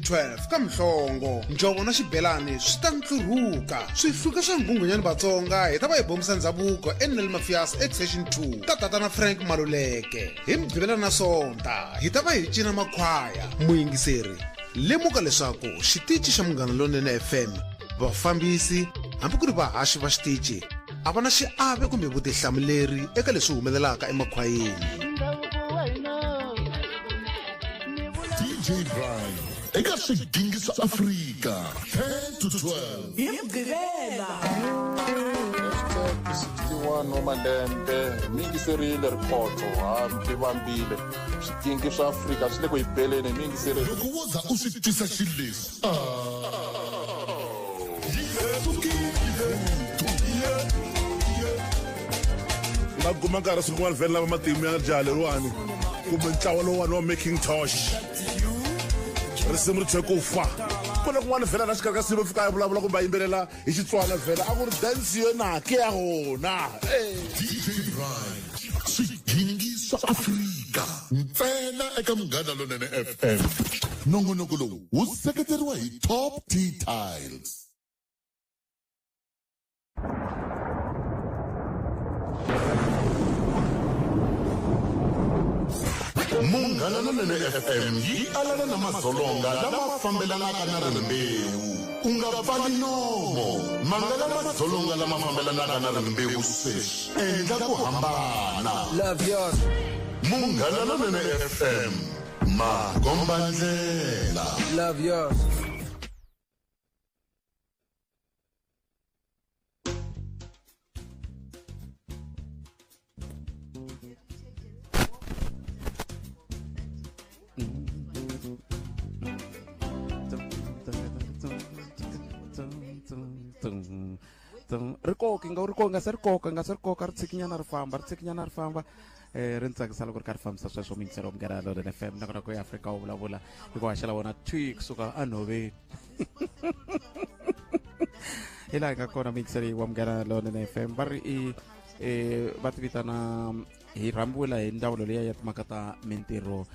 12 ka Mhlongo. Njhovo na xibelani swi ta ntlurhuka. Swihluke swa Nghunghunyani Vatsonga hi ta va hi bombisa ndzhavuko eNel Mafias Extension 2 ka tatana Frank Maluleke. Hi Mugqivela na Sonta hi ta va hi cina makhwaya. Muyingiseri, lemuka leswaku xitici xa Munghana Lonene FM, vafambisi hambi ku ri vahaxi va xitici a va na xiave kumbe vutihlamuleri eka leswi humelelaka emakhwayeni. DJ Brian eka swigingi swa Afrika 10 to 12 Hi Mugqivela. Hashtag 61 wa malembe hi mi yingiserile rikhotso ha mi vambile swigingi swa Afrika swi le ku hi beleni hi mi yingiserile. Loko wo za u swi twisa xileswi ah. Yi sukile. Nga guma nkarhi siku rin'wana vhele lava matimu ya jaha leriwani kumbe ntlawa lowuwani wa making tosh risimu ri thwe ku fa ku na kun'wana vhela na xikarhi ka simu fika a vulavula kumbe a yimbelela hi Xitswana vhela a ku ri dance yona ke ya rona. DJ Brian swigingi swa Afrika ntsena eka Munghana Lonene FM. Nongonoko lowu wu seketeriwa hi Top T Tiles. Munghana Lonene FM yi alana na madzolonga lama fambelanaka na rimbewu. U nga pfali nomo, mangala madzolonga lama fambelanaka na rimbewu sweswi. Endla ku hambana. Love yours. Munghana Lonene FM, makombandlela. Love yours. Ri koka nga ri koka nga se ri koka nga se ri koka ri tshikinyana ri famba ri tshikinyana ri famba ri ni tsakisa loko ri kha ri fambisa sweswo muyingiseri wa Munghana Lonene FM nakona ku ya Afrika wu vulavula hi ku haxela wona thwi kusuka enhoveni hi laha hi nga kona muyingiseri wa Munghana Lonene FM va ri i va ti vitana hi rhambiwile hi ndzawulo liya ya timhaka ta mintirho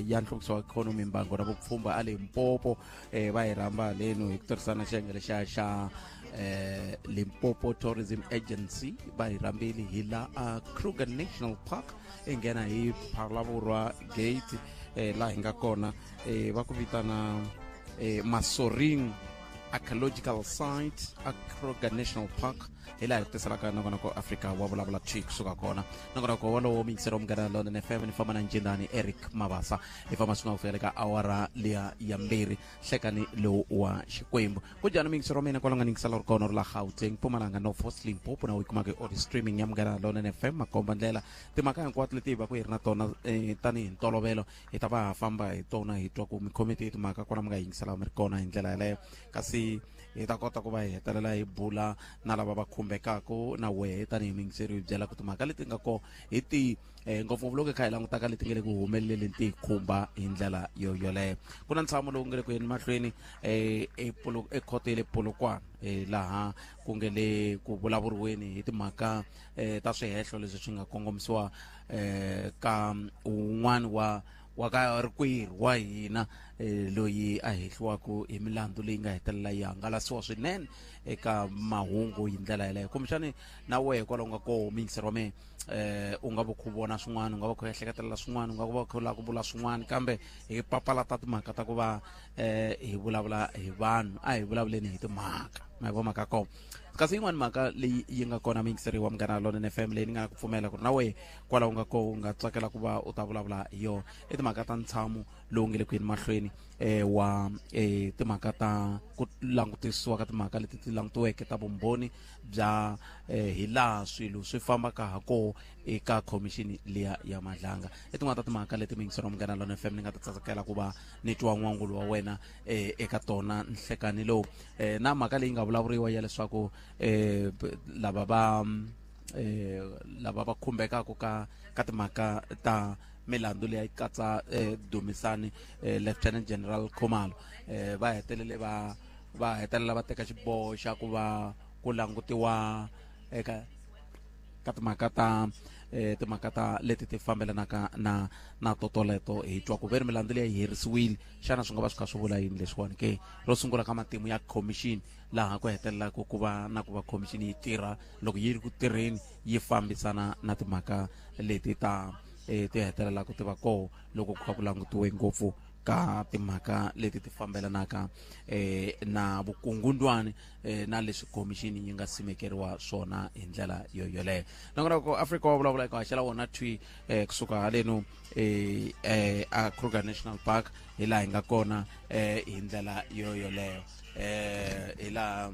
ya nhluvukiso wa ikhonomi, mbango na vupfhumba a Limpopo. Va hi rhamba haleno hi ku tirhisana xiyenge lexiya xa Limpopo Tourism Agency. Va hi rhambile hi la a Kruger National Park, i nghena hi Phalaborwa Gate laha hi nga kona. Va ku vitana Masoring Archaeological Site a Kruger National Park, hi laha hi ku tiselaka nongonoko Afrika wa vulavula thwi kusuka kona. Nongonoko wolowo muyingiseri wa Munghana Lonene FM ni famba na Njindani Eric Mabasa, hi famba swin'we ku fikela ka awara liya ya 2 hlekani lowu wa Xikwembu. Ku njhani muyingiseri wa mina kwala nga ni yingisela ri kona ri la Gauteng, Mpumalanga, North West, Limpopo na u yi kumaka hi audio streaming ya Munghana Lonene FM, makomba ndlela timhaka hinkwato leti hi va ku hi ri na tona tanihi ntolovelo hi ta va ha famba hi tona, hi twa ku mi khome tihi timhaka kwala mi nga yingisela mi ri kona hi ndlela yaleyo, kasi hi ta kota ku va hi hetelela hi bula na lava va khumbekaka na wehe tanihi muyingiseri, hi byela ku timhaka leti nga ko hi ti ngopfungopfu loko hi kha hi langutaka leti nga le ku humeleleni ti hi khumba hi ndlela yo yoleyo. Ku na ntshamo lowu nga le ku yeni mahlweni ekhoto ya le Polokwane, laha ku nge le ku vulavuriweni hi timhaka ta swihehlo leswi swi nga kongomisiwa ka un'wana wa ka rikwerhu wa hina loyi a hehliwaka hi milandzu leyi nga hetelela yi hangalasiwa swinene eka mahungu hi ndlela yeleyo. Kumbexani na wehe kwalaho nga koho muyingiseri wa mina, u nga va kha u vona swin'wana, u nga va kha u ehleketelela swin'wana, u nga va kha u lava ku vula swin'wana, kambe hi papalata timhaka ta ku va hi vulavula hi vanhu, a hi vulavuleni hi timhaka. Ma yi vona mhaka ya kona? Kasi yin'wani mhaka leyi yi nga kona muyingiseri wa Munghana Lonene FM leyi ni nga ku pfumela ku ri na wehe kwalaho nga koho u nga tsakela ku va u ta vulavula hi yona i timhaka ta ntshamo lowu nge le ku yeni mahlweni wa timhaka ta ku langutisiwa ka timhaka leti ti langutiweke ta vumbhoni bya hi laha swilo swi fambaka ha koho eka khomixini liya ya Madlanga. I tin'wana ta timhaka leti muyingiseri wa Munghana Lonene FM ni nga ta tsakela ku va ni twa n'wangulo wa wena eka tona nhlekani lowu, na mhaka leyi nga vulavuriwa ya leswaku lava va khumbekaka ka timhaka ta milandzu leyi katsa Dumisani Lieutenant General Khumalo, va hetelele va hetelela va teka xiboho xa ku va ku langutiwa eka ka timhaka ta Timhaka ta leti ti fambelanaka na totoleto hi twa ku ve ri milandzu leyi yi herisiwile. Xana swi nga va swi kha swi vula yini leswiwani ke? Ro sungula ka matimu ya commission laha ku hetelelaka ku va na ku va commission yi tirha, loko yi ri ku tirheni yi fambisana na timhaka leti ta ti hetelelaka ti va koho loko ku kha ku langutiwe ngopfu ka timhaka leti ti fambelanaka na vukungundwani na leswi commission yi nga simekeriwa swona hi ndlela yo yoleyo. Nakona ku Afrika wa vulavula eka haxela wona thwi kusuka haleno a Kruger National Park, hi laha hi nga kona hi ndlela yo yoleyo, hi laha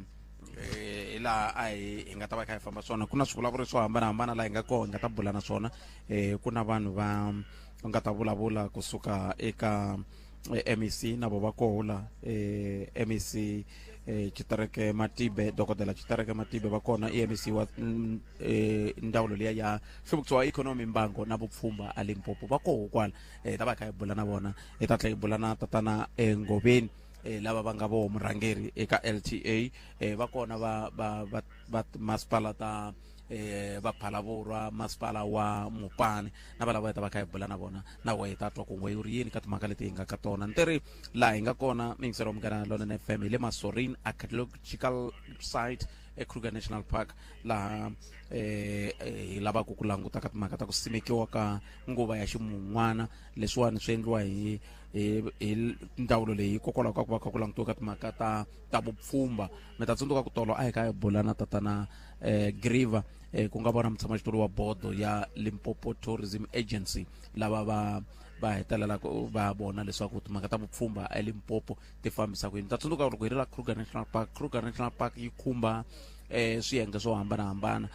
a hi nga ta va kha hi famba swona. Ku na swivulavuri swo hambanahambana laha hi nga kona, hi nga ta bula na swona. Ku na vanhu va nga ta vulavula kusuka eka MEC, na vo va koho la, MEC Tshitereke Matibe, Dokodela Tshitereke Matibe va kona, i MEC wa ndzawulo liya ya nhluvukiso wa ikhonomi, mbango na vupfhumba a Limpopo. Va koho kwala, ta va kha hi bula na vona. Hi ta tlhela hi bula na tatana Ngoveni, lava va nga vo murhangeri eka LTA. Va kona va masipala ta va Phalavurwa, masipala wa Mupani, na va lava hi ta va kha hi bula na vona. Na wehe hi ta twa ku n'we ri yini ka timhaka leti hi nga ka tona. Ni ri laha hi nga kona, miyingiselo wa Munghana Lonene FM, hi le Masorin Archaeological Site eKruger National Park, laha hi lavaka ku languta ka timhaka ta ku simekiwa ka nguva ya ximun'wana. Leswiwani swi endliwa hi ndzawulo leyi hikokwalaho ka ku va kha ku langutiwa ka timhaka ta vupfhumba. Mi ta tsundzuka ku tolo a hi kha hi bula na tatana Griva, ku nga vona mutshamaxitulu wa bodo ya Limpopo Tourism Agency, lava va hetelelaka va vona leswaku timhaka ta vupfhumba eLimpopo ti fambisa ku yini. Ta tsundzuka loko hi ri la Kruger National Park, Kruger National Park yi khumba swiyenge swo hambanahambana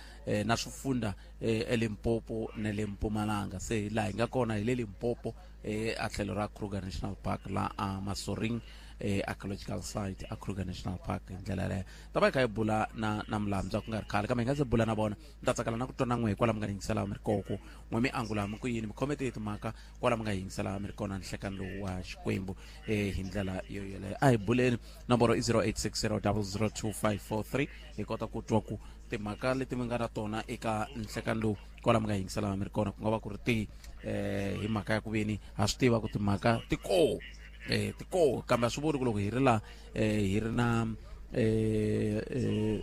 na swifunda eLimpopo na le Mpumalanga. Se laha hi nga kona hi le Limpopo, a tlhelo ra Kruger National Park, la a Masoring Archaeological Site a Kruger National Park. Hi ndlela yaleyo ta va hi kha hi bula na Mulambywa ku nga ri khale, kambe hi nga se bula na vona, ni ta tsakela na ku twa na n'we kwala mi nga yingisela mi ri koko ku n'we mi angula mi ku yini, mi khome tihi timhaka kwala mi nga yingisela mi ri kona nhlekani lowu wa Xikwembu. Hi ndlela yo yoleyo a hi buleni. Nomboro i 0860 002543, hi kota ku twa ku timhaka leti mi nga na tona eka nhlekani lowu kwala mi nga yingisela mi ri kona ku nga va ku ri tihi. Hi mhaka ya ku veni ha swi tiva ku timhaka ti koho, ti koho, kambe a swi vuli ku loko hi ri laha hi ri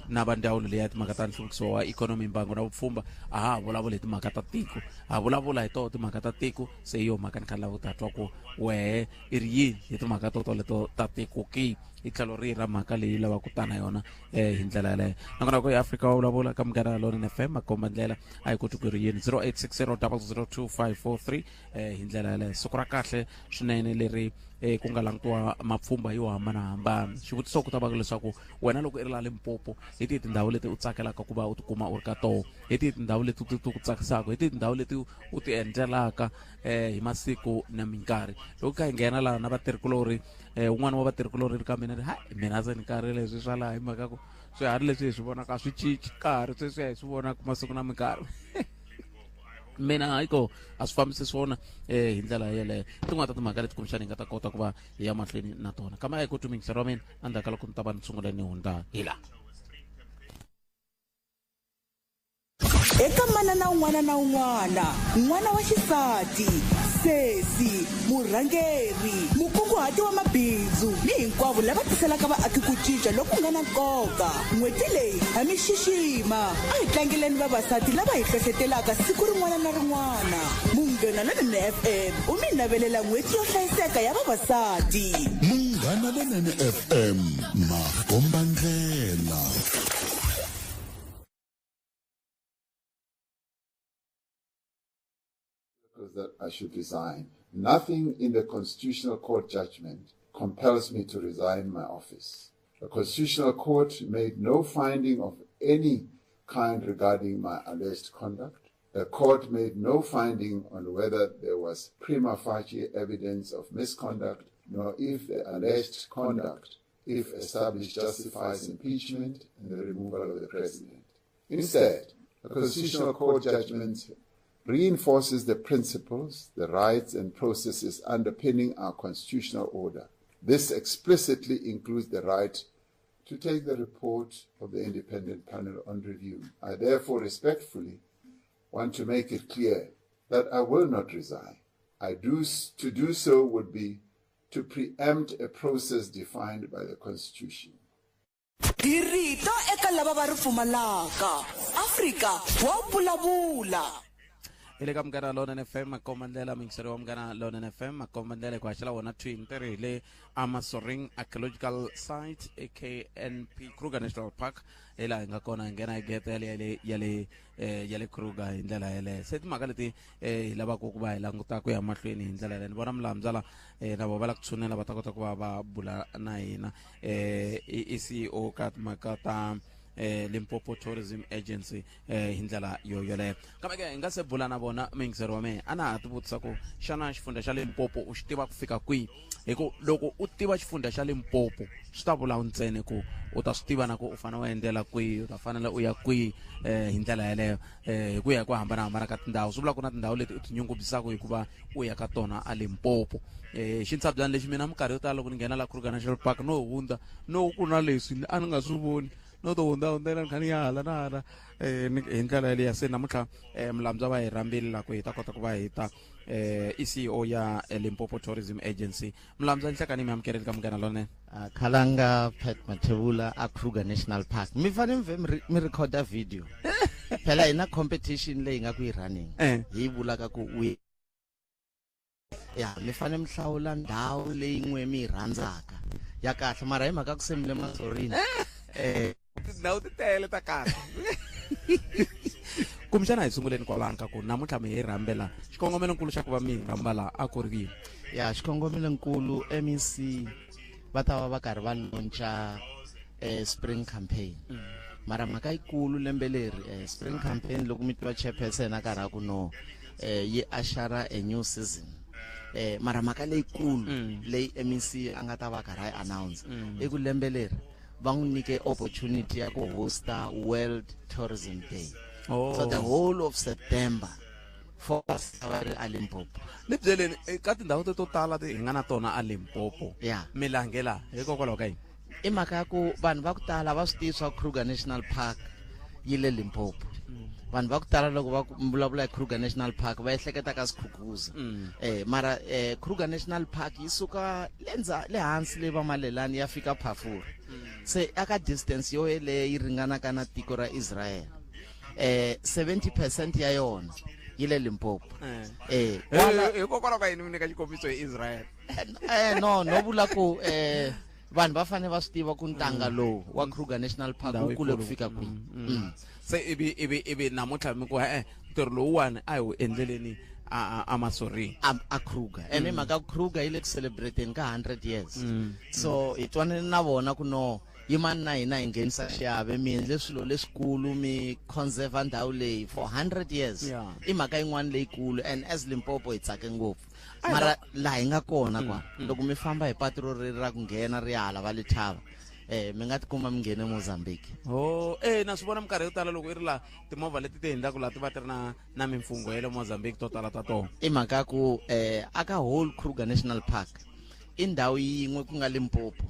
na va ndzawulo leyi ya timhaka ta nhluvukiso wa ikhonomi, mbango na vupfhumba, a ha ha vulavuli hi timhaka ta tiko, ha vulavula hi toho timhaka ta tiko. Se hi yo mhaka ni kha ni lava ku ta twa ku wehe i ri yini hi timhaka to toleto ta tiko ki hi tlhelo rihi ra mhaka leyi lavaka ku ta na yona hi ndlela yaleyo. Nakona ku hi Afrika wa vulavula ka Munghana Lonene FM, makomba ndlela a hi koti ku ri yini. 0860 002543. Hi ndlela yaleyo, siku ra kahle swinene leri ku nga langutiwa mapfhumba yo hambanahambana. Xivutiso ku ta va leswaku wena loko i ri la Limpopo, hi tihi tindhawu leti u tsakelaka ku va u tikuma u ri ka toho? Hi tihi tindhawu leti ti ku tsakisaka? Hi tihi tindhawu leti u ti endlelaka hi masiku na minkarhi? Loko kha hi nghena laha na vatirhikulorhi, un'wana wa vatirhikulorhi ri ka mina ri hayi, mina se ni karhi leswi swa laha, hi mhaka ku swiharhi leswi hi swi vonaka a swi cinci ka ha ri sweswi hi swi vonaka masiku na minkarhi. Mina hayi ko, a swi fambisi swona hi ndlela yeleyo. Tin'wana ta timhaka leti kumbexana hi nga ta kota ku va hi ya mahlweni na tona, kambe a hi koti muyingiseri wa mina endzhaku ka loko ni ta va ni sungula ni hundza hi laha. Eka manana un'wana na un'wana, n'wana wa xisati, sesi, murhangeri, mukunguhati wa mabindzu ni hinkwavo lava tiselaka vaaki ku cinca loku nga na nkoka, n'hweti leyi ha mi xixima. A hi tlangeleni vavasati lava hi hlohletelaka siku rin'wana na rin'wana. Munghana Lonene FM u mi navelela n'hweti yo hlayiseka ya vavasati. Munghana Lonene FM, makombandlela. That I should resign. Nothing in the Constitutional Court judgment compels me to resign my office. The Constitutional Court made no finding of any kind regarding my alleged conduct. The court made no finding on whether there was prima facie evidence of misconduct, nor if the alleged conduct, if established, justifies impeachment and the removal of the president. Instead, the Constitutional Court judgment reinforces the principles, the rights, and processes underpinning our constitutional order. This explicitly includes the right to take the report of the independent panel on review. I therefore respectfully want to make it clear that I will not resign. To do so would be to preempt a process defined by the Constitution. Hi rito eka lava va ri pfumalaka. Afrika wa vulavula. Hi le ka Munghana Lonene FM, makombandlela muyingiseri wa Munghana Lonene FM, makombandlela hi ku haxela wona thwi ntirho hi le Amasoring Archaeological Site eKNP Kruger National Park, hi laha hi nga kona hi nghena hi gete yale yale yale ya le Kruger hi ndlela yeleyo. Se timhaka leti hi lavaka ku va hi languta ku ya mahlweni hi ndlela yeleyo, ni vona Mulambyala na vona va la ku tshunela va ta kota ku va va bula na hina. I CEO ka timhaka ta Limpopo Tourism Agency hi ndlela yo yoleyo. Kambe ke hi nga se bula na vona, muyingiseri wa mehe, a na ha ti vutisa ku xana xifundza xa Limpopo u xi tiva ku fika kwihi? Hi ku loko u tiva xifundza xa Limpopo swi ta vula ntsena ku u ta swi tiva na ku u fanele u endlela kwihi, u ta fanele u ya kwihi hi ndlela yeleyo hi ku ya hi ku hambanahambana ka tindhawu. Swi vula ku na tindhawu leti u tinyungubyisaka hikuva u ya ka tona a Limpopo. Xintshabyana lexi mina minkarhi yo tala loko ni nghena la Kruger National Park no hundza no ku na leswi a ni nga swi voni, no to hundza hundzela ni kha ni ya hala na hala hi ndlela yeleyo. Se namuntlha Mulambyana va hi rhambile la ku hi ta kota ku va hi ta i CEO ya Limpopo Tourism Agency. Mulambyana, nhlekani mi amukeleli ka Munghana Lonene. Khalanga Pat Mathebula a Kruger National Park. Mi fanele mi vhe mi recorda video. Phela hi na competition leyi nga ku yi running. Hi vulaka ku we ya mi fanele mi hlawula ndhawu leyi n'we mi yi rhandzaka ya kahle, mara hi mhaka ku se mi le Masorini. Tindhawu ti tele ta kahle. Kumbexana hi sunguleni kwalano ka ku namuntlha mi hi rhambela, xikongomelonkulu xa ku va mi hi rhamba laha a ku ri yini? Ya, xikongomelonkulu MEC va ta va va karhi va launcha spring campaign. Mara mhaka yikulu lembe leri spring campaign, loko mi tiva chairperson a karhi a ku no yi ashara a new season. Mara mhaka leyikulu leyi MEC a nga ta va karhi a yi announce i ku lembe leri va n'wi nyike opportunity ya ku hosta World Tourism Day. So the whole of September focus va ri a Limpopo. Ni byeleni ka tindhawu to tala ti hi nga na tona a Limpopo, mi langela hikokwalaho ka yini? I mhaka ya ku vanhu va ku tala va swi tivi swa Kruger National Park yi le Limpopo. Vanhu va ku tala loko va vulavula hi Kruger National Park va ehleketa ka Skukuza. Mara Kruger National Park yi suka le hansi le va Malelani ya fika Phafuri. Se aka distance yo yeleyo yi ringanaka na tiko ra Israel. 70% ya yona yi le Limpopo. Hikokwalaho ka yini mi nyika xikombiso hi Israel? No, no vula ku vanhu va fanele va swi tiva ku ntanga lowu wa Kruger National Park wu kule ku fika kwihi. Se ivi namuntlha mi ku ntirho lowuwani a hi wu endleleni a Masorini a Kruger. Ene mhaka Kruger yi le ku celebrating ka 100 years. So hi twanane na vona ku no yimani na hina hi nghenisa xiave, mi endle swilo leswikulu, mi conserve ndhawu leyi for 100 years. I mhaka yin'wana leyikulu, and as Limpopo hi tsake ngopfu. Mara laha hi nga kona kwa loko mi famba hi patu ro ri ra ku nghena ri hala va le thava, mi nga tikuma mi nghene Mozambique. Na swi vona minkarhi yo tala loko i ri laha timovha leti ti hundzaka laha ti va ti ri na mimfungho ya le Mozambique to tala ta tona. I mhaka ku aka whole Kruger National Park i ndhawu yin'we ku nga Limpopo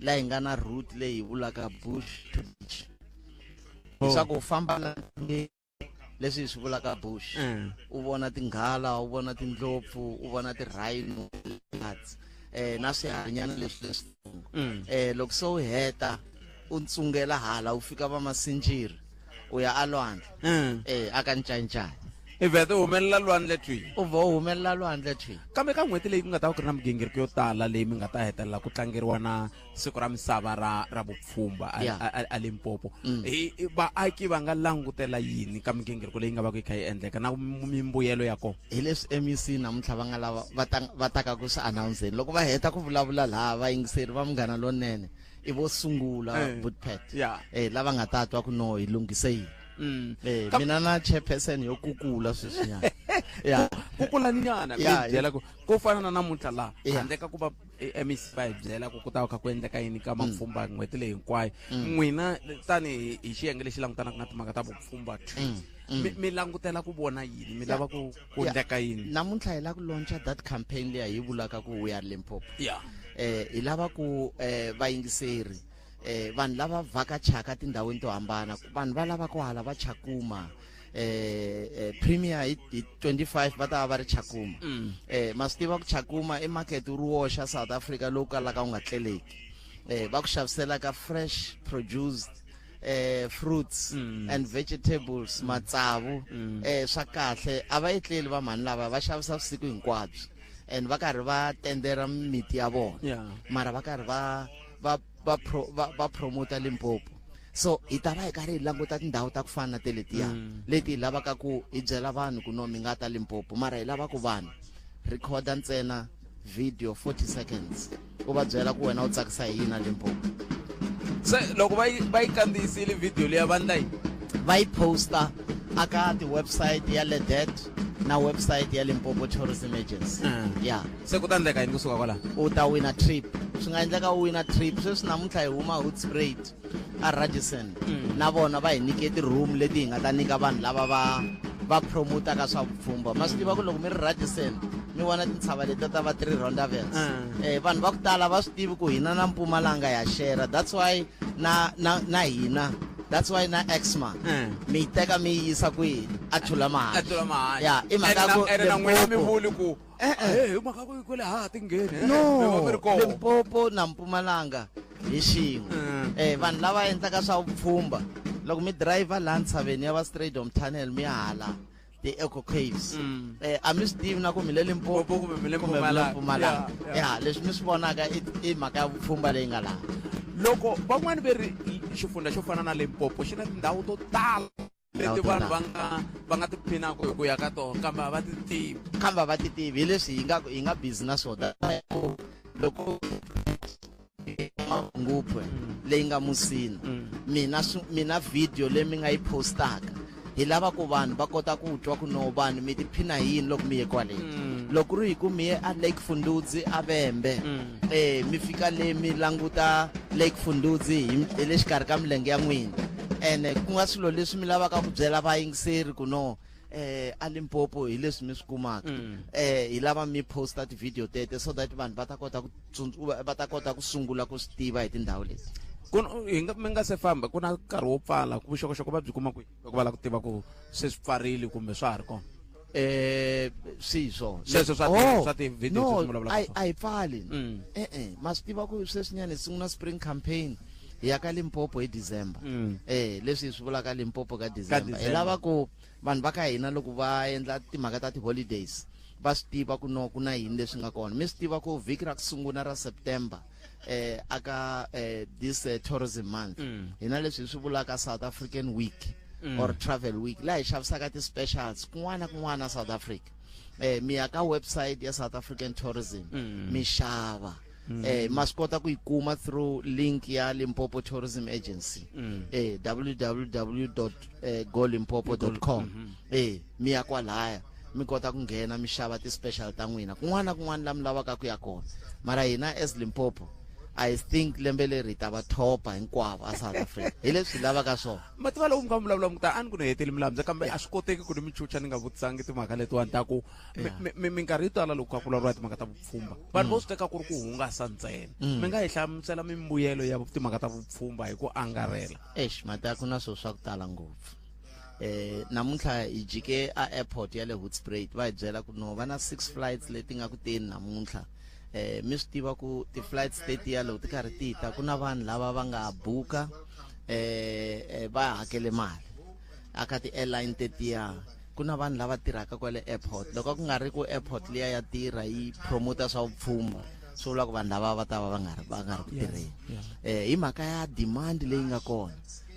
laha hi nga na route leyi hi vulaka bush to beach. Leswaku u famba la leswi hi swi vulaka bush, u vona tinghala, u vona tindlopfu, u vona ti-rhino, na swiharhinyana leswi leswitsongo. Loko se u heta u ntsungela hala u fika va Masinjiri u ya alwandle. Aka Ncancani. I vhete u humelela lwandle thwi. U vhe u humelela lwandle thwi. Kambe ka n'hweti leyi ku nga ta va ku ri na migingiriko yo tala leyi mi nga ta hetelela ku tlangeriwa na siku ra misava ra vupfhumba a Limpopo. Vaaki va nga langutela yini ka migingiriko leyi nga va ku yi kha yi endleka na mimbuyelo ya kona? Hi leswi MEC namuntlha va nga lava va taka ku swi announce-eni. Loko va heta ku vulavula laha vayingiseri va Munghana Lonene i vo sungula Bootpet. Lava nga ta twa ku no hi lunghise yini. Mina na chairperson yo kukula sweswinyana. Kukula nyana, mi byela ku fana na namuntlha laha, handle ka ku va MEC va hi byela ku ku ta va kha ku endleka yini ka mapfhumba n'hweti leyi hinkwayo. N'wina tanihi hi xiyenge lexi langutanaka na timhaka ta vupfhumba mi langutela ku vona yini, mi lava ku endleka yini? Namuntlha hi lava ku launcha that campaign leyi hi vulaka ku we are Limpopo. Hi lava ku vayingiseri vanhu lava vhakachaka tindhawini to hambana, vanhu va lava ku hala va Chakuma, Premier hi 25 va ta va va ri Chakuma. Ma swi tiva ku Chakuma i market wu ri woxa South Africa lowu kalaka wu nga tleleki. Va ku xavisela ka fresh produced fruits and vegetables, matsavu, swa kahle. A va etleli va mhani lava, va xavisa vusiku hinkwabyo and va karhi va tendera miti ya vona. Mara va karhi va promota Limpopo. So hi ta va hi karhi hi languta tindhawu ta ku fana na teletiya leti hi lavaka ku hi byela vanhu ku no mi nga ta Limpopo, mara hi lava ku vanhu recorda ntsena video 40 seconds u va byela ku wena u tsakisa hi yini a Limpopo. Se loko va yi kandziyisile video liya, va ndla yini? Va yi posta aka ti-website ya Ledet na website ya Limpopo Tourism Agency. Ya. Se ku ta endleka yini kusuka kwalaho? U ta wina trip. Swi nga endleka u wina trip. Sweswi namuntlha hi huma Hoedspruit a Radisson, na vona va hi nyike ti-room leti hi nga ta nyika vanhu lava va promotaka swa vupfhumba. Ma swi tiva ku loko mi ri Radisson mi vona tintshava leti ta va three rondavels. Vanhu va ku tala va swi tivi ku hina na Mpumalanga ya share. That's why na hina, that's why na Exma mi yi teka mi yi yisa kwihi? A Thulamahashe. A Thulamahashe. Ya, i mhaka ku Ene na n'wina mi Limpopo. vuli ku Eh, eh, hi mhaka ku kwele ha tingheni. No, Mi va mi ri kona. Limpopo na Mpumalanga hi xin'we. Vanhu lava endlaka swa vupfhumba, loko mi driver laha ntshaveni ya va Stradom Tunnel mi ya hala ti-eco caves, a mi swi tivi na ku mi le Limpopo kumbe mi le kumbe mi le Mpumalanga. Mpumalanga. Yeah. Ya, leswi mi swi vonaka i mhaka ya vupfhumba leyi nga laha. Loko van'wani ve ri xifundza xo fana na Limpopo xi na tindhawu to tala leti Tindhawu to vanhu tala. va nga tiphinaka hi ku ya ka tona, kambe a va ti tivi. Kambe a va ti tivi. Hi leswi hi nga busy na swona. Loko ngopfu leyi nga Musina, mina video leyi mi nga yi postaka, hi lava ku vanhu va kota ku twa ku no vanhu mi tiphina hi yini loko mi ye kwale. Loko ku ri hi ku mi ye a Lake Fundudzi a Vhembe, mi fika le mi languta Lake Fundudzi hi le xikarhi ka milenge ya n'wina, ene ku nga swilo leswi mi lavaka ku byela vayingiseri ku no a Limpopo hi leswi mi swi kumaka. Hi lava mi posta ti-video tete so that vanhu va ta kota ku sungula ku swi tiva hi tindhawu leti. Ku hi nga mi nga se famba, ku na nkarhi wo pfala ku vuxokoxoko va byi kuma kwihi loko va lava ku tiva ku se swi pfarile kumbe swa ha ri kona? Swi swo Sweswo swa ti-video no, leswi mi vulavulaka swona. A yi pfali. E-e, ma swi tiva ku sweswinyana hi sungula spring campaign, hi ya ka Limpopo hi December. Leswi hi swi vulaka Limpopo ka December, hi December. lava ku vanhu va ka hina loko va endla timhaka ta ti-holidays va swi tiva ku no ku na yini leswi nga kona. Mi swi tiva ku vhiki ra ku sungula ra September, aka this tourism month, hina leswi hi swi vulaka South African Week or Travel Week, laha hi xavisaka ti-specials kun'wana na kun'wana South Africa. Mi ya ka website ya South African Tourism, mi xava. Ma swi kota ku yi kuma through link ya Limpopo Tourism Agency, www.golimpopo.com. Mi ya kwalaya mi kota ku nghena mi xava ti-special ta n'wina kun'wana na kun'wana la mi lavaka ku ya kona. Mara hina as Limpopo, I think lembe leri hi ta va thopa hinkwavo a South Africa hi leswi hi lavaka swona. Mativa lowu mi kha mi vulavula mi ta a ni ku ni heteli milambyza, kambe a swi koteki ku ni mi chucha ni nga vutisangi timhaka letiwani ta ku minkarhi yo tala loko kha ku vulavuriwa timhaka ta vupfhumba, vanhu vo swi teka ku ri ku hungasa ntsena. Mi nga hi hlamusela mimbuyelo ya timhaka ta vupfhumba hi ku angarhela? Eish, mata ku na swilo swa ku tala ngopfu. Namuntlha hi jike a airport ya le Hoedspruit, va hi byela ku no va na 6 flights leti nga ku teni namuntlha. Mi swi tiva ku ti-flights tetiya loko ti karhi ti ta, ku na vanhu lava va nga buka, va hakele mali aka ti-airline tetiya. Ku na vanhu lava tirhaka kwale airport. Loko ku nga ri ku airport liya ya tirha yi promota swa vupfhumba, swi vula ku vanhu lava va ta va va nga ri ku tirheni. Hi mhaka ya demand leyi nga kona,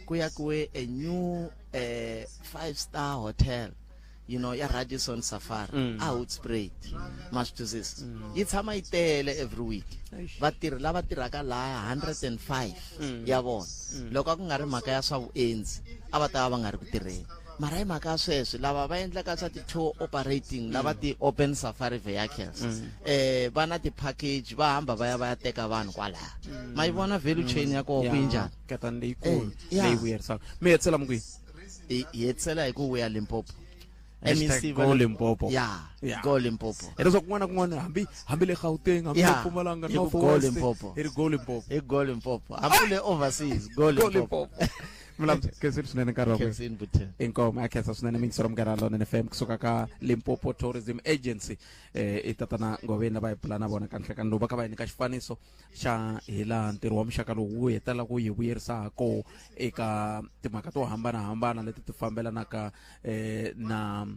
ku yakiwe a new 5 star hotel, ya Radisson Safari a Hoedspruit. Ma swi twisisa, yi tshama yi tele every week. Vatirhi lava tirhaka laha 105 ya vona, loko a ku nga ri mhaka ya swa vuendzi a va ta va va nga ri ku tirheni. Mara hi mhaka ya sweswi lava va endlaka swa ti-tour operating, lava ti-open safari vehicles, va na ti-package, va hamba va ya va ya teka vanhu kwalaya. Ma yi vona value chain ya kona ku yi njhani? Ketani leyikulu Yeah. leyi vuyerisaka. Mi hetisela mi kwihi? Hi hetisela hi ku vuya Limpopo. Hashtag MEC go Limpopo. Yeah, go Limpopo. Hileswaku kun'wana na kun'wana, hambi le Gauteng, hambi le Mpumalanga, Hi ku North go West, Limpopo. hi ri go Limpopo. Hi go Limpopo, hambi le overseas, go Go Limpopo. Limpopo. Mulamu khensini swinene nkarhi wa Khensini buti. Inkomo a khensa swinene miyingisero Munghana Lonene FM kusuka ka Limpopo Tourism Agency. I tatana Ngoveni lava hi pula na vona ka nhlekani lowu va kha va hi nyika xifaniso xa hi laha ntirho wa muxaka lowu wu hetelela ku hi vuyerisa ha koho eka timhaka to hambanahambana leti ti fambelanaka na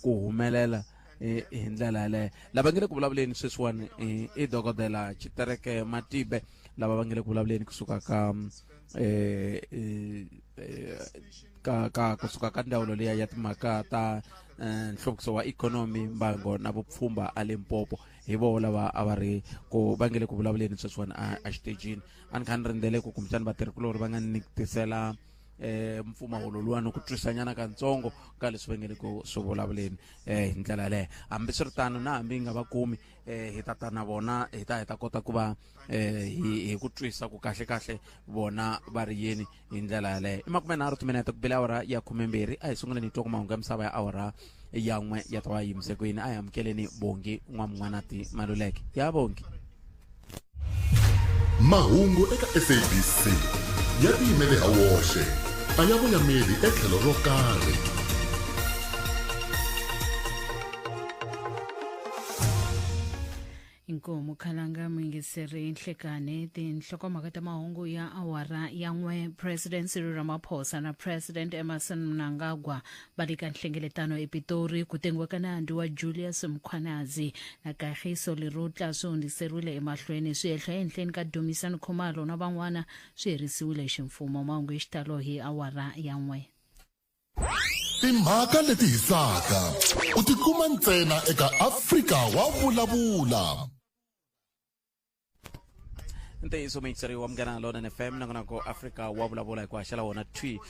ku humelela hi ndlela yaleyo. Lava nge le ku vulavuleni sweswiwani i dokodela Tshitereke Matibe, lava va nge le ku vulavuleni kusuka ka ka ka kusuka ka ndzawulo liya ya timhaka ta nhluvukiso wa ikhonomi, mbango na vupfhumba a Limpopo. Hi voho lava a va ri ku va nge le ku vulavuleni sweswiwani a xitejini. A ni kha ni rindzele ku kumbexani vatirhikulorhi va nga ni tisela mpfumawulo luwani ku twisanyana katsongo ka leswi va nge le ku swi vulavuleni hi ndlela yaleyo. Hambiswiritano, na hambi hi nga va kumi, hi ta ta na vona, hi ta kota ku va hi ku twisa ku kahle kahle vona va ri yini hi ndlela yaleyo. I 30 timinete ku bile awara ya 12. A hi sunguleni hi twa ku mahungu ya misava ya awara ya 1 ya ta va yimise ku yini. A hi amukeleni Bongi N'wamun'wanati Maluleke ya Bongi. Mahungu eka SABC ya tiyimele ha woxe, a ya voyameli etlhelo ro karhi. Inkomu khalanga muyingiseri. Nhlekani, tinhlokomhaka ta mahungu ya awara ya 1. President Cyril Ramaphosa na President Emmerson Mnangagwa va le ka nhlengeletano ePitori. Ku tengiwa ka nandzu wa Julius Mkhwanazi na Kagiso Lerutla swi hundziseriwile emahlweni. Swihehlo ehenhleni ka Dumisani Khumalo na van'wana swi herisiwile ximfumo. Mahungu hi xitalo hi awara ya 1. Timhaka leti hisaka u tikuma ntsena eka Afrika wa Vulavula. Ntiyiso muyingiseri wa Munghana Lonene FM, nakona ku Afrika wa Vulavula hi ku haxela wona thwi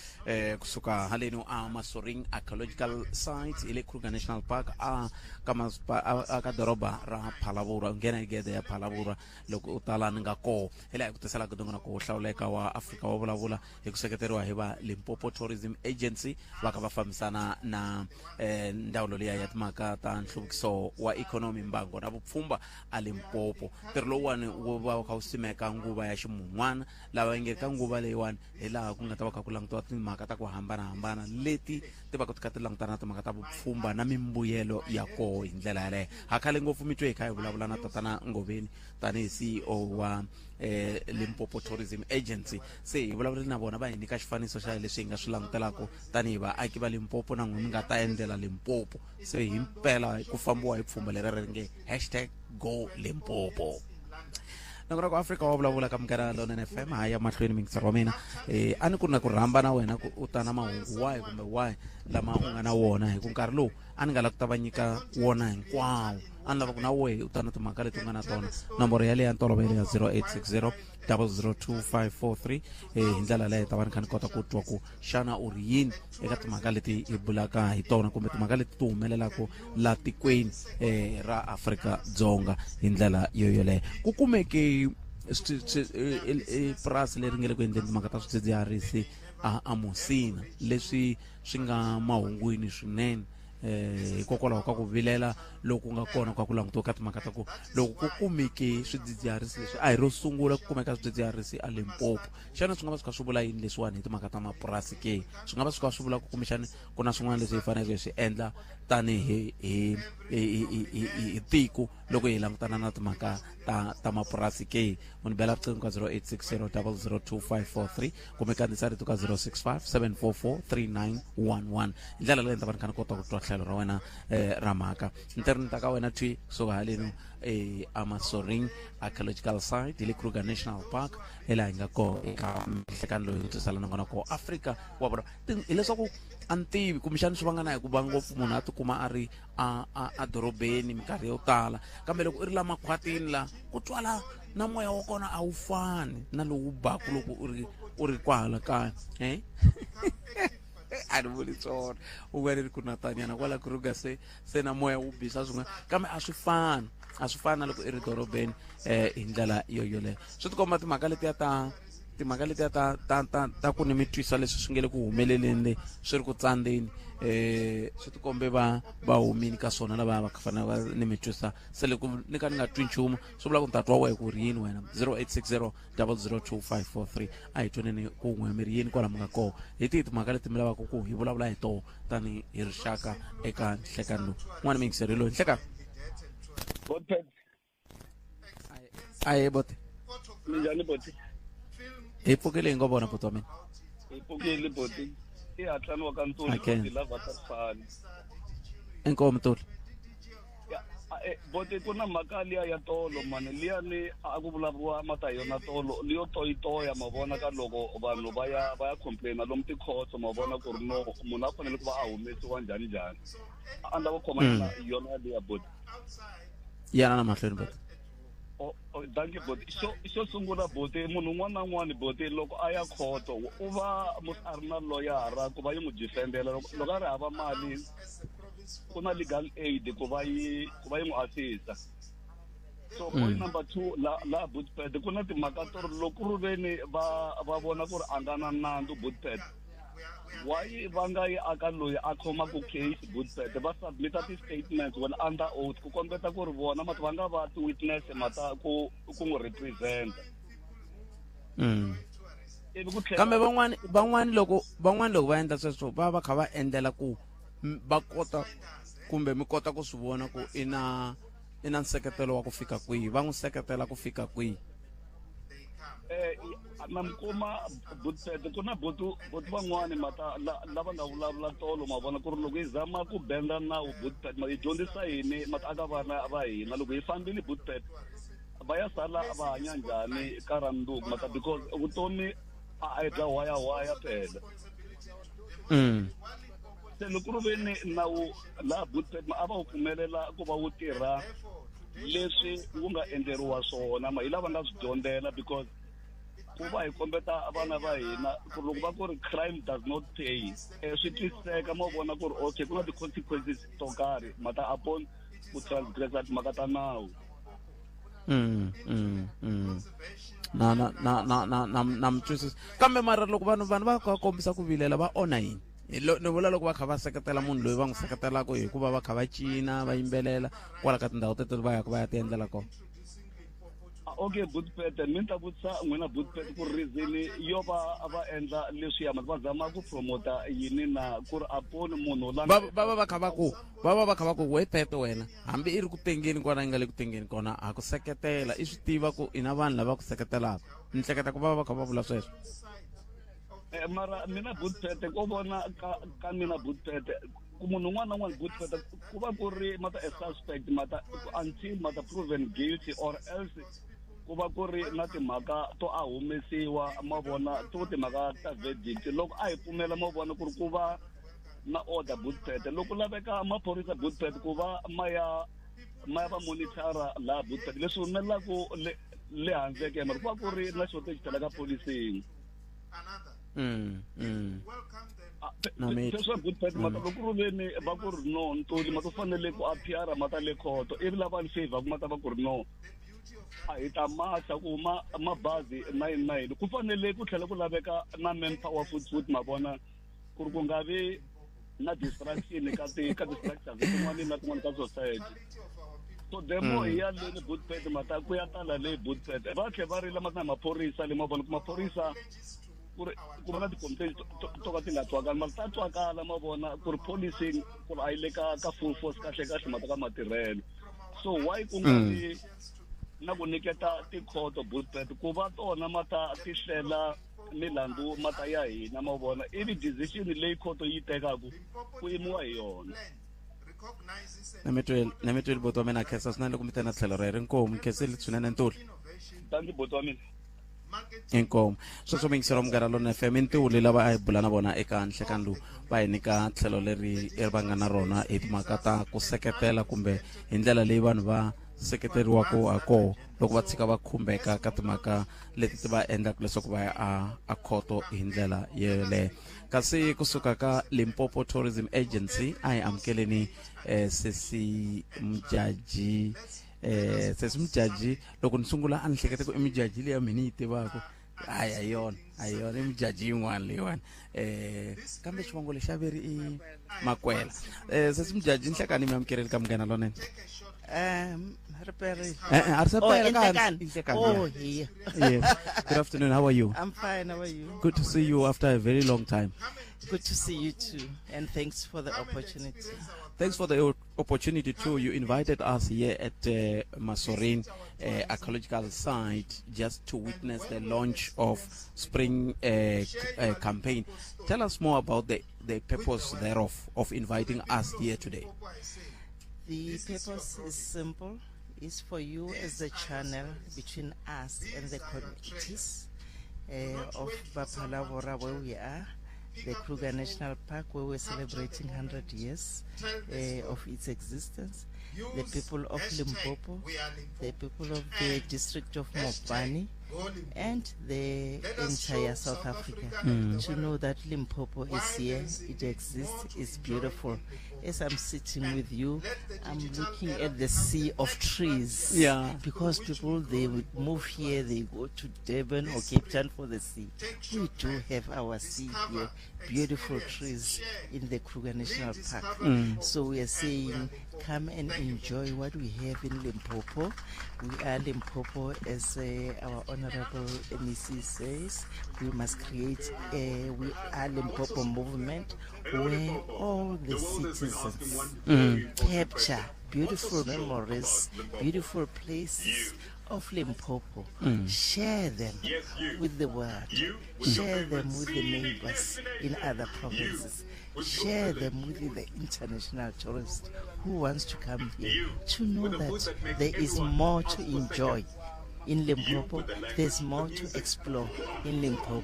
kusuka haleni a Masoring Archaeological Site hi le Kruger National Park, a ka maspa a ka doroba ra Phalavurwa. U nghena hi gede ya Phalavurwa loko u tala ni nga koho. Hi laha hi ku tiselaka nongonoko wo hlawuleka wa Afrika wa Vulavula hi ku seketeriwa hi va Limpopo Tourism Agency, va kha va fambisana na ndzawulo liya ya timhaka ta nhluvukiso wa ikhonomi, mbango na vupfhumba a Limpopo. Ntirho lowuwani wu va wu kha wu simeka nguva ya ximun'wana lava nge ka nguva leyiwani, hi laha ku nga ta va kha ku langutiwa timhaka ta ku hambanahambana leti ti va ku ti kha ti langutana na timhaka ta vupfhumba na mimbuyelo ya koho hi ndlela yaleyo. Ha khale ngopfu mi twe hi kha hi vulavula na tatana Ngoveni tanihi CEO wa Limpopo Tourism Agency. Se hi vulavule na vona, va hi nyika xifaniso xa leswi hi nga swi langutelaka tanihi vaaki va Limpopo na n'wina mi nga ta endlela Limpopo. Se hi mpela ku fambiwa hi pfhumba leri ri nge #GoLimpopo. Nakona ku Afrika wa Vulavula ka Munghana Lonene FM ha ya mahlweni. Mingisero wa mina, a ni ku ri na ku rhamba na wena ku u ta na mahungu wahi kumbe wahi lama u nga na wona, hi ku nkarhi lowu a ni nga lavi ku ta va nyika wona hinkwawo, a ni lava ku na wehe u ta na timhaka leti u nga na tona. Nomboro yaleyo ya ntolovelo ya 0860 002543. Hi ndlela leyo ta va ni kha ni kota ku twa ku xana u ri yini eka timhaka leti hi bulaka hi tona kumbe timhaka leti ti humelelaka la tikweni ra Afrika Dzonga hi ndlela yo yoleyo. Ku kumeke purasi leri nge le ku endleni timhaka ta swidzidziharisi a Musina, leswi swi nga mahungwini swinene hikokwalaho ka ku vilela loku nga kona ka ku langutiwa ka timhaka ta ku loko ku kumeke swidzidziharisi leswi a hi ro sungula ku kumeka swidzidziharisi a Limpopo. Xana swi nga va swi kha swi vula yini leswiwani hi timhaka ta mapurasi ke? Swi nga va swi kha swi vula ku kumbexani ku na swin'wana leswi hi faneleke hi swi endla tanihi hi tiko loko hi langutana na timhaka ta mapurasi ke? U ni bela riqingho ka 0860 002543 kumbe kandziyisa rito ka 065 744 3911. Hi ndlela leyi ni ta va ni kha ni kota ku twa tlhelo ra wena ra mhaka. Ni ta ka wena thwi kusuka haleni Amasoring Archaeological Site hi le Kruger National Park, hi laha hi nga koho eka nhlekani loyi hi twisela nongonoko Afrika wa Vula. Hileswaku a ni tivi kumbexani swi vanga na hikuva ngopfu munhu a tikuma a ri a dorobeni minkarhi yo tala, kambe loko u ri la makhwatini la ku twala na moya wa kona a wu fani na lowu baku loko u ri kwahala kaya. A ni vuli swona un'wana ri ku natanyana kwala Kruger se na moya wu bisa swin'wana, kambe a swi fani na loko i ri dorobeni hi ndlela yo yoleyo. Swi tikomba timhaka letiya ta Timhaka letiya ta ta ta ta ku ni mi twisa leswi swi nge le ku humeleleni le swi ri ku tsandzeni, swi tikombe va va humini ka swona lava va fanele va ni mi twisa. Se loko ni ka ni nga twi nchumu, swi vula ku ni ta twa wehe ku ri yini wena. 0860 002543. A hi twaneni kun'we, mi ri yini kwala mi nga kona? Hi tihi timhaka leti mi lavaka ku hi vulavula hi toho tani hi rixaka eka nhlekani lowu? N'wana miyingiseri loyi, nhlekani. Botpet. Ahe bote. Minjhani boti? Hi pfukile, hi ngo vona buti wa mina. Hi pfukile boti. I hatlani wa ka Ntuli. Okay. Boti lava ta fani. Inkomu Ntuli. Boti, ku na mhaka liya ya tolo mani, liya ni a ku vulavuriwa mata hi yona tolo, liyo toyitoya ma vona, ka loko vanhu va ya va ya complaina lomu tikhotso, ma vona ku ri no munhu a fanele ku va a humesiwa njhani njhani. A ni lava ku khoma yona yona liya boti. Yana na mahlweni boti. Oh, dankie boti. Xo sungula boti, munhu un'wana na un'wana boti, loko a ya khoto u va a ri na loyara ku va yi n'wi defendela. Loko a ri hava mali, ku na legal aid ku va yi n'wi assista. So point number two, la Bootpad, ku na timhaka to ri loko ri veni va vona ku ri a nga na nandzu Bootpad, why va nga yi aka loyi a khomaka case Bootpad, va submita ti-statements well under oath ku kombeta ku ri vona mati va nga va ti-witness mata ku n'wi representa? Ivi ku tlhela Kambe van'wani loko va endla sweswo, va va kha va endlela ku va kota kumbe mi kota ku swi vona ku i na nseketelo wa ku fika kwihi, va n'wi seketela ku fika kwihi. Na mi kuma Bootpad, ku na botu botu van'wani mata lava nga vulavula tolo, ma vona ku ri loko hi zama ku benda nawu Bootpad, ma hi dyondzisa yini mata aka vana va hina loko hi fambile Bootpad, va ya sala va hanya njhani ka ra mundzuku mata? Because vutomi a hi bya waya waya phela. Se loko ri veni nawu laha Bootpad a va wu pfumelela ku va wu tirha leswi wu nga endleriwa swona, ma hi lava nga swi dyondzela, because ku va hi kombeta vana va hina ku ri loko va ku ri crime does not pay, swi twisiseka, ma vona ku ri okay, ku na ti-consequences to karhi mata upon ku transgressa timhaka ta nawu. Na na na na na na na mi twisisa, kambe mara loko vanhu va kha va kombisa ku vilela, va onha yini? Ni vula loko va kha va seketela munhu loyi va n'wi seketelaka hikuva va kha va cina, va yimbelela kwala ka tindhawu teto va yaka va ya ti endlela kona. Ah, okay Bootpet, mi ni ta vutisa n'wina Bootpet ku ri reason yo va va endla leswiya mati, va zama ku promota yini na ku ri aponi munhu la Va va kha va ku va va va kha va ku we pete wena, hambi i ri ku tengeni kona, yi nga le ku tengeni kona, ha ku seketela, i swi tiva ku i na vanhu lava ku seketelaka. Ni hleketa ku va va kha va vula sweswo. Mara mina Bootpet, ko vona ka mina Bootpet, ku munhu un'wana na un'wana Bootpet ku va ku ri mata a suspect mata until mata proven guilty or else ku va ku ri na timhaka to a humesiwa, ma vona, to timhaka ta verdict. Loko a hi pfumela, ma vona ku ri ku va na order Bootpet, loko laveka maphorisa Bootpet ku va ma ya va monitora laha Bootpet leswi humelelaku le handle ke, mara ku va ku ri na shortage phela ka policing. Na mi Sweswo Bootpet mata loko ri veni va ku ri no Ntuli mata u fanele ku appear mata le khoto, ivi lava ni favor ku mata va ku ri no, a hi ta macha ku huma mabazi 99, ku fanele ku tlhela ku laveka na manpower futhi futhi, ma vona ku ri ku nga vi na distraction ka ti-structures tin'wana na tin'wana ka society. So the more hi ya leni Bootpet mata ku ya tala le Bootpet, va tlhe va rila mata na maphorisa le, ma vona ku maphorisa ku ri ku va na ti-complaints to ka ti nga twakali, mara ta twakala, ma vona ku ri policing ku ri a yi le ka full force kahle kahle mata ka matirhelo. So why ku nga vi na ku nyiketa tikhoto Bootpet ku va tona mata ti hlela milandzu mata ya hina, ma vona, ivi decision leyi khoto yi tekaku ku yimiwa hi yona? Na mi tweli boti wa mina, khensa swinene loko mi te na tlhelo ra ri nkomu, khenseli swinene Ntuli. Dankie boti wa mina. Inkomu. Sweswo miyingiselo Munghana Lona FM, i Ntuli lava a hi bula na vona eka nhlekani lowu, va hi nyika tlhelo leri ri va nga na rona hi timhaka ta ku seketela kumbe hi ndlela leyi vanhu va seketeriwaka ha koho loko va tshika va khumbeka ka timhaka leti ti va endlaka leswaku va ya a khoto hi ndlela yeleyo. Kasi kusuka ka Limpopo Tourism Agency, a hi amukeleni sesi Mujaji. Sesi Mujaji, loko ni sungula a ni hleketa ku i Mujaji leyi ya mina yi tivaka. Hayi, a yona, a yona, i mujaji yin'wana leyiwani. Kambe xivongo lexi a ve ri i Makwela. Sesi mujaji, Nhlekani, mi amukeleli ka Munghana Lonene. Ri perile. A ri se Oh, pela ka ha Nhlekani. ri- Nhlekani, Oh, yeah. yeah. Yes. Good afternoon. How are you? I'm fine. How are you? Good to see you after a very long time. Good to see you too, and thanks for the opportunity. Thanks for the opportunity too. You invited us here at Masorini Archaeological Site just to witness the launch of Spring campaign. Tell us more about the purpose thereof of inviting us here today. The purpose is simple. It's for you as the channel between us and the communities of Ba-Phalaborwa, where we are, the Kruger National Park, where we're celebrating 100 years of its existence, the people of Limpopo, the people of the district of Mopani, and the entire South Africa, to know that Limpopo is here, it exists, it's beautiful. As I'm sitting with you, I'm looking at the sea of trees. Because people, they would move here, they go to Durban or Cape Town for the sea. We do have our sea here, beautiful trees in the Kruger National Park. So we are saying, come and enjoy what we have in Limpopo. We are Limpopo, as our Honorable MEC says, we must create a We Are Limpopo movement where all the citizens capture beautiful memories, beautiful places of Limpopo, share them with the world, share them with the neighbors in other provinces, share them with the international tourist who wants to come here to know that there is more to enjoy in Limpopo, there's more to explore in Limpopo.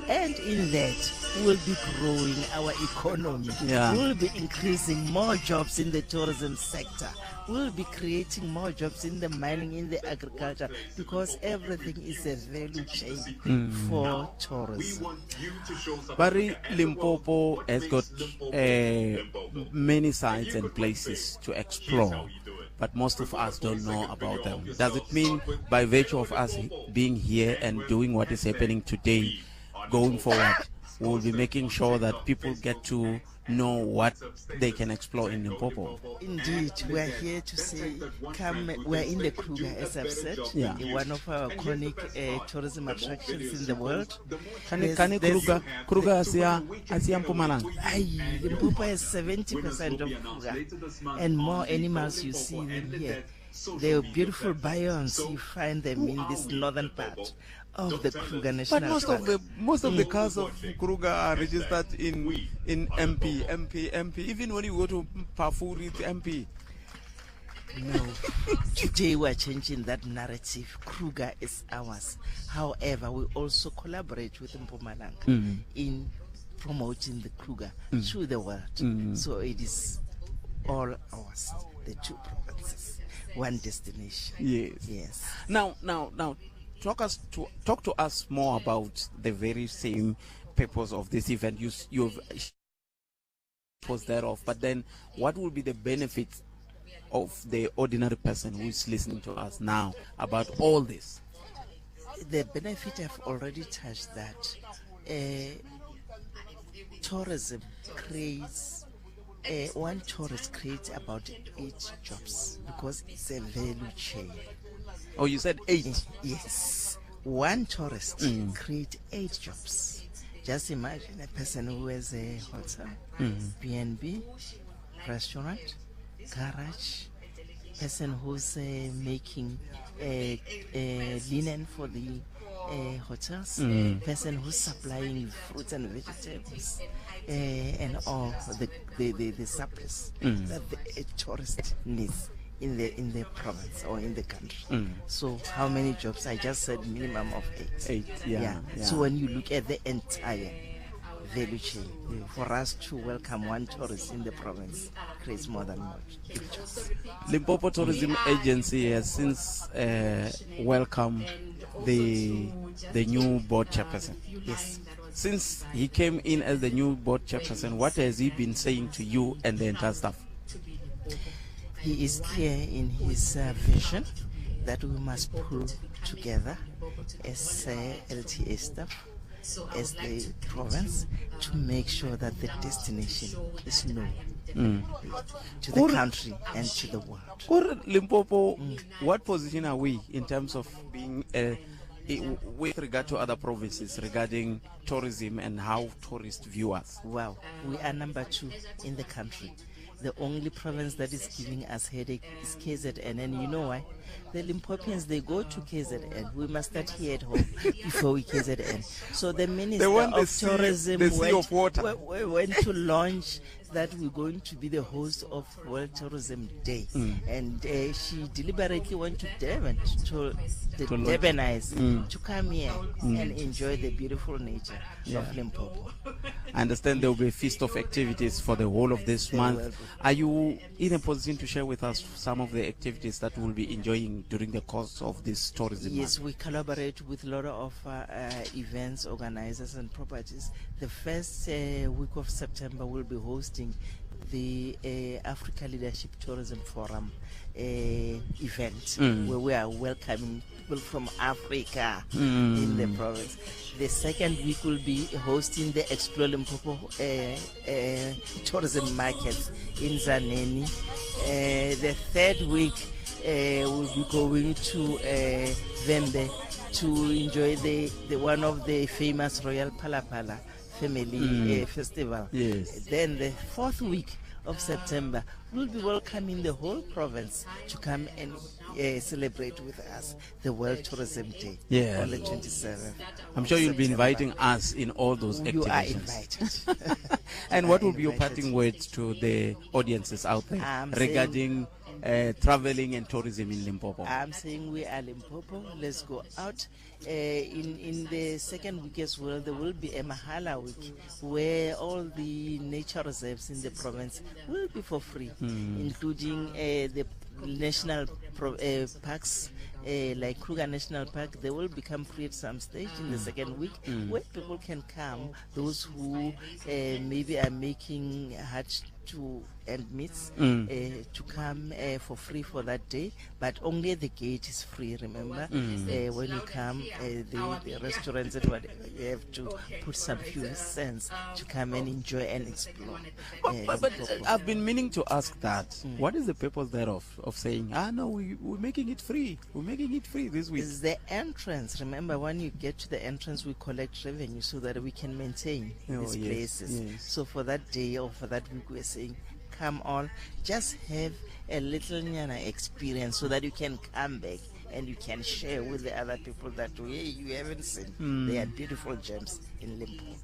And in that, we'll be growing our economy. We'll be increasing more jobs in the tourism sector. We'll be creating more jobs in the mining, in the agriculture, because everything is a value chain for tourism. Barry, Limpopo has got many sites and places to explore, but most of us don't know about them. Does it mean by virtue of us being here and doing what is happening today, going forward, we'll be making sure that people get to know what they can explore in Limpopo? Indeed, we are here to say, come, we are in the Kruger, as I've said, one of our iconic tourism attractions in the world. Can Kruger Asia Mpumalanga? Aye, Limpopo has 70% of Kruger, and more animals you see them here. The beautiful biomes, you find them in this northern part of the Kruger National But most Park. of the most of the cars of Kruger are registered in MP, MP, MP. Even when you go to Pafuri, it's MP. No. Today we are changing that narrative. Kruger is ours. However, we also collaborate with Mpumalanga in promoting the Kruger to the world. So it is all ours, the two provinces, one destination. Yes. Yes. Now, talk to us more about the very same purpose of this event. You've purpose thereof, but then what will be the benefits of the ordinary person who is listening to us now about all this? The benefit, I've already touched that. Tourism creates, one tourist creates about 8 jobs because it's a value chain. Oh, you said 8? Yes. One tourist creates 8 jobs. Just imagine a person who has a hotel, B&B, restaurant, garage, person who's making linen for the hotels, person who's supplying fruits and vegetables, and all the supplies that the tourist needs in the province or in the country. So how many jobs? I just said minimum of 8. 8, yeah. So when you look at the entire value chain, for us to welcome one tourist in the province creates more than 8 jobs. Limpopo Tourism Agency has since welcomed the new board chairperson. Yes. Since he came in as the new board chairperson, what has he been saying to you and the entire staff? He is clear in his vision. That we must pull together as LTA staff, as the province, to make sure that the destination is known to the country and to the world. Kore Limpopo, what position are we in terms of being with regard to other provinces regarding tourism and how tourists view us? Wow, we are number 2 in the country. The only province that is giving us headache is KZN, and you know why? The Limpopians, they go to KZN. We must start here at home before we KZN. So the Minister of Tourism the sea of water. went to launch that we're going to be the host of World Tourism Day. And she deliberately went to Durban to the To launch. Durbanites to come here and enjoy the beautiful nature of Limpopo. I understand there will be a feast of activities for the whole of this There month. will be. Are you in a position to share with us some of the activities that we'll be enjoying during the course of this tourism Yes, month? we collaborate with a lot of events organizers and properties. The first week of September, we'll be hosting the Africa Leadership Tourism Forum event, where we are welcoming people from Africa in the province. The second week will be hosting the Explore Limpopo tourism markets in Tzaneen. The third week, we'll be going to Vhembe to enjoy the one of the famous Royal Palapala family festival. Then the fourth week of September, we'll be welcoming the whole province to come and celebrate with us the World Tourism Day on the 27th. I'm sure you'll be inviting us in all those You are activations. invited. And what will be your Invited. parting words to the audiences out there I'm saying regarding traveling and tourism in Limpopo? I'm saying we are Limpopo. Let's go out. In the second week as well, there will be a Mahala week where all the nature reserves in the province will be for free, including the national parks like Kruger National Park. They will become free at some stage in the second week, where people can come, those who maybe are making hard to end meets, to come for free for that day, but only the gate is free, remember. When you come, the restaurants and whatever, you have to put some few cents to come and enjoy and explore. But Limpopo. I've been meaning to ask that. What is the purpose thereof, of saying, no, we're making it free. We're making it free this week. It's the entrance. Remember, when you get to the entrance, we collect revenue so that we can maintain these places. So for that day or for that week, we're saying, come on, just have a little nyana experience so that you can come back and you can share with the other people that hey, you haven't seen. They are beautiful gems in Limpopo.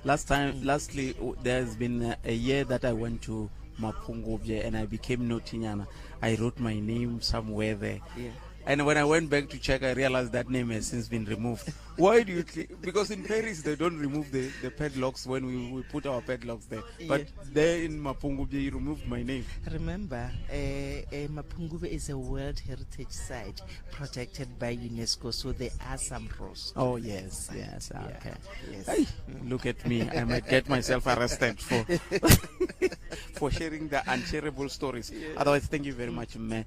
Lastly, there's been a year that I went to Mapungubwe and I became Notinyana. I wrote my name somewhere there. And when I went back to check, I realized that name has since been removed. Why do you... because in Paris, they don't remove the padlocks when we put our padlocks there. But there in Mapungubwe, you removed my name. Remember, Mapungubwe is a World Heritage Site protected by UNESCO, so there are some rules. Oh, yes, yes, okay. Yes. Hey, look at me. I might get myself arrested for sharing the unshareable stories. Otherwise, thank you very much, Mme.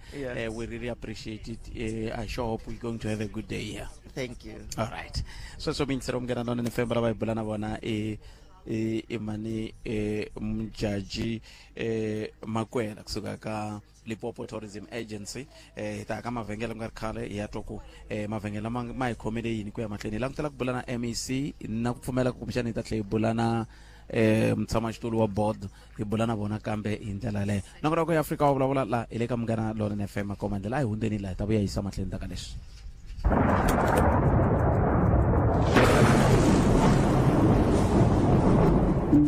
We really appreciate it. I sure hope we're going to have a good day here. Thank you. All right. So means that I'm going to ba bolana bona e mane Modjadji Makwela kusuka ka Limpopo Tourism Agency. Ta ka mavhengele ku nga ri khale hi ya twa ku mavhengele ma hi khomele yini ku ya mahlweni. Hi langutela ku bula na MEC na ku pfumela ku kumbexana hi ta tlhela hi bula na mutshamaxitulu wa board, hi bula na vona kambe hi ndlela yaleyo. Nongonoko ya Afrika wa vulavula la hi le ka Munghana Lonene FM makomba ndlela a hi hundzeni laha hi ta vuya yisa mahlweni ta ka leswi.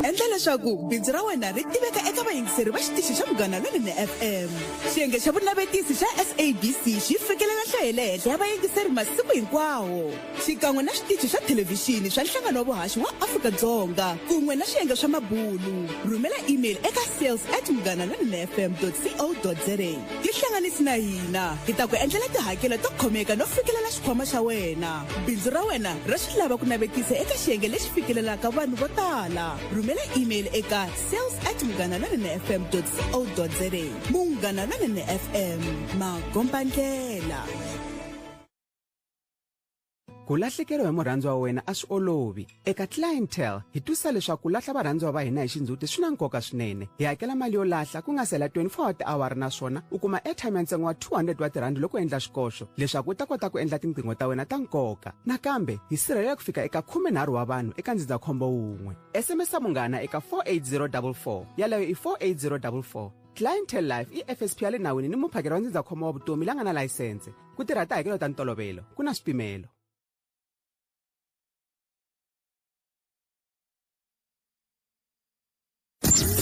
Endla leswaku bindzu ra wena ri tiveka eka vayingiseri va xitichi xa Munghana Lonene FM. Xiyenge xa vunavetisi xa SABC xi fikelela nhlayo ya le henhla ya vayingiseri masiku hinkwawo, xikan'we na switichi swa thelevhixini swa Nhlangano wa Vuhaxi wa Afrika-Dzonga kun'we na swiyenge swa mabulu. Rhumela email eka sales at munghana lonene f m dot co dot za. Tihlanganisi na hina, hi ta ku endlela tihakelo to khomeka no fikelela xikhwama xa wena. Bindzu ra wena ra swi lava ku navetisa eka xiyenge lexi fikelelaka vanhu vo tala. Rhumela email eka sales at munghana lonene f m dot co dot za. Munghana Lonene FM, makombandlela. Ku lahlekeriwa hi murhandziwa wa wena a swi olovi. Eka Clientele, hi twisisa leswaku ku lahla varhandziwa va hina hi xindzhuti swi na nkoka swinene. Hi hakela mali yo lahla ku nga si hela 24 wa tiawara naswona u kuma airtime ya ntsengo wa 200 wa tirhandi loko u endla xikoxo leswaku u ta kota ku endla tinqingho ta wena ta nkoka. Nakambe, hi sirhelela ku fika eka 13 wa vanhu eka ndzindzakhombo wun'we. SMS Munghana eka 48044. Yaleyo i 48044. Clientele Life i FSP ya le nawini ni muphakeri wa ndzindzakhombo wa vutomi la nga na layisense. Ku tirha tihakelo ta ntolovelo, ku na swipimelo.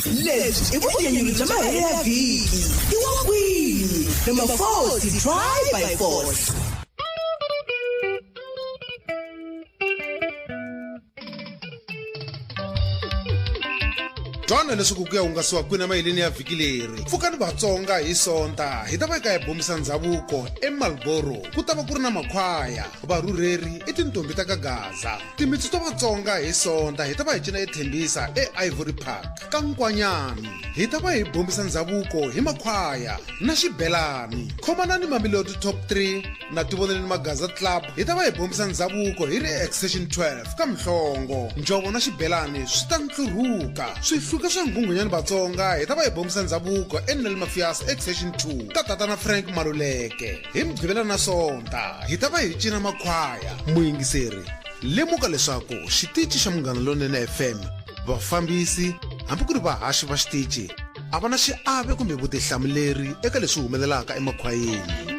Lebyi i vunyanyuri bya mahelo ya vhiki. I wa kwini? Number 40 try by force. Twana leswaku ku ya hungasiwa kwini emaheleni ya vhiki leri. Pfukani Vatsonga hi Sonta hi ta va hi ka hi bomisa ndzhavuko eMarlboro. Ku ta va ku ri na makhwaya, varhurheri i tintombi ta ka Gaza. Timitsu ta Vatsonga hi Sonta hi ta va hi cina eThembisa eIvory Park ka Nkwanyani. Hi ta va hi bombisa ndzhavuko hi makhwaya na xibelani. Khomanani Mamelodi Top 3 na Tivoneleni Magaza Club hi ta va hi bombisa ndzhavuko hi ri eExtension 12 ka Mhlongo. Njhovo na xibelani swi ta ntlurhuka. Swihluke swa Nghunghunyani Vatsonga hi ta va hi bombisa ndzhavuko eNel Mafias Extension 2 ka Tatana Frank Maluleke. Hi Mugqivela na Sonta hi ta va hi cina makhwaya. Muyingiseri, lemuka leswaku xitici xa Munghana Lonene FM, vafambisi hambi ku ri vahaxi va xitici a va na xiave kumbe vutihlamuleri eka leswi humelelaka emakhwayeni.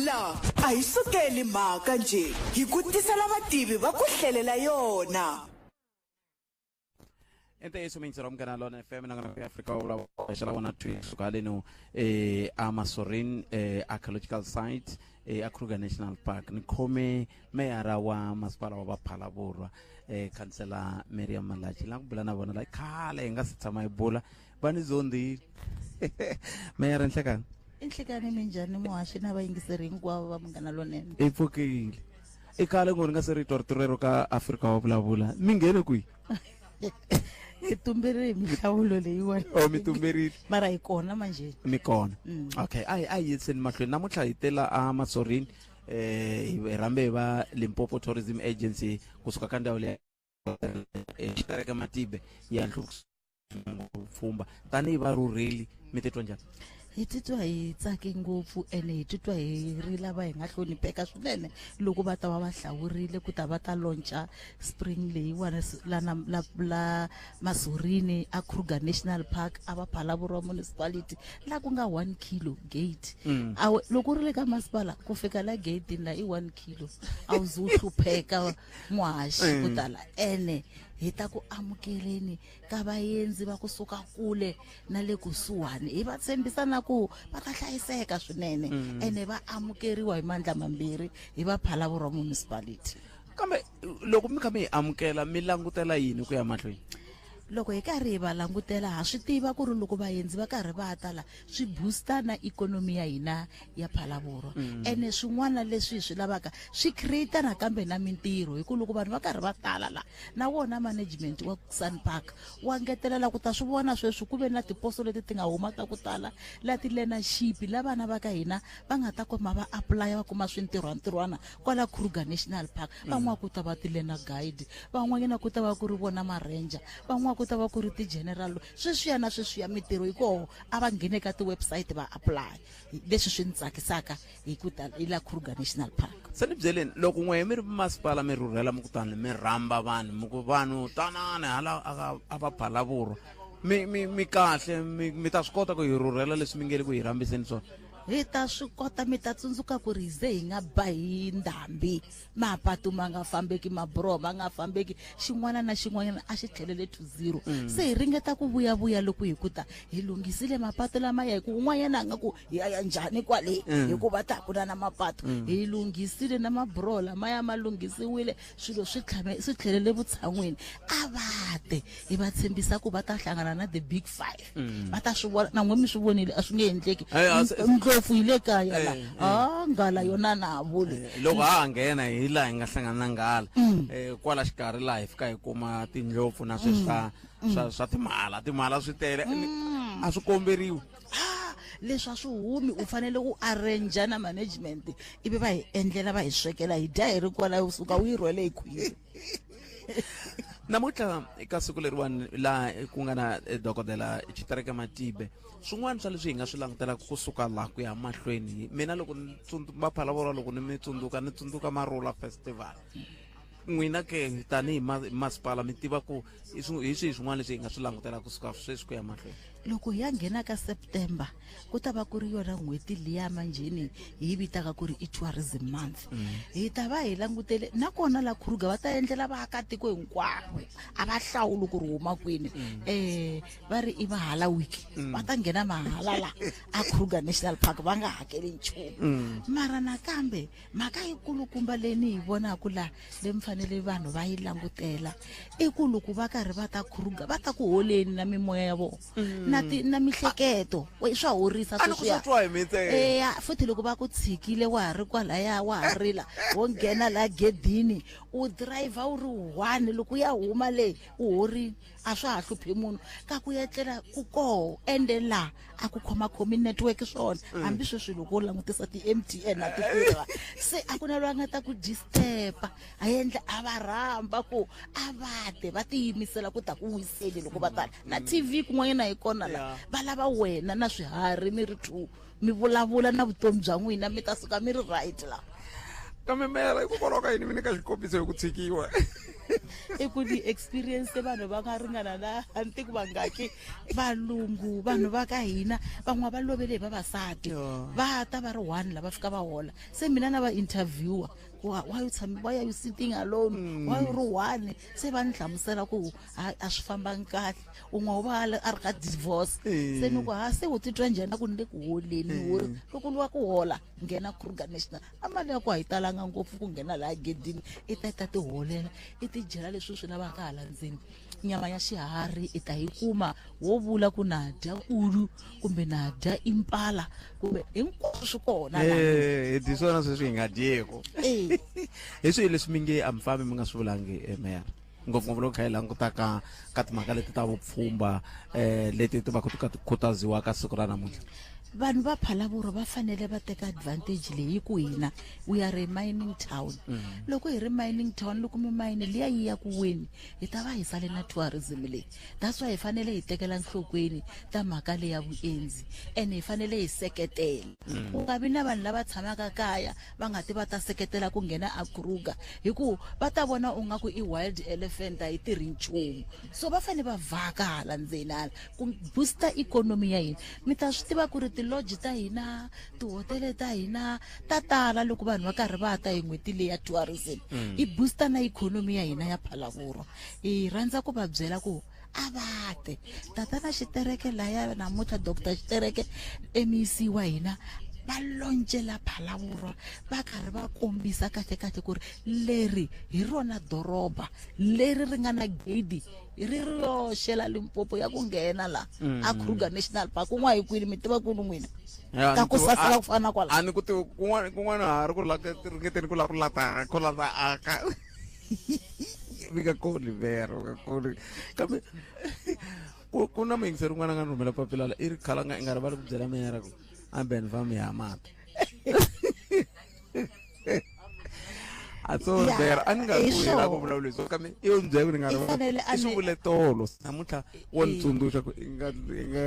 La a hi sukeli mhaka njhe, hi ku tisela vativi va ku hlelela yona. I ntiyiso miyingiseri wa Munghana Lona FM na ya Afrika wa vulavula xa la vona twi suka haleno eh a Masorin eh archaeological site eh a Kruger National Park ni khome meyara wa masipala wa Vaphalabhorwa eh khansela Miriam Malatji la ku bula na vona la khale hi nga si tshama hi bula va ni zondhile meyara nhlekani. I nhlekani, minjhani muhaxi na vayingiseri hinkwavo va Munghana Lonene? I pfukile, i khale ngo ni nga se ri twa rito rero ka Afrika wa vulavula. Mi nghene kwihi? Hi tumberile hi mihlawulo leyiwani. Oh, mi tumberile. Mara hi kona manjhe. Mi kona. Okay, a hi yiseni mahlweni. Namuntlha hi tela a Masorini, hi rhambe hi va Limpopo Tourism Agency kusuka ka ndhawu leyi xitereke Matibe ya nhluvukiso pfhumba. Tanihi varhurheli, mi titwa njhani? Hi titwa hi tsake ngopfu, ene hi titwa hi ri lava hi nga hlonipheka swinene loko va ta va va hlawurile ku ta va ta launcha spring leyiwani la la la Masorini a Kruger National Park a va Phalaborwa municipality la ku nga 1 kilo gate. A loko u ri le ka masipala ku fika la gate la i 1 kilo, a wu zi u hlupheka muhaxi ku tala. Ene hi ta ku amukeleni ka vaendzi va kusuka kule na le kusuhani, hi va tshembisa na ku va ta hlayiseka swinene, ene va amukeriwa hi mandla mambirhi hi va Phalaborwa municipality. Kambe loko mi kha mi hi amukela, mi langutela yini ku ya mahlweni? Loko hi karhi hi va langutela, ha swi tiva ku ri loko vaendzi va karhi va ta la, swi booster na ikhonomi ya hina ya Phalaborwa. Ene swin'wana leswi hi swi lavaka swi create nakambe na mintirho, hi ku loko vanhu va karhi va tala la, na wona management wa Sun Park wa ngetelela. Ku ta swi vona sweswi ku ve na tiposo leti ti nga huma ta ku tala la ti-learnership, la vana va ka hina va nga ta kuma va apply va kuma swintirhwantirhwana kwala Kruger National Park. Van'wana ku ta va ti-learner guide, van'wanyana ku ta va ku ri vona ma-ranger, van'wana ku ta va ku ri ti-general, sweswiya na sweswiya. Mintirho yi koho, a va nghene ka ti-website va apply. Leswi swi ni tsakisaka hi ku ta hi la Kruger National Park. Se ni byeleni, loko n'we mi ri masipala mi rhurhela, mi kutani mi rhamba vanhu, mi ku vanhu tanani hala a va Phalaborwa, mi kahle, mi ta swi kota ku hi rhurhela leswi mi nge le ku hi rhambiseni swona? Hi ta swi kota. Mi ta tsundzuka ku ri hi ze hi nga ba hi ndhambi, mapatu ma nga fambeki, maburoho ma nga fambeki, xin'wana na xin'wanyana a xi tlhelele to zero. Se hi ringeta ku vuyavuya loko hi ku ta hi lunghisile mapatu lamaya, hi ku un'wanyana a nga ku hi ya ya njhani kwale, hikuva ta ku na na mapatu. Hi lunghisile na maburoho lamaya ma lunghisiwile, swilo swi tlhame swi tlhelele vutshan'wini. A va te, hi va tshembisa ku va ta hlangana na the big five. Va ta swi vona na n'we, mi swi vonile, a swi nge endleki. Ndlopfu yi le kaya la. A nghala yona na ha vuli. Loko ha ha nghena hi laha hi nga hlangana na nghala, kwala xikarhi laha hi fika hi kuma tindlopfu na sweswi swa timhala, timhala swi tele, a swi komberiwi. Ah, Leswi a swi humi, u fanele u arrange na management ivi va hi endlela, va hi swekela, hi dya hi ri kwala, u suka u yi rhwele hi khwiri. Namuntlha eka siku leriwani laha ku nga na dokodela Xitereke Matibe, swin'wana swa leswi hi nga swi langutelaka kusuka laha ku ya mahlweni, mina loko ni va Phalaborwa, loko ni mi tsundzuka, ni tsundzuka Marula Festival. N'wina ke tanihi masipala mi tiva ku hi swihi swin'wana leswi hi nga swi langutelaka kusuka sweswi ku ya mahlweni? Loko hi ya nghena ka September, ku ta va ku ri yona n'hweti liya manjheni hi yi vitaka ku ri i tourism month. Hi ta va hi langutele nakona la Kruger va ta endlela vaakatiko hinkwavo, a va hlawuli ku ri huma kwini. Va ri i mahala week, va ta nghena mahala la a Kruger National Park va nga hakeli nchumu. Mara nakambe mhaka yikulukumba leyi ni yi vonaka la, leyi mi fanele vanhu va yi langutela, i ku loko va karhi va ta Kruger, va ta ku holeni na mimoya ya vona na ti na mihleketo, swa horisa A ni ku sweswiya. swo twa hi mitsenge. Eya, futhi loko va ku tshikile wa ha ri kwalaya, wa ha rila, wo nghena la gedini, u driver u ri one, loko u ya huma le u horini, a swa ha hluphi munhu ka ku etlela ku koho. Ende la a ku khomakhomi network swona, hambi sweswi loko u langutisa ti-MTN a ti tirha, se a ku na loyi a nga ta ku disturba. A endla a va rhamba ku a va te va tiyimisela ku ta ku wiseni loko va tala na TV kun'wanyana hi kona la. Va lava wena na swiharhi mi ri two, mi vulavula na vutomi bya n'wina, mi ta suka mi ri right la. Kambe mera, hikokwalaho ka yini mi nyika xikombiso hi ku tshikiwa? I ku ni experience vanhu va nga ringana na a ni tiku vangaki valungu, vanhu va ka hina van'wana va lovele hi vavasati, va ta va ri one lava fika va hola. Se mina na va interviewer ku why you tshami, why are you sitting alone, why u ri one? Se va ni hlamusela ku a swi fambangi kahle, un'we u va a ri ka divorce. Se ni ku ha se u titwa njhani? A ku ni le ku holeni, ni hori. Loko luwa ku hola, nghena Kruger National, a mali ya ku a yi talanga ngopfu ku nghena laha gedini, i ta ta ti holela, i ti dyela leswi u swi lavaka hala ndzeni. Nyama ya xiharhi i ta yi kuma, wo vula ku na dya kudu kumbe na dya impala kumbe hinkwaswo swi kona laha. Eh, hi swona sweswi hi nga dyeku. Hi swihi leswi mi nge a mi fambi mi nga swi vulangi, mera, ngopfungopfu loko kha hi languta ka timhaka leti ta vupfhumba, leti ti va ku ti ka ti khutaziwa ka siku ra namuntlha? Vanhu va Phalaborwa va fanele va teka advantage leyi ku hina we are a mining town. Loko hi ri mining town, loko mimayini liya yi ya ku weni, hi ta va hi sale na tourism leyi. That's why hi fanele hi tekela nhlokweni ta mhaka leya vuendzi, ene hi fanele hi seketela. Ku nga vi na vanhu lava tshamaka kaya va nga ti va ta seketela ku nghena a Kruger, hi ku va ta vona ungaku i wild elephant, a yi tirhi nchumu. So va fanele va vhaka hala ndzeni hala ku booster ikhonomi ya hina. Mi ta swi tiva ku ri tilodge ta hina, tihotele ta hina ta tala loko vanhu va karhi va ta hi n'hweti leyi ya tourism. I booster na ikhonomi ya hina ya Phalaborwa. Hi rhandza ku va byela ku a va te. Tatana Xitereke laya namuntlha, Dr Xitereke, MEC wa hina, va loncela Phalaborwa, va karhi va kombisa kahle kahle ku ri leri hi rona doroba leri ri nga na gedi ri ri yoxe la Limpopo ya ku nghena la a Kruger National Park. Kun'wa hi kwini? Mi tiva kwini n'wina? Ya, Ka ni ku saseka ku fana na kwala. A ni ku tivi kun'wana kun'wana, ha ri ku la ringeteni ku la ku lata ku lata aka mi nga koli vero, nga koli. Kambe ku na muyingiseri un'wana a nga ni rhumela papila la, i ri khala nga i nga rivali ku byela meyara ku a ben fam ya mati a tso Ya, vera a ni nga hi ku yena ku swona. vulavula leswi, kambe i yo ni byela ku ni nga I rivali. fanele a I swi vule tolo, namuntlha wo ni tsundzuxa ku i nga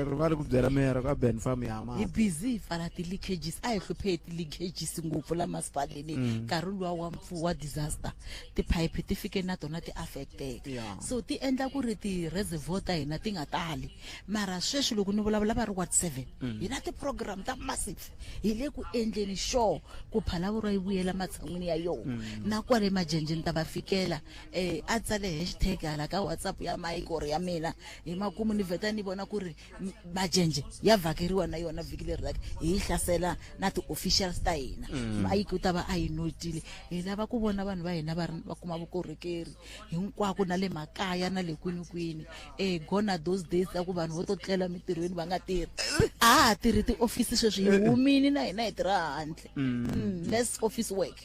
rivali ku byela meyara ku a ben farm ya Hi mati. busy hi pfala ti-leakages, a hi hluphe hi ti-leakages ngopfu la masipaleni. Nkarhi luwa wa mpfu wa disaster, tiphayiphi ti fike na tona ti affecteka. So ti endla ku ri ti-reservoir ta hina ti nga tali. Mara sweswi loko ni vulavula, va ri ward 7, hi na ti-program ta massive, hi le ku endleni sure ku Phalaborwa yi vuyela matshan'wini ya yona. Na kwale majenjeni ta va fikela. A tsale hashtag hala ka WhatsApp ya mike or ya mina, hi makumu ni vheta ni vona ku ri majenje ya vhakeriwa na yona vhiki leri taka, hi yi hlasela na ti-officials ta hina. Mike u ta va a yi notile. Hi lava ku vona vanhu va hina va ri va kuma vukorhokeri hinkwako, na le makaya na le kwini kwini. Gone are those days ta ku vanhu vo to tlela mintirhweni va nga tirhi. A ha tirhi tiofisi sweswi, hi humini na hina hi tirha handle. Less office work.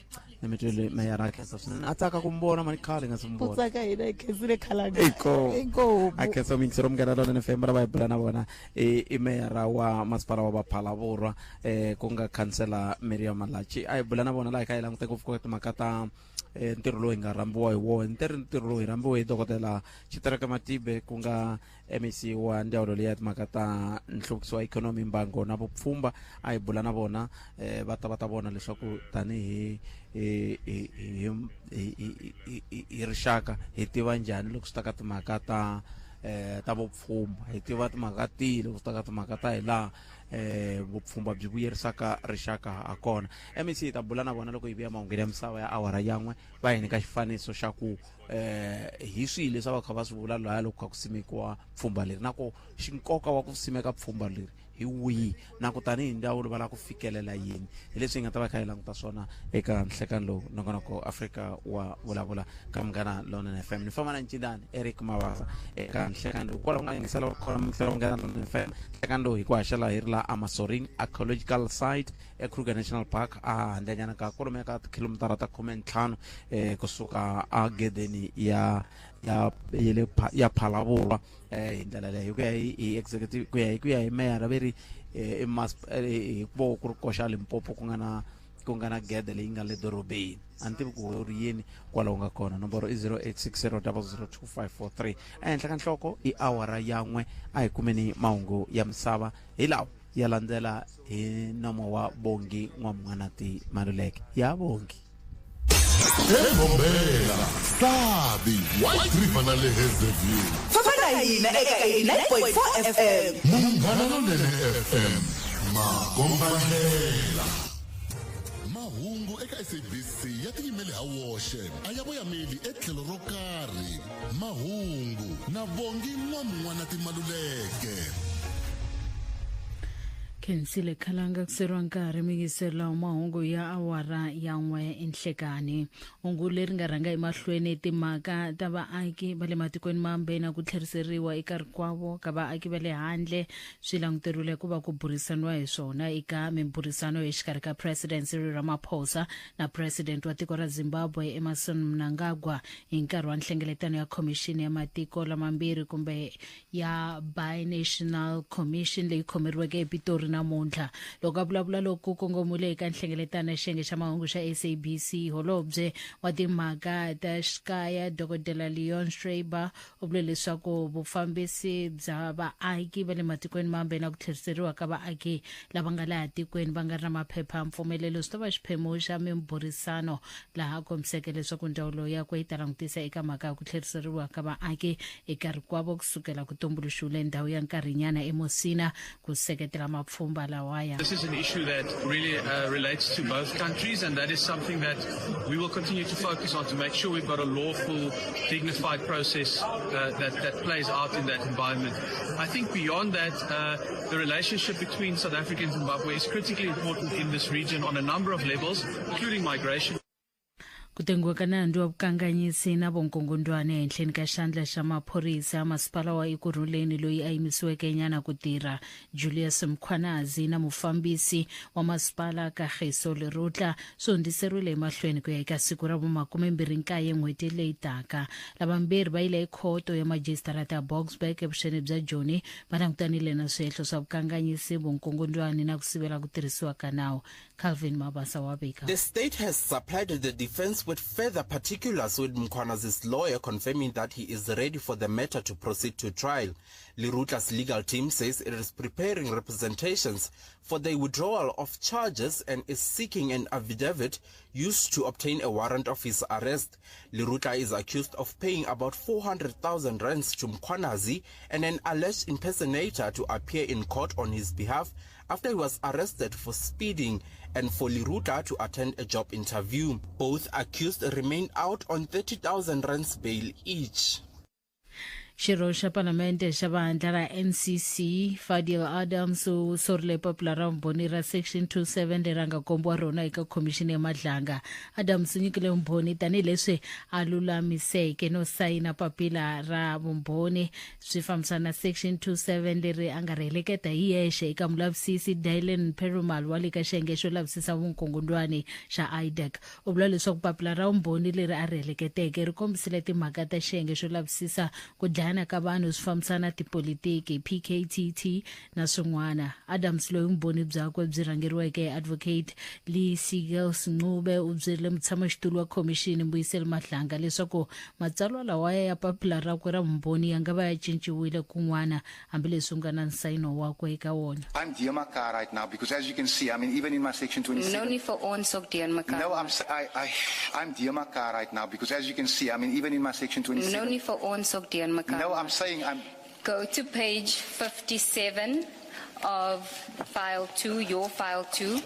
Ni mi twile meyara a khensa swinene a tsaka ku mi vona mani khale nga si mi Ku vona tsaka hina hi khensile khalanga. Inkomu. Inkomu. A khensa muyingiseri wa Munghana Lonene FM lava hi bula na vona i i meyara wa masipala wa Vaphalavurwa eh ku nga khansela Miriam Malatji a hi bula na vona laha hi kha hi langute ngopfu ka timhaka ta eh, ntirho lowu hi nga rhambiwa hi wona ntirho ntirho lowu hi rhambiwe hi dokodela Tshitereke Matibe ku nga MEC wa ndzawulo leyi ya timhaka ta nhluvukiso wa ikhonomi mbango na vupfhumba a hi bula na vona eh, va ta va ta vona leswaku tanihi hi hi hi hi hi hi rixaka hi tiva njhani loko swi ta ka timhaka ta eh ta vupfhumba hi tiva timhaka tihi loko swi ta ka timhaka ta hi laha eh vupfhumba byi vuyerisaka rixaka ha kona MEC hi ta bula na vona loko hi vuya mahungwini ya misava ya awara yan'we va hi nyika xifaniso xa ku eh hi swihi leswi a va kha va swi vula laya loko kha ku simekiwa pfhumba leri na ku xinkoka wa ku simeka pfhumba leri hi wihi na ku tanihi ndzawulo va lava ku fikelela yini hi leswi hi nga ta va kha hi languta swona eka nhlekani lowu nongonoko Afrika wa vulavula ka Munghana Lonene FM ni famba na ncindani Eric Mavasa eka nhlekani lowu kwalaho nga yingisela wa kona muyingisela wa Munghana Lonene FM nhlekani lowu hi ku haxela hi ri la Amasoring Archaeological Site eKruger National Park a handlenyana ka kwalomuya ka tikhilomitara ta khumentlhanu eh kusuka a gedeni ya ya ya le ya Phalaborwa eh hi ndlela leyo ku ya hi executive ku ya hi ku ya hi meyara ve ri eh, hi vo ku ri koxa Limpopo ku nga na ku nga na gede leyi nga le dorobeni a ni tivi ku ri yini kwalaho nga kona nomboro i 0860002543 ehenhla ka nhloko i awara yan'we a hi kumeni mahungu ya misava hi lawa ya landzela hi nomo wa Bongi N'wamwanati Maluleke ya Bongi. Ebombela, Sabi, White River na le Hazyview. Famba na hina eka 89.4 FM. Munghana Lonene FM, makombandlela. Mahungu eka SABC ya tiyimele ha woxe, a ya voyameli etlhelo ro karhi. Mahungu na Bongi N'wamun'wanati Maluleke. Khensile Khalanga kuseriwa nkarhi miyingiselo wa mahungu ya awara ya n'we enhlekani hungu leri nga rhanga emahlweni timhaka ta vaaki va le matikweni mambe na ku tlheriseriwa eka rikwavo ka vaaki va le handle swi languteriwile ku va ku burisaniwa hi swona eka miburisano exikarhi ka President Cyril Ramaphosa na President wa tiko ra Zimbabwe Emmerson Mnangagwa hi nkarhi wa nhlengeletano ya khomixini ya matiko lamambirhi kumbe ya Binational Commission leyi khomeriweke ePitori namuntlha. Loko a vulavula loku kongomile eka nhlengeletano ya xiyenge xa mahungu xa SABC, holobye wa timhaka ta xikaya Dokodela Leon Schreiber u vule leswaku vufambisi bya vaaki va le matikweni mambe na ku tlheriseriwa ka vaaki lava nga laha tikweni va nga ri na maphepha ya mpfumelelo swi ta va xiphemu xa mimbhurisano laha a kombiseke leswaku ndzawulo yakwe yi ta langutisa eka mhaka ya ku tlheriseriwa ka vaaki eka rikwavo kusukela ku tumbuluxiwile ndhawu ya nkarhinyana eMusina ku seketela mapfhumba lawaya. This is an issue that really uh, relates to both countries, and that is something that we will continue to focus on to make sure we've got a lawful, dignified process uh, that, that plays out in that environment. I think beyond that, uh, the relationship between South Africa and Zimbabwe is critically important in this region on a number of levels, including migration. Ku tengiwa ka nandzu wa vukanganyisi na vunkungundwani ehenhleni ka xandla xa maphorisa masipala wa Ekurhuleni loyi a yimisiweke nyana ku tirha Julius Mkhwanazi na mufambisi wa masipala Kagiso Lerutla swi hundziseriwile emahlweni ku ya eka siku ra vumakumembirhi-nkaye n'hweti leyi taka. Lavambirhi va yile ekhoto ya majisitarata ya Boksburg evuxeni bya Joni va langutanile na swihehlo swa vukanganyisi, vunkungundwani na ku sivela ku tirhisiwa ka nawu. Calvin Mabasa wa vika. The state has supplied the defense with further particulars with Mkhwanazi's lawyer confirming that he is ready for the matter to proceed to trial. Lerutla's legal team says it is preparing representations for the withdrawal of charges and is seeking an affidavit used to obtain a warrant of his arrest. Lerutla is accused of paying about 400,000 rands to Mkhwanazi and an alleged impersonator to appear in court on his behalf after he was arrested for speeding and for Lerutla to attend a job interview. Both accused remain out on 30,000 rands bail each. Xirho xa Palamende xa vandla ra NCC, Fadiel Adams u sorile papila ra vumbhoni ra Section 27 leri a nga kombiwa rona eka Khomixini ya Madlanga. Adams u nyikile vumbhoni tanihileswi a lulamiseke no sayina papila ra vumbhoni swi fambisana na Section 27 leri a nga ri heleketa hi yexe eka mulavisisi Dylan Perumal wa le ka xiyenge xo lavisisa vunkungundwani xa IDAC. U vula leswaku papila ra vumbhoni leri a ri heleketeke ri kombisile timhaka ta xiyenge xo lavisisa ku dlayana ka vanhu swi fambisana na tipolitiki, PKTT, na swin'wana. Adams loyi vumbhoni byakwe byi rhangeriweke hi Advocate Lee Seagles Ncube u byerile mutshamaxitulu wa khomixini Mbuyiseli Madlanga leswaku matsalwa lawaya ya papila rakwe ra vumbhoni ya nga va ya cinciwile kun'wana hambileswi ku nga na nsayino wakwe eka wona. I'm deurmekaar right now because as you can see, I mean, even in my section 27. No nie vir ons ook deurmekaar. No, I'm I I I'm deurmekaar right now because as you can see, I mean, even in my section 27. No nie vir ons ook deurmekaar. No, I'm saying I'm Go to page 57 of file 2, your file 2.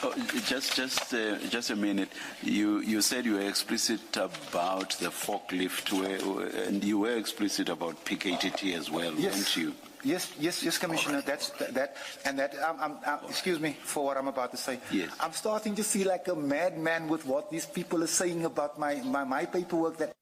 Oh, just, just, just a minute. You, you said you were explicit about the forklift, where, and you were explicit about PKTT as well, yes. weren't you? Yes, yes, yes, Commissioner. Right. That's that, and that. I'm, excuse me for what I'm about to say. Yes. I'm starting to feel like a madman with what these people are saying about my, my, my paperwork. That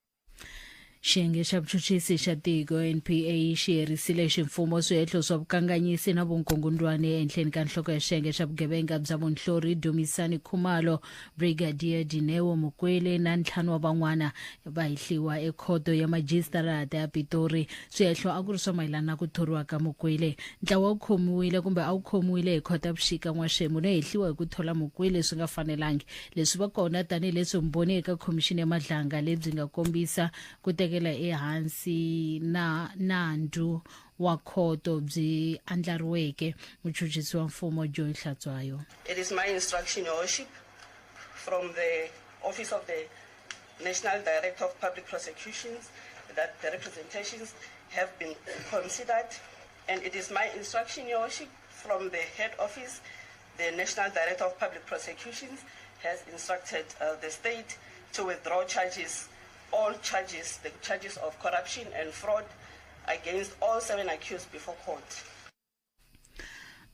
Xiyenge xa vuchuchisi xa tiko, NPA, xi herisile ximfumo swihehlo swa vukanganyisi na vunkungundwani ehenhleni ka nhloko ya xiyenge xa vugevenga bya vunhlori Dumisani Khumalo, Brigadier Dineo Mokwele na ntlhanu wa van'wana va hehliwa ekhoto ya majisitarata ya Pitori. Swihehlo a ku ri swa mayelana na ku thoriwa ka Mokwele. Ntlawa wu khomiwile kumbe a wu khomiwile hi Khotavuxika n'waxemu no hehliwa hi ku thola Mokwele swi nga fanelangi. Leswi va kona tanihileswi vumbhoni eka Khomixini ya Madlanga lebyi nga kombisa ku tekela ehansi na nandzu wa khoto byi andlariweke, muchuchisi wa mfumo Joe Hlatshwayo. It is my instruction, Your Worship, from the Office of the National Director of Public Prosecutions that the representations have been considered. And it is my instruction, Your Worship, from the head office, the National Director of Public Prosecutions has instructed the state to withdraw charges, all charges, the charges of corruption and fraud against all seven accused before court.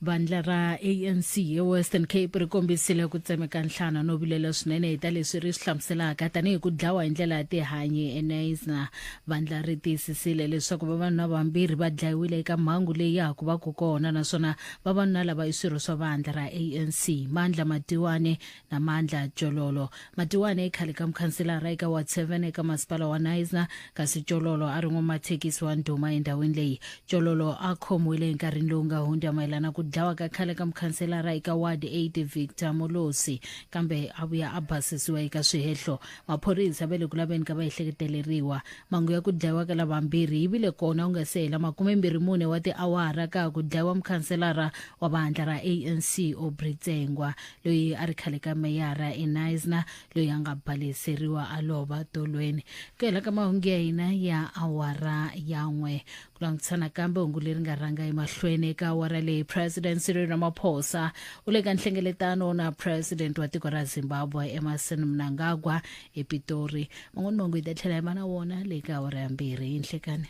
Vandla ra ANC eWestern Cape ri kombisile ku tsemeka nhlana no vilela swinene hi ta leswi ri swi hlamuselaka tanihi ku dlawa hi ndlela ya tihanyi eKnysna. Vandla ri tiyisisile leswaku vavanuna vambirhi va dlayiwile eka mhangu leyi ya ha ku va ku kona naswona vavanuna lava i swirho swa vandla ra ANC, Mandla Matiwane na Mandla Tyololo. Matiwane i khale ka mukhanselara eka Ward 7 eka masipala wa Knysna kasi Tyololo a ri n'wamathekisi wa ndhuma endhawini leyi. Tyololo a khomiwile enkarhini lowu nga hundza mayelana ku dlawa ka khale ka mukhanselara eka Ward 8 Victor Molosi kambe a vuya a basisiwa eka swihehlo. Maphorisa va le ku laveni ka vaehleketeleriwa. Mhangu ya ku dlayiwa ka lavambirhi yi vile kona ku nga se hela 24 wa tiawara ka ha ku dlayiwa mukhanselara wa vandla ra ANC Aubrey Tsengwa loyi a ri khale ka meyara eKnysna loyi a nga baleseriwa a lova tolweni. Ku hela ka mahungu ya hina ya awara ya n'we. Ku langutisa nakambe hungu leri nga rhanga emahlweni eka awara leyi, President Cyril Ramaphosa u le ka nhlengeletano na President wa tiko ra Zimbabwe Emmerson Mnangagwa ePitori. Man'wana mahungu hi ta tlhela hi va na wona le ka awara ya mbirhi hi nhlekani.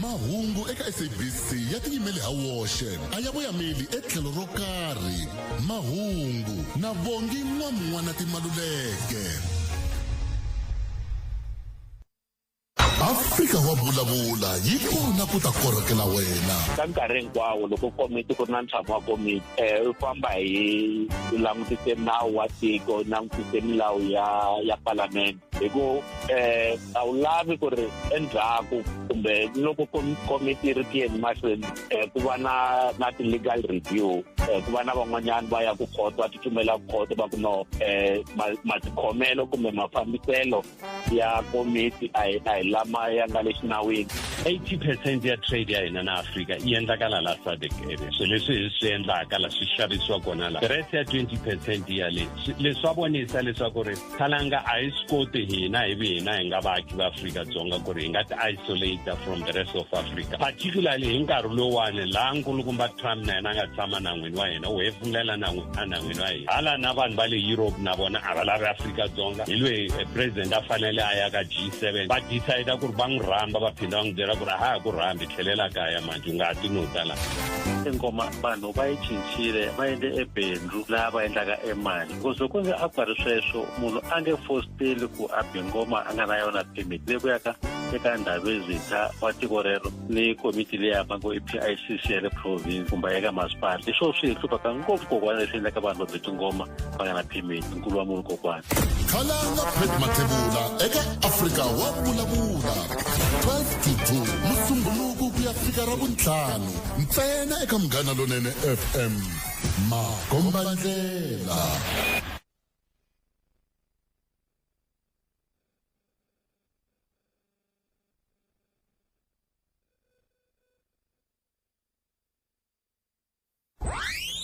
Mahungu eka SABC ya tiyimele ha woxe, a ya voyameli etlhelo ro karhi. Mahungu na Bongi N'wamun'wana Timaluleke. Afrika wa vulavula yi kona ku ta korhokela wena. Ka nkarhi hinkwawo loko komiti ku ri na ntshamo wa komiti um u famba hi langutise nawu wa tiko langutise milawu ya ya palamende hi ku um a wu lavi ku ri endzhaku kumbe loko komiti yi ri ku yeni mahlweni um ku va na na ti-legal review um ku va na van'wanyana va ya ku khoto va tsutsumela khoto va ku no um matikhomelo kumbe mafambiselo ya komiti a hi a hi lama ya nga le xinawini. 80 percent ya trade ya hina na Afrika yi endlakala la SADC area. So leswi hi swi endlaka la swi xavisiwa kona la. Rest ya 20 percent ya le leswi swa vonisa leswaku ri khalanga a hi swi koti hina hi hina hi nga vaaki va Afrika-Dzonga ku ri hi nga ti isolate from the rest of Africa, particularly hi nkarhi lowuwani laha nkulukumba Trump na yena a nga tshama na n'wini. wa hina wu hefemulela enhan'wini wa hina. Hala na vanhu va le Europe na vona a va lavi Afrika-Dzonga. Hi loyi president a fanele a ya ka G7, va decide ku ri va n'wi rhamba, va phinda va n'wi byela ku ri a ha ha ku rhambi, tlhelela kaya manjhe, u nga ha ti no tala. Tingoma vanhu va yi cincile, va endle ebindzu laha va endlaka emali, because loko nge a ku ri sweswo munhu a nge fositeli ku a bi ngoma a nga na yona permit leyi ku yaka eka ndhavezitha wa tiko rero ni komiti leyi va ngo i PICC ya le province kumbe eka masipala. Hi swona swi hi hluphaka ngopfu kokwana, leswi endlaka vanhu va bi tingoma va nga na permit. Nkulu wa munhu kokwana. Khalanga Pat Mathebula eka Afrika wa vulavula 12 to 2 Musumbhunuku ku ya fika Ravuntlhanu ntsena eka Munghana Lonene FM. Makombandlela.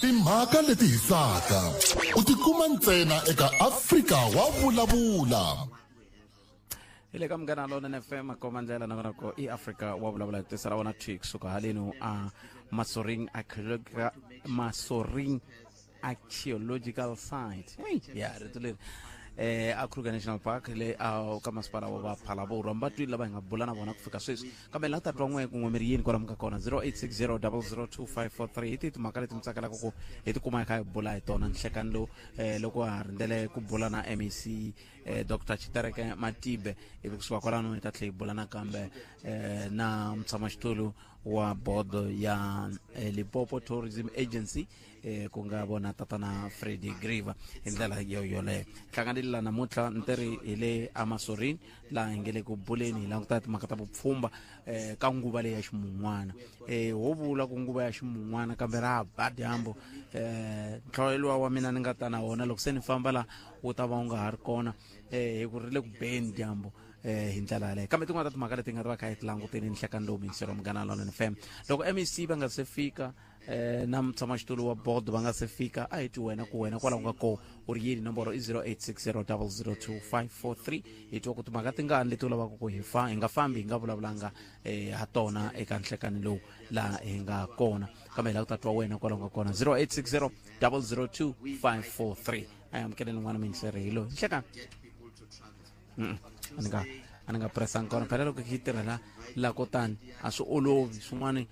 Timhaka leti hisaka u tikuma ntsena eka Afrika wa vulavula. Hi le ka Munghana Lonene FM, makomba ndlela na ko i Afrika wa vulavula hi tisela wona thwi kusuka haleni a Masoring Archaeological, Masoring Archaeological Site. Hey, ya rito leri a Kruger National Park le a ka masipala wa va Phalaborwa. Mi va twile lava hi nga bula na vona ku fika sweswi, kambe la ta twa n'we kun'we mi ri yini kwalamu ka kona 0860 002543. Hi tihi timhaka leti mi tsakelaka ku hi tikuma hi kha hi bula hi tona nhlekani lowu loko ha rindzele ku bula na MEC Dr Tshitereke Matibe, ivi kusuka kwalano hi ta tlhela hi bula nakambe na mutshamaxitulu wa bodo ya Limpopo Tourism Agency, ku nga vona tatana Freddy Griver. Hi ndlela yo yoleyo hlanganile la namuntlha ntirhi hi le Amasorini laha hi nge le ku buleni hi languta timhaka ta vupfhumba ka nguva leyi ya ximun'wana. Ho vula ku nguva ya ximun'wana, kambe ra ba dyambu. Ntlhoelo wa mina ni nga ta na wona loko se ni famba la wu ta va wu nga ha ri kona, hi ku ri le ku beni dyambu hi ndlela yaleyo. Kambe tin'wana ta timhaka leti nga ta va kha hi ti languteni nhlekani lowu miyingiselo Munghana Lonene FM, loko MEC va nga se fika na mutshamaxitulu wa board va nga se fika, a hi twi wena ku wena kwalaho nga ko u ri yini. Nomboro i 0860002543. Hi twa ku timhaka tingani leti u lavaka ku hi fa hi nga fambi hi nga vulavulanga ha tona eka nhlekani lowu laha hi nga kona, kambe hi lava ku ta twa wena kwalaho nga kona 0860 002543. A hi amukeleni n'wana miyingiseri hi loyi nhlekani. A ni nga pressangi kona phela loko yi tirhela la ko tani a swi olovi swin'wana,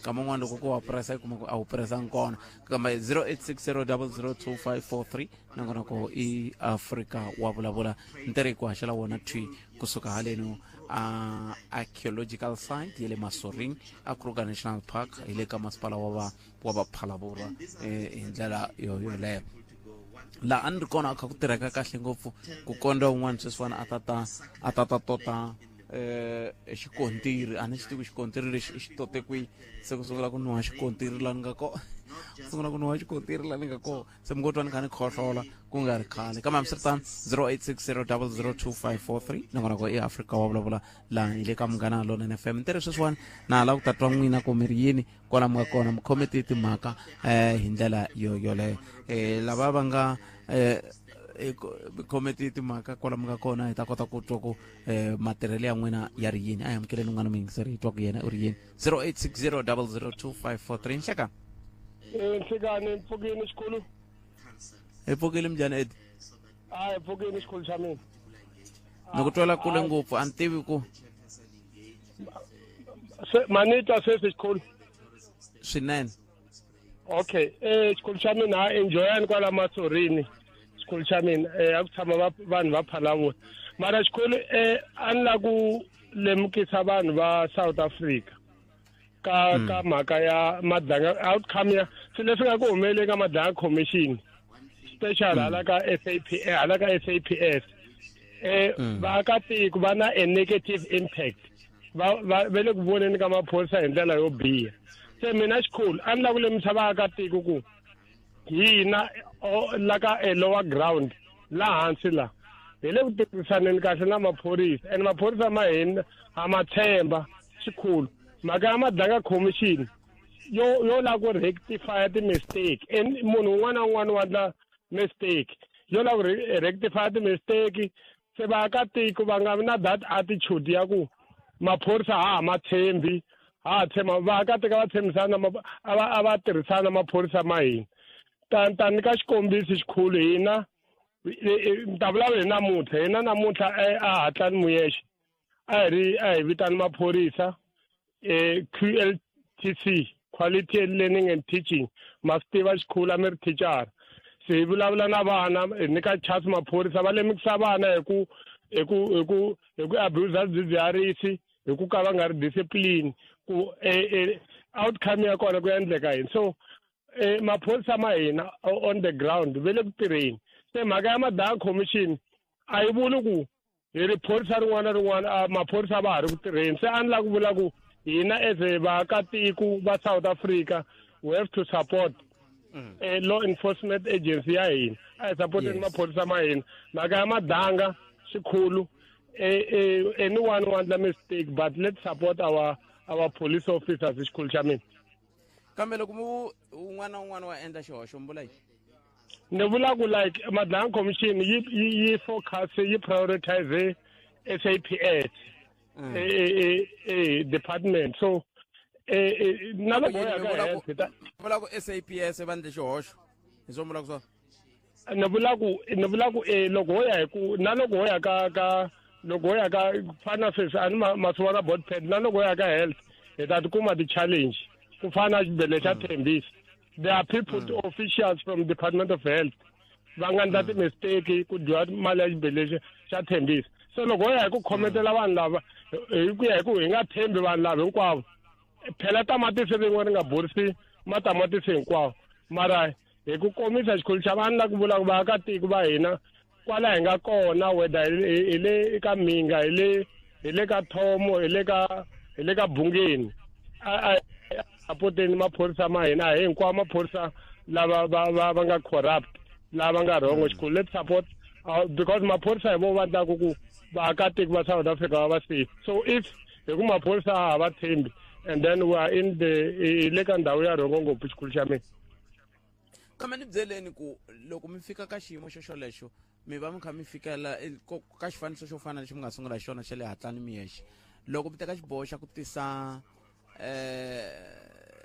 kama un'wana loko ko wa pressa i kuma ku a wu pressangi kona, kambe 0860002543 nakona ko i Afrika wa vulavula ntirho ku haxela wona thwi kusuka haleno a archaeological site ya le Masoring a Kruger National Park hi le ka masipala wa va Phalaborwa. Hi ndlela yo yoleyo laha a ni ri kona a kha ku tirheka kahle ngopfu ku kondza un'wana sweswiwani a ta ta tota xikontiri. A ni xi tivi xikontiri lexi i xi tote kwihi, se ku sungula ku nuha xikontiri la ni nga ko sungula ku nuha xikontiri la ni nga ko se mi ngo twa ni kha ni khohlola ku nga ri khale. Kambe hambiswiritano 0860002543 nakona ko i Afrika wa vulavula laha hi le ka Munghana Lonene FM. Ntirho sweswiwani na ha lava ku ta twa n'wina ku mi ri yini kwala mi nga kona, mi khome ti timhaka hi ndlela yo yoleyo. Lava va nga khome ti timhaka kwala mi nga kona, hi ta kota ku twa ku matirhelo ya n'wina ya ri yini. A hi amukeleni un'wana muyingiseri hi twa ku yena u ri yini. 0860002543. Nhleka. Nhlekani, mpfukini xikhulu. Hi pfukile, minjhani Edi? A hi pfukini xikhulu xa mina. Ni ku twela kule ngopfu, a ni tivi ku manitwa sweswi xikhulu swinene. Okay, xikhulu xa mina, ha enjoyani kwala Masorini xikhulu xa mina. A ku tshama vanhu va Phalaborwa, mara xikhulu a ni la ku lemukisa vanhu va South Africa ka ka mhaka ya Madlanga outcome ya swilo leswi nga ku humeleni ka Madlanga Commission special hala ka SAP, hala ka SAPS. Vaakatiko va na a negative impact, va va le ku voneni ka maphorisa hi ndlela yo biha. Se mina xikhulu a ni lava ku lemukisa vaakatiko ku hina la ka a lower ground la hansi la hi le ku tirhisaneni kahle na maphorisa, and maphorisa ma hina ha ma tshemba xikhulu. Mhaka ya Madlanga Commission yo lava ku rectify ti-mistake, and munhu un'wana na un'wana wa endla mistake, yo lava ku rectify ti-mistake. Se vaakatiko va nga vi na that attitude ya ku maphorisa ha ha ma tshembi. Ha tshemba vaakatiko va tshembisana a va tirhisana maphorisa ma hina. Ta nyika xikombiso xikhulu hina ni ta vulavula hi namuntlha hina namuntlha a Hatlani Muyexe a hi ri a hi vitani maphorisa QLTC, Quality Learning and Teaching. Ma swi tiva xikhulu, a mi ri thicara, se hi vulavula na vana, hi nyika chance maphorisa va lemukisa vana hi ku hi ku hi ku hi ku abuse swidzidziharisi, hi ku ka va nga ri discipline, ku outcome ya kona ku endleka yini. So maphorisa ma hina on the ground ve le ku tirheni. Se mhaka ya Madanga Commission a yi vuli ku hi ri phorisa rin'wana na rin'wana, maphorisa va ha ri ku tirheni. Se a ni lava ku vula ku hina as a vaakatiko va South Africa, we have to support law enforcement agency ya hina. A hi supporteni maphorisa ma hina. Mhaka ya Madanga xikhulu, anyone wa endla mistake, but let's support our police officers, xikhulu xa mina. Kambe loko mu un'wana na un'wana wa endla xihoxo, mi vula yini? Ni vula ku like Madlanga Commission yi focus, yi prioritize SAPS department, so na loko ya ka health ta vula ku SAPS va endle xihoxo, hi swo vulaka swona? Ni vula ku loko ho ya hi ku na loko ho ya ka loko ho ya ka fana sweswi a ni ma swi vona board pad, na loko ho ya ka health hi ta tikuma ti-challenge ku fana na xibedhlele xa Tembisa. There are people, officials from Department of Health va nga endla ti-mistake ku dyiwa mali ya xibedhlele xa Tembisa. So loko ho ya hi ku khometela vanhu lava hi ku ya hi ku hi nga tshembi vanhu lava hinkwavo, phela tamatisi rin'we ri nga borisi matamatisi hinkwawo. Mara hi ku komisa, xikhulu xa vanhu la ku vula ku vaakatiko va hina kwala hi nga kona, whether hi le ka Minga, hi le ka Thomo, hi le ka Bungeni, a sapoteni maphorisa ma hina. A hi hinkwawo maphorisa lava va nga corrupt, lava nga wrong. Xikhulu, let's support because maphorisa hi vo va endlaku ku vaakatiko va South Africa va va safe. So if hi ku maphorisa a ha va tshembi, and then we are in the hi le ka ndhawu ya wrong ngopfu, xikhulu xa mina. Kambe ni byeleni ku loko mi fika ka xiyimo xo xolexo, mi va mi kha mi fikela ka xifaniso xo fana lexi mi nga sungula hi xona xa le Hatlani Miyexe, loko mi teka xiboho xa ku tisa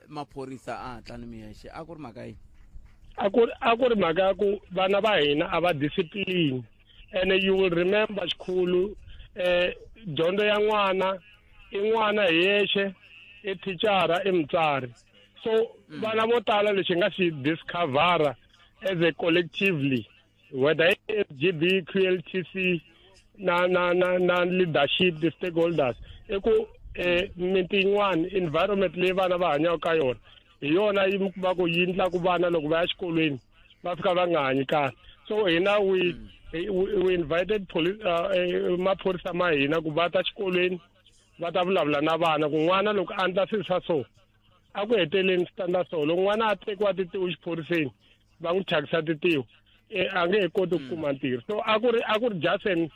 maphorisa a Hatlani Miyexe, a ku ri mhaka yini? A ku ri mhaka ya ku vana va hina a va discipline, and you will remember xikhulu, dyondzo ya n'wana i n'wana hi yexe, i thicara, i mutswari. So vana vo tala lexi hi nga xi discovera as a collectively, whether i SGB, QLTC na leadership, the stakeholders, i ku miti yin'wana environment leyi vana va hanyaka ka yona hi yona yi va ku yi endlaku vana loko va ya xikolweni va fika va nga hanyi kahle. So hina we invited police, maphorisa ma hina ku va ta xikolweni va ta vulavula na vana ku n'wana loko a endla swilo swa so, a ku heteleni swi ta endla so. Loko n'wana a tekiwa titiwo xiphoriseni, va n'wi thyakisa titiwo, a nge he koti ku kuma ntirho. So a ku ri just an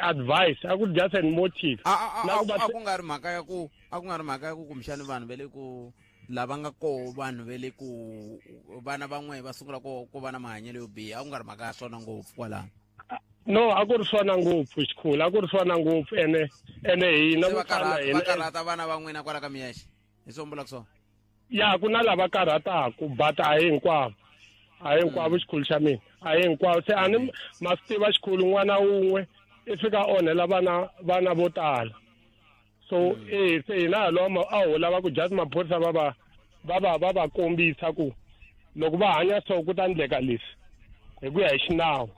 advice, a ku ri just an motive. A ku nga ri mhaka ya ku a ku nga ri mhaka ya ku kumbexani vanhu va le ku lava nga koho, vanhu va le ku vana van'we va sungula ku va na mahanyelo yo biha, a ku nga ri mhaka ya swona ngopfu kwalano? No, a ku ri swona ngopfu, xikhulu, a ku ri swona ngopfu, ene hina Se vo va tala karhata va hina karhata vana va n'wina kwala ka Miyexe, hi swo vulaka swona? Ya, ku na lava karhataku, but a hi hinkwavo, a hi hinkwavo, xikhulu xa mina, a hi hinkwavo. Se a ni ma swi tiva xikhulu, n'wana wun'we i fika onhela vana vo tala. So se hina haloma a ho lava ku just maphorisa va kombisa ku loko va hanya so ku ta endleka leswi hi ku ya hi xinawu.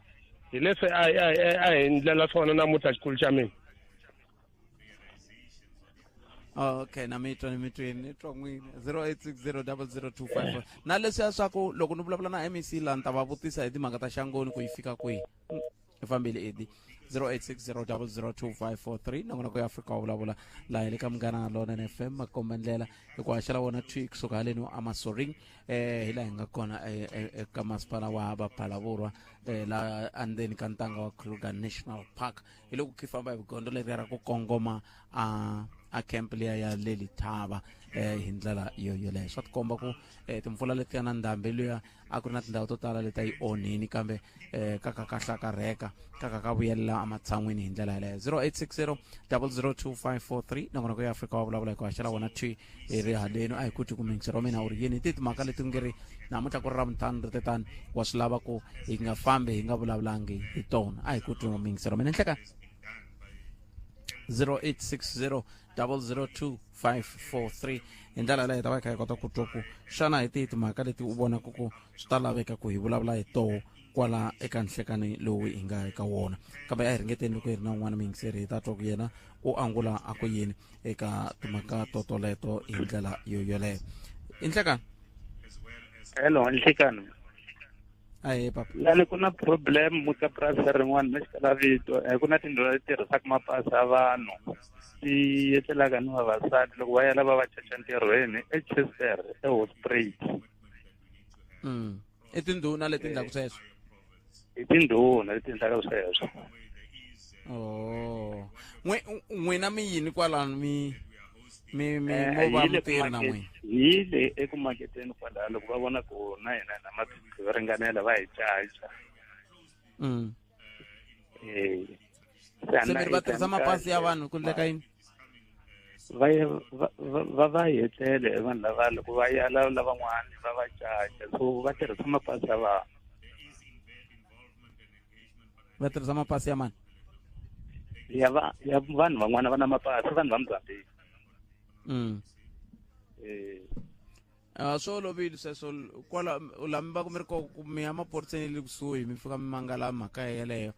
Hi leswi a hi ndlela swona namuntlha, xikhulu xa mina. Okay, na mi twa, ni mi twini, ni twa n'wina. 08600025 na leswiya swa ku loko ni vulavula na MEC laha, ni ta va vutisa hi timhaka ta Xangoni ku yi fika kwihi. I fambile edi. 0860002543, nongonoko ya Afrika wa Vulavula laha hi le ka Munghana Lonene FM, makomba ndlela hi ku haxela wona twi kusuka haleni amasoring, hi laha hi nga kona eka masipala wa Baphalavurwa, laha endzeni ka ntanga wa Kruger National Park. Hi loko khi famba hi gondo leriya ra ku kongoma a a camp liya ya le Lithaba hi ndlela yo yoleyo. Swa tikomba ku timpfula leti nga na ndhambi luya a ku ri na tindhawu to tala leti a yi onhini, kambe ka ka ka hlakarheka ka ka ka vuyelela ematshan'wini hi ndlela yeleyo. 0860 002543 nongonoko ya Afrika wa vulavula hi ku haxela wona thwi hi ri haleni. A hi kuti ku miyingiseri wa mina u ri yini ti timhaka leti nge ri namuntlha ku ri Ravuntlhanu ri tetani, wa swi lava ku hi nga fambi hi nga vulavulangi hi tona. A hi kuti miyingiseri wa mina nhleka 0860 002543 hi ndlela yaleyo hi ta va hi kha hi kota ku twa ku xana hi tihi timhaka leti u vonaka ku swi ta laveka ku hi vulavula hi toho kwala eka nhlekani lowu hi nga eka wona. Kambe a hi ringeteni loko hi ri na un'wana muyingiseri hi ta twa ku yena u angula a ku yini eka timhaka totoleto hi ndlela yo yoleyo. I nhlekani. Hello, nhlekani. Ahe papa. Lani ku na problem ka purasi rin'wana ni xikala vito, ku na tindhawu leti tirhisaka mapasi ya vanhu ti etlelaka ni vavasati loko va ya lava va caca ntirhweni eChester eHospruit. I tindhuna leti endlaka sweswo? I tindhuna leti endlaka sweswo. Oh. N'wina mi yini kwalano mi mi mi mo va mutirhi na n'wina? Hi le eku maketeni kwalaho, loko va vona ku na hina na maphepha yo ringanela va hi caca. Se mi ri va tirhisa mapasi ya vanhu ku endleka yini? Va ya va va hetlele vanhu lava loko va ya lavan'wana va va caca, so va tirhisa mapasi ya vanhu. Va tirhisa mapasi ya mani? Ya va ya vanhu van'wana va na mapasi, vanhu va Mozambique. Swi olovile sweswo kwala la mi va ku mi ri ko ku mi ya maphoriseni le kusuhi mi fika mi mangala mhaka yeleyo.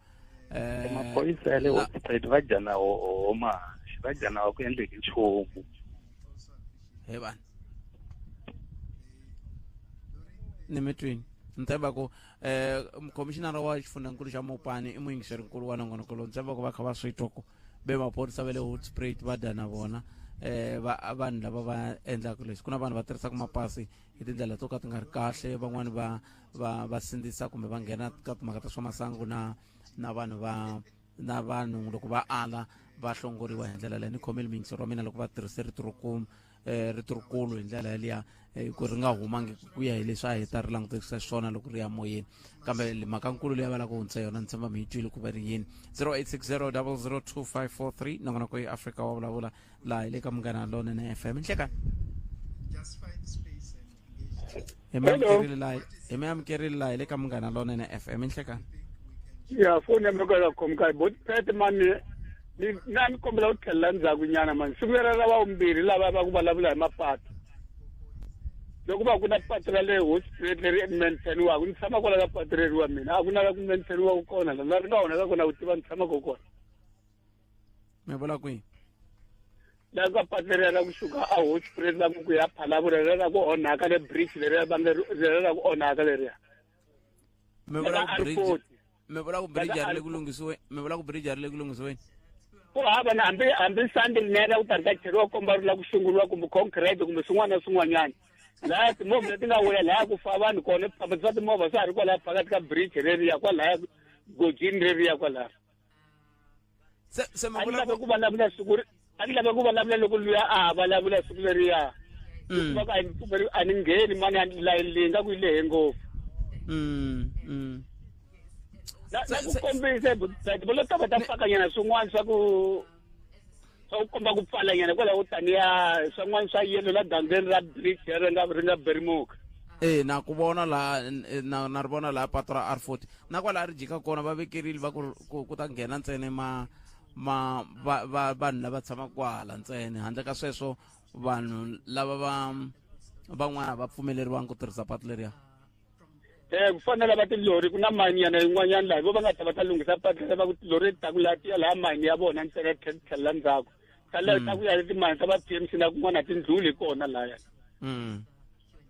Maphorisa ya le Hospruit va dya na homa, va dya na ku endleki nchumu. He vanhu ni mi twini ni tshemba ku mukhomishinara wa xifundzankulu xa Mopani i muyingiserinkulu wa nongonoko lowu. Ni tshemba ku va kha va swi twa ku ve maphorisa va le Hoedspruit va dya na vona va vanhu lava va endlaka leswi. Ku na vanhu va tirhisaka mapasi hi tindlela to ka ti nga ri kahle, van'wani va va va sindzisa kumbe va nghena ka timhaka ta swa masangu na na vanhu va na vanhu loko va ala va hlongoriwa hi ndlela leyi. Ni khomile muyingiseri wa mina loko va tirhise rito ro kuma rito rikulu hi ndlela yaliya ku ri nga humangi ku ya hi leswi a hi ta ri langutekisa xiswona loko ri ya moyeni. Kambe mhaka nkulu leyi va lava ku hundzisa yona ni tshemba mi yi twile ku va ri yini. 0860 002543 nongonoko yi Afrika wa vulavula laha hi le ka Munghana Lonene FM. Nhlekani hi mi amukerile laha, hi mi amukerile laha hi le ka Munghana Lonene FM. Nhlekani. Ya foni ya mina ka khomi kahle bot pet mani ni na ni kombela ku tlhelela ndzhaku nyana mani siku lera ra vavumbirhi lava va ku vulavula hi mapatu loko va ku na patu ra le Hospruit leri maintainiwaka ni tshama kwala ka patu reriwa mina a ku na la ku maintainiwaka kona la ri nga onhaka kona ku tiva ni tshamaka kona. Mi vula kwihi? La ka patu leriya ra kusuka a Hospruit la ku ya Phalaborwa leriya ra ku onhaka le bridge leriya va nge leriya ra ku onhaka leriya. Mi vula ku bridge, mi vula ku bridge a ri le ku lunghisiweni, mi vula ku bridge a ri le ku lunghisiweni? Ku hava na hambi sandi rinene ku ta ri ta cheriwa komba ri la ku sunguriwa kumbe concrete kumbe swin'wana na swin'wanyana. Laya timovha leti nga wela laya ku fa vanhu kona famba swa timovha swa ha ri kwalaya phakathi ka bridge reriya kwalaya gojini reriya kwalaya. Se mi A ni vula lave ku ku vulavula siku ri a ni lave ku vulavula loko luya a ha vulavula siku leriya. Va ku a ni pfumeli a ni ngheni mani a layini leyi nga ku yi lehe ngopfu. Na ku kombisa vo lo ta va ta fakanyana swin'wana swa ku swa ku komba ku pfalanyana kwalaho taniya swin'wana swa yelo la gangeni ra bridge ri nga ri nga berimuka. Na ku vona laha na na ri vona laha patu ra R40 na kwalaha ri jika kona va vekerile va ku ku ta nghena ntsena ma ma va va vanhu lava tshamaka kwala ntsena, handle ka sweswo vanhu lava va van'wana va pfumeleriwanga ku tirhisa patu leriya. Ku fana lava tilori ku na mayini yana yin'wanyana laha vo va nga ta va ta lunghisa patu lava ku tilori ta ku laha ti ya laha mayini ya vona ntsena tlhelela ndzhaku ta la ta ku ya timayini ta va PMC na kun'wana tindluli kona lahaya.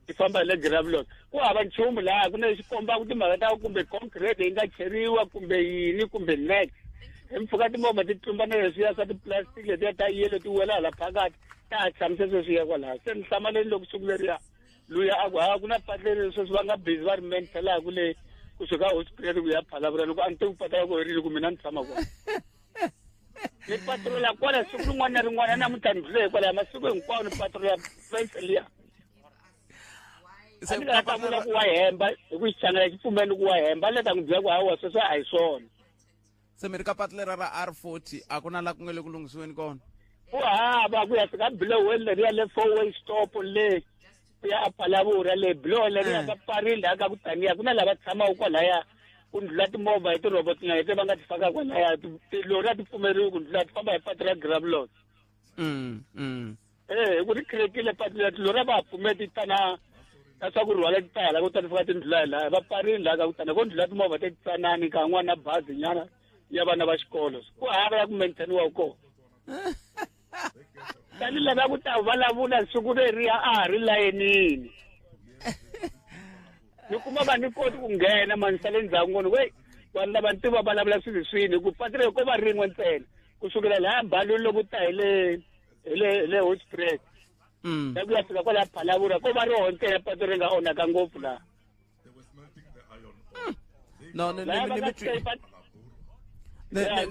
Ti famba hi le gravelot ku hava nchumu laha ku na lexi kombaka timhaka ta kumbe concrete yi nga cheriwa kumbe yini kumbe net hi mpfhuka timovha ti tlumba na leswiya swa ti-plastic letiya ta yellow ti wela hala phakathi ta ha tshamise sweswiya kwalaha. Se ni hlamaleni loko siku leriya luya a ku ha ku na patu leri sweswi va nga busy va ri mentelaku le kusuka Hospruit ku ya Phalaborwa loko a ni tivi patu ra ku rini ku mina ni tshama kona. Ni patrola kwala siku rin'wana na rin'wana namuntlha ni ndlule hikwalaho masiku hinkwawo ni patrola fence liya. Se A ni nga ta vula ku wa hemba hi ku xichangana xi pfumeli ku wa hemba a ni ta n'wi byela ku hawa sweswo a hi swona. Se mi ri ka patu lera ra R40 a ku na la ku nga le ku lunghisiweni kona? Ku hava ku ya fika bilohweni leriya le four way stop le ku ya aPhalavura le biloho leriya ka pfarile ka ku taniya ku na lava tshamaka kwalaya ku ndlula timovha hi tirobot na leti va nga ti faka kwalaya tilori a ti pfumeriwi ku ndlula ti famba hi patu ra Graaff-Lotz. Eh hi ku ri khirekile patu leri tilori a va ha pfumeli ti ta na na swa ku rhwala ti ta hala ku ta ti fika ti ndlula hi laya va pfarile laha ka ku tana ko ndlula timovha ti tsanani ka n'wana na bazi nyana ya vana va xikolo ku hava ya ku maintainiwa kona. Tani lava ku ta vulavula siku leriya a ha ri layenini ni kuma va ni koti ku nghena mani sale ndzhaku ngoni we vanhu lava ni tiva vulavula swilo swini hi ku patu leri ko va rin'we ntsena kusukela lahaya baluni loko ta hi le Hoedspruit la ku ya fika kwala Phalavura ko va roho ntsena patu ri nga onhaka ngopfu laha. No ni Laya ni va ni nga mi twi ne ne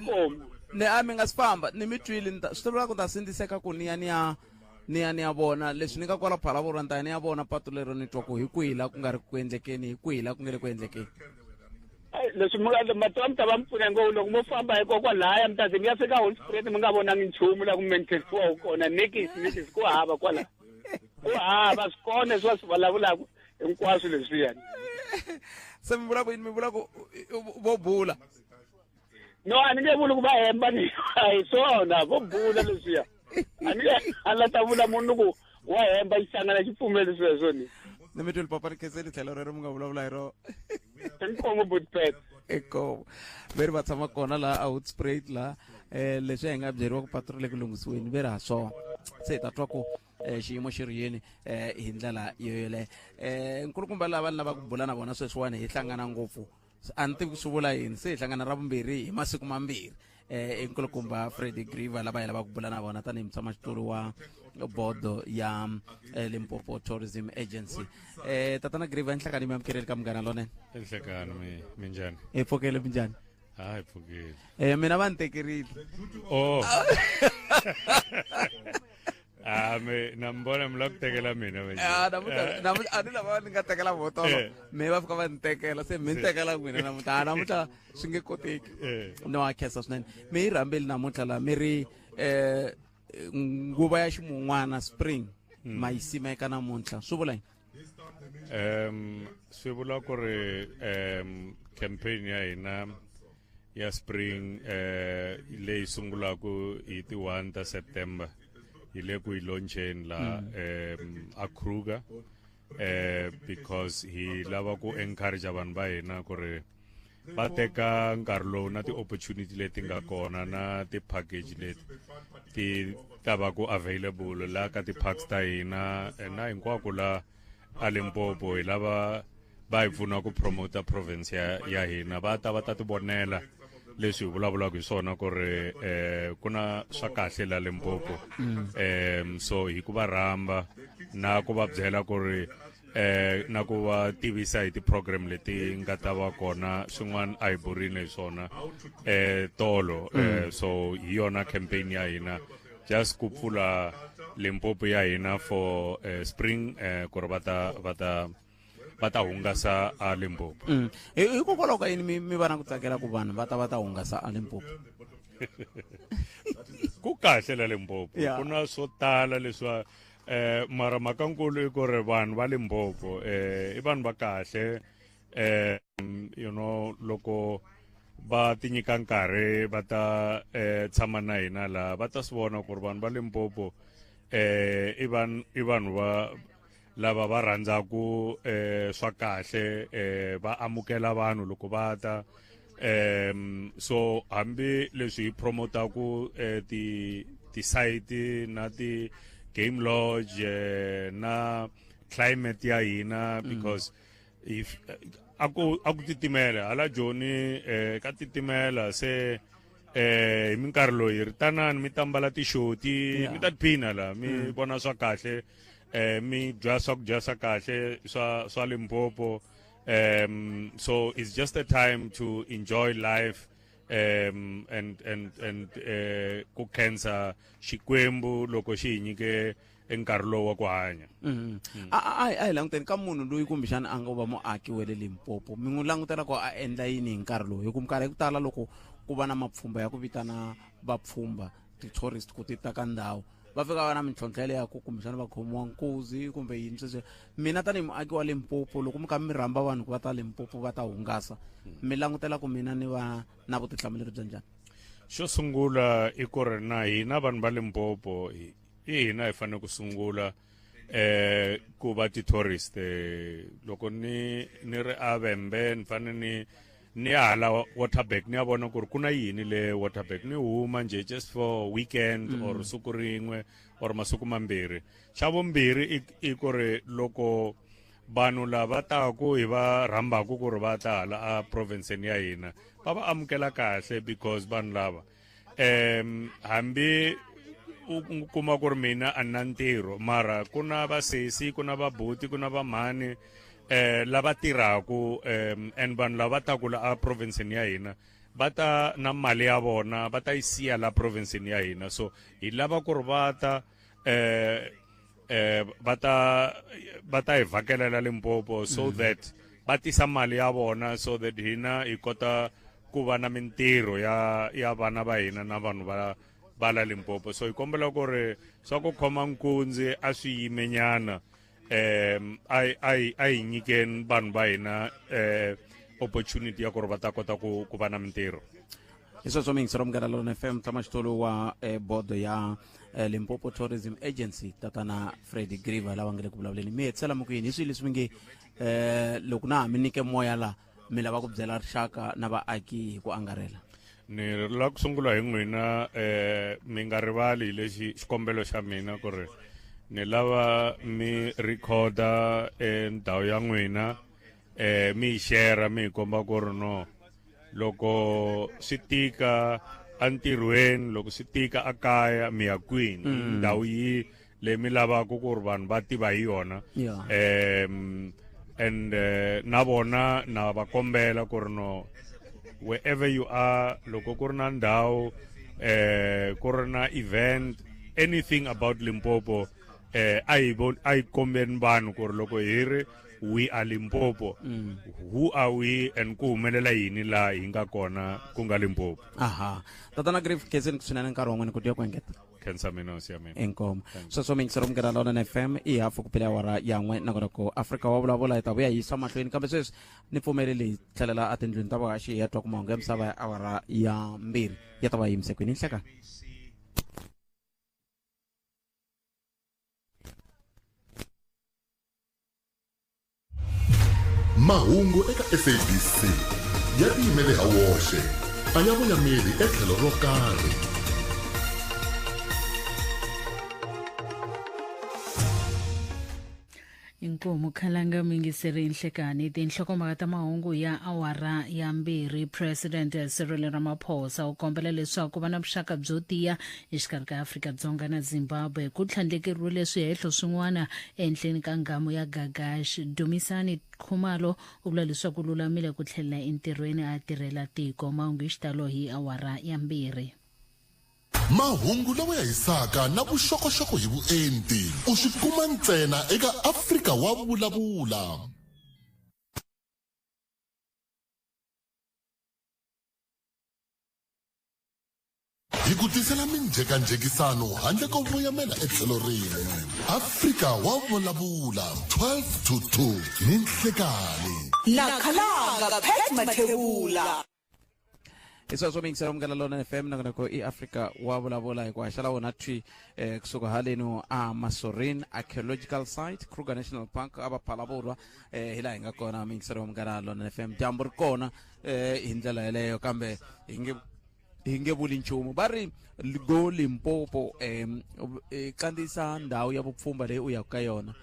ne a mi nga si famba ni mi twile ni ta swi vula ku ta sindziseka ku ni ya ni ya ni ya ni ya vona leswi ni nga kwala Phalavura ni ta ya ni ya vona patu lero ni twa ku hi kwihi la ku nga ri ku endlekeni hi kwihi la ku nga le ku endlekeni. Leswi mi nga mati mi ta va mi pfuna ngopfu loko mo famba hikokwalaya mi ta ze mi ya fika Hoedspruit mi nga vonangi nchumu la ku maintainiwa kona nikisi nikisi ku hava kwala ku hava swi kona leswi va swi vulavulaka hinkwaswo leswiyani. Se mi vula ku yini mi vula ku vo bula? No a ni nge vuli ku va hemba ni a hi swona vo bula leswiya a ni nge a la ta vula munhu ku wa hemba xichangana xi pfumeli sweswo ni. Ni mi twile papa ri khenseli tlhelo rero mi nga vulavula hi rona. Inkomu Budpet. Inkomu. Veri va tshama kona laha a Hoedspruit laha leswi hi nga byeriwa ku patu ri le ku lunghisiweni ve ri ha swona. Se hi ta twa ku xiyimo xi ri yini hi ndlela yo yoleyo. Nkulukumba lava ni lavaka ku bula na vona sweswiwani hi hlangana ngopfu. A ni tivi ku swi vula yini se hi hlangana ra vumbirhi hi masiku mambirhi. I nkulukumba Freddy Greaver lava hi lavaka ku bula na vona tanihi mutshamaxitulu wa bodo ya Limpopo Tourism Agency. Tatana Greaver, nhlekani mi amukeleli ka Munghana Lonene. Nhlekani mi minjhani? Hi pfukele minjhani? Hayi pfukile. Mina va ni tekerile. Oh. Ah me na mbona mi lava ku tekela mina manje. Ah namuntlha namuntlha a ni lava ni nga tekela votolo. Me va fika va ni tekela se mi ni tekela n'wina namuntlha. Ah namuntlha swi nge koteki. No a khensa swinene. Mi hi rhambeli namuntlha la mi ri nguva ya ximun'wana spring ma yi simeka namuntlha. Swi vula yini? Swi vula ku ri campaign ya hina ya spring leyi sungulaka hi ti 1 ta September hi le ku yi launcheni la a Kruger because hi lava ku encourage vanhu va hina ku ri va teka nkarhi lowu na ti-opportunity leti nga kona na ti-package leti ti ta va ku available la ka ti-parks ta hina na hinkwako la a Limpopo hi lava va hi pfuna ku promota province ya hina va ta va ta ti vonela leswi hi vulavulaka hi swona ku ri ku na swa kahle la Limpopo. So hi ku va rhamba na ku va byela ku ri na ku va tivisa hi ti-program leti nga ta va kona swin'wana a hi burini hi swona tolo. So hi yona campaign ya hina just ku pfula Limpopo ya hina for spring ku ri va ta hungasa a Limpopo. Hikokwalaho ka yini mi va na ku tsakela ku vanhu va ta hungasa a Limpopo? Ku kahle la Limpopo. Ku na swo tala leswi mara mhakankulu i ku ri vanhu va Limpopo i vanhu va kahle you know loko va ti nyika nkarhi va ta tshama na hina la va ta swi vona ku ri vanhu va Limpopo i vanhu va lava va rhandzaku swa kahle va amukela vanhu loko va ta so hambi leswi hi promotaku ti-site na ti game lodge na climate ya hina because if a ku titimela hala Joni ka titimela se hi minkarhi loyi ri tanani mi tambala tixoti mi ta tiphina la mi vona swa kahle mi dya swakudya swa kahle swa Limpopo. So it's just a time to enjoy life. And ku khensa Xikwembu loko xi hi nyike enkarhi lowu wa ku hanya. A hi languteni ka munhu loyi kumbexana a nga va muaki wa le Limpopo, mi n'wi langutela ku a endla yini hi nkarhi lowu? Hi ku minkarhi ya ku tala loko ku va na mapfhumba ya ku vitana vapfhumba, ti-tourist, ku ti ta ka ndhawu, va fika va na mintlhontlho ya ku kumbexana va khomiwa nkuzi kumbe yini sweswo. Mina tanihi muaki wa Limpopo, loko mi kha mi rhamba vanhu ku va ta Limpopo va ta hungasa, mi langutela ku mina ni va na vutihlamuleri bya njhani? Xo sungula i ku ri na hina vanhu va Limpopo, i hina hi fanele ku sungula ku va ti-tourist. Loko ni ri a Vhembe, ni fanele ni ya hala Waterberg, ni ya vona ku ri ku na yini le Waterberg, ni huma nje just for weekend or siku rin'we or masiku mambirhi. Xa vumbirhi i ku ri loko vanhu lava taku hi va rhambaku ku ri va ta hala a provinceni ya hina, va va amukela kahle, because vanhu lava, hambi u kuma ku ri mina a na ntirho, mara ku na vasesi, ku na vabuti, ku na vamhani lava tirhaku, and vanhu lava taku la a provinceni ya hina va ta na mali ya vona, va ta yi siya la provinceni ya hina. So hi lava ku ri va ta va ta hi vhakelela Limpopo so that va tisa mali ya vona, so that hina hi kota ku va na mintirho ya vana va hina na vanhu va la Limpopo. So hi kombela ku ri swa ku khoma nkunzi a swi yimenyana, a hi nyikeni vanhu va hina opportunity ya ku ri va ta kota ku va na mintirho. Hi sweswo, miyingiselo Munghana Lona FM, tshama wa bodo ya Limpopo Tourism Agency, tatana Freddy Griver, lava nga le ku vulavuleni. Mi hetisela mi ku yini hi swilo leswi mi nge loko na ha mi nyike moya la mi lava ku byela rixaka na vaaki hi ku angarhela? Ni lava ku sungula hi n'wina, mi nga rivali hi lexi xikombelo xa mina ku ri ni lava mi recorda ndhawu ya n'wina, mi yi share, mi hi komba ku ri no loko swi tika entirhweni, loko swi tika akaya, mi ya kwini, ndhawu yi leyi mi lavaka ku ri vanhu va tiva hi yona. And na vona na va kombela ku ri no wherever you are, loko ku ri na ndhawu, ku ri na event, anything about Limpopo, a hi kombeni vanhu ku ri loko hi ri we are Limpopo, who are we and ku humelela yini laha hi nga kona, ku nga Limpopo. Aha, tatana Grief, khenseni swinene nkarhi wa n'wina ku dya ku engeta. Khensa mina, hosi ya mina. Inkomu. Sweswo, miyingiselo Munghana Lona FM, i hafu ku pele awara ya 1, nakona ku Afrika wa Vulavula hi ta vuya hi yisa mahlweni, kambe sweswi ni pfumeleli hi tlhelela etindlwini ta vuhaxi hi ya twa ku mahungu ya misava ya awara ya 2 ya ta va yimise kwini. Nhlekani. Mahungu eka SABC ya tiyimele ha woxe, a ya voyameli etlhelo ro karhi. Inkomu, khalanga muyingiseri. Nhlekani, tinhlokomhaka ta mahungu ya awara ya 2. President Cyril Ramaphosa u kombela leswaku ku va na vuxaka byo tiya exikarhi ka Afrika-Dzonga na Zimbabwe. Ku tlhandlekeriwile swihehlo swin'wana ehenhleni ka nghamu ya Gagash. Dumisani Khumalo u vula leswaku lulamile ku tlhelela entirhweni a tirhela tiko. Mahungu hi xitalo hi awara ya 2. Mahungu lawa ya hisaka na vuxokoxoko hi vuenti u swi kuma ntsena eka Afrika wa Vulavula. Hi ku tisela minjhekanjhekisano handle ko voyamela etlhelo rin'we. Afrika wa Vulavula, 12 to 2 ni nhlekani. Na khalanga Pat Mathebula. Hi sweswo, miyingiselo Munghana Lona FM, nakona ku i Afrika wa Vulavula, hi ku haxela wona thwi kusuka haleno a Masorin Archaeological Site, Kruger National Park, a va Phalaborwa, hi laha hi nga kona. Miyingiselo Munghana Lona FM, dyambu ri kona hi ndlela yeleyo, kambe hi nge vuli nchumu. Va ri go Limpopo, kandziyisa ndhawu ya vupfhumba leyi u yaka ka yona.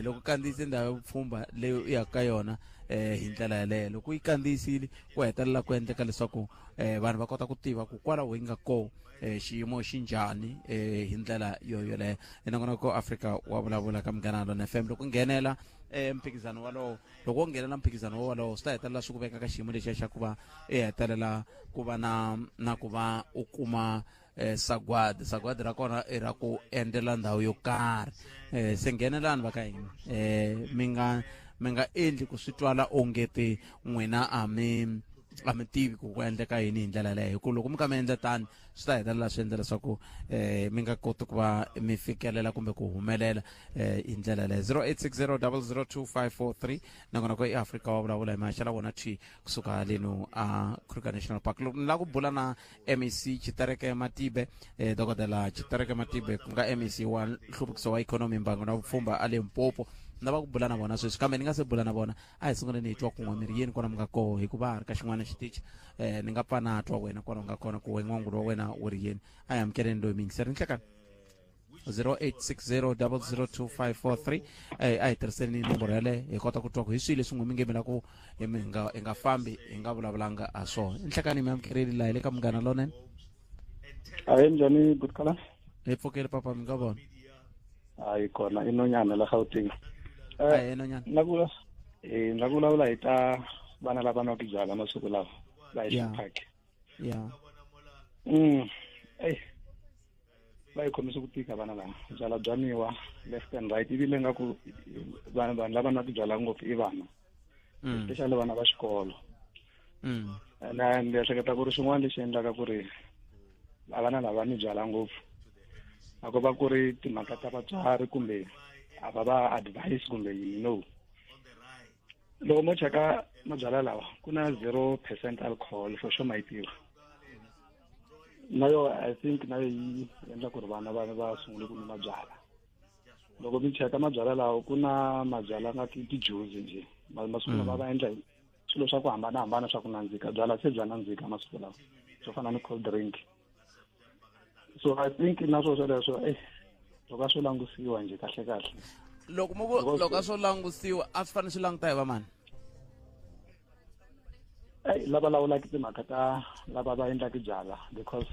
Loko kandziyise ndhawu ya vupfhumba leyi u yaka ka yona, hi ndlela yaleyo. Loko yi kandziyisile ku hetelela ku endleka leswaku vanhu va kota ku tiva ku kwalaho yi nga kona xiyimo xi njhani hi ndlela yo yoleyo. Nongonoko Afrika wa vulavula ka Munghana Lonene FM. Loko nghenela mphikizano walowo, loko wo nghenela mphikizano walowo swi ta hetelela swi ku veka ka xiyimo lexiya xa ku va i hetelela ku va na ku va u kuma sagwadi. Sagwadi ra kona i ra ku endlela ndhawu yo karhi. Se nghenelani va ka hina, mi nga endli ku swi twala ongeti n'wina a mi tivi ku endleka yini hi ndlela leyo, hi ku loko mi ka mi endla tani swi ta hetelela swi endla leswaku mi nga koti ku va mi fikelela kumbe ku humelela hi ndlela leyo. 0860 002543 nakona ko i Afrika wa vulavula hi maxela wona thi kusuka leno a Kruger National Park. Loko ni lava ku bula na MEC Tshitereke Matibe, dokodela Tshitereke Matibe ku nga MEC wa nhluvukiso wa ikhonomi, mbango na vupfhumba a Limpopo, na va ku bula na vona sweswi, kambe ni nga se bula na vona a hi sunguleni hi twa kun'we miri yini kona mi nga koho, hikuva ha ri ka xin'wana xitichi ni nga pfa na twa wena kona u nga kona ku we n'wangulo wa wena wu ri yini. A hi amukeleni loyi miyingiseri nhlekani 0860 002543. A hi tirhiseni nomboro yaleyo hi kota ku twa ku hi swihi leswi n'we mi nge mi la ku hi nga fambi hi nga vulavulanga ha swona. Nhlekani mi amukeleli laha hi le ka Munghana Lonene. Ahe, njhani Butkala? Hi pfukile papa, mi nga vona. Hayi kona i nonyana la Gauteng. Ahe nonyana. Na ku vulavula hi ta vana lava nwaka byalwa masiku lawa la hi Park. Yeah. Ey. Va yi khomise ku tika vana lava. Byalwa bya nwiwa left and right, ivile nga ku vanhu lava nwaka byalwa ngopfu i vana. Especially vana va xikolo. Na ndzi ehleketa ku ri xin'wana lexi endlaka ku ri vana lava ni byala ngopfu a ko va ku ri timhaka ta vatswari kumbe a va va advice kumbe yini. No, loko mo cheka mabyalwa lawa ku na 0% alcohol for sure, ma yi tiva na yo. I think na yo yi endla ku ri vana va sungule ku nwa mabyalwa. Loko mi cheka mabyalwa lawa ku na mabyalwa nga ti-juice nje masiku lawa va endla swilo swa ku hambanahambana swa ku nandzika. Byalwa se bya nandzika masiku lawa, swo fana ni cold drink. So I think na swo sweleswo loko a swo langusiwa nje kahle kahle. Loko loko a swo langusiwa a swi fanele swi languta hi va mani? Lava lawulaka timhaka ta lava va endlaka byalwa, because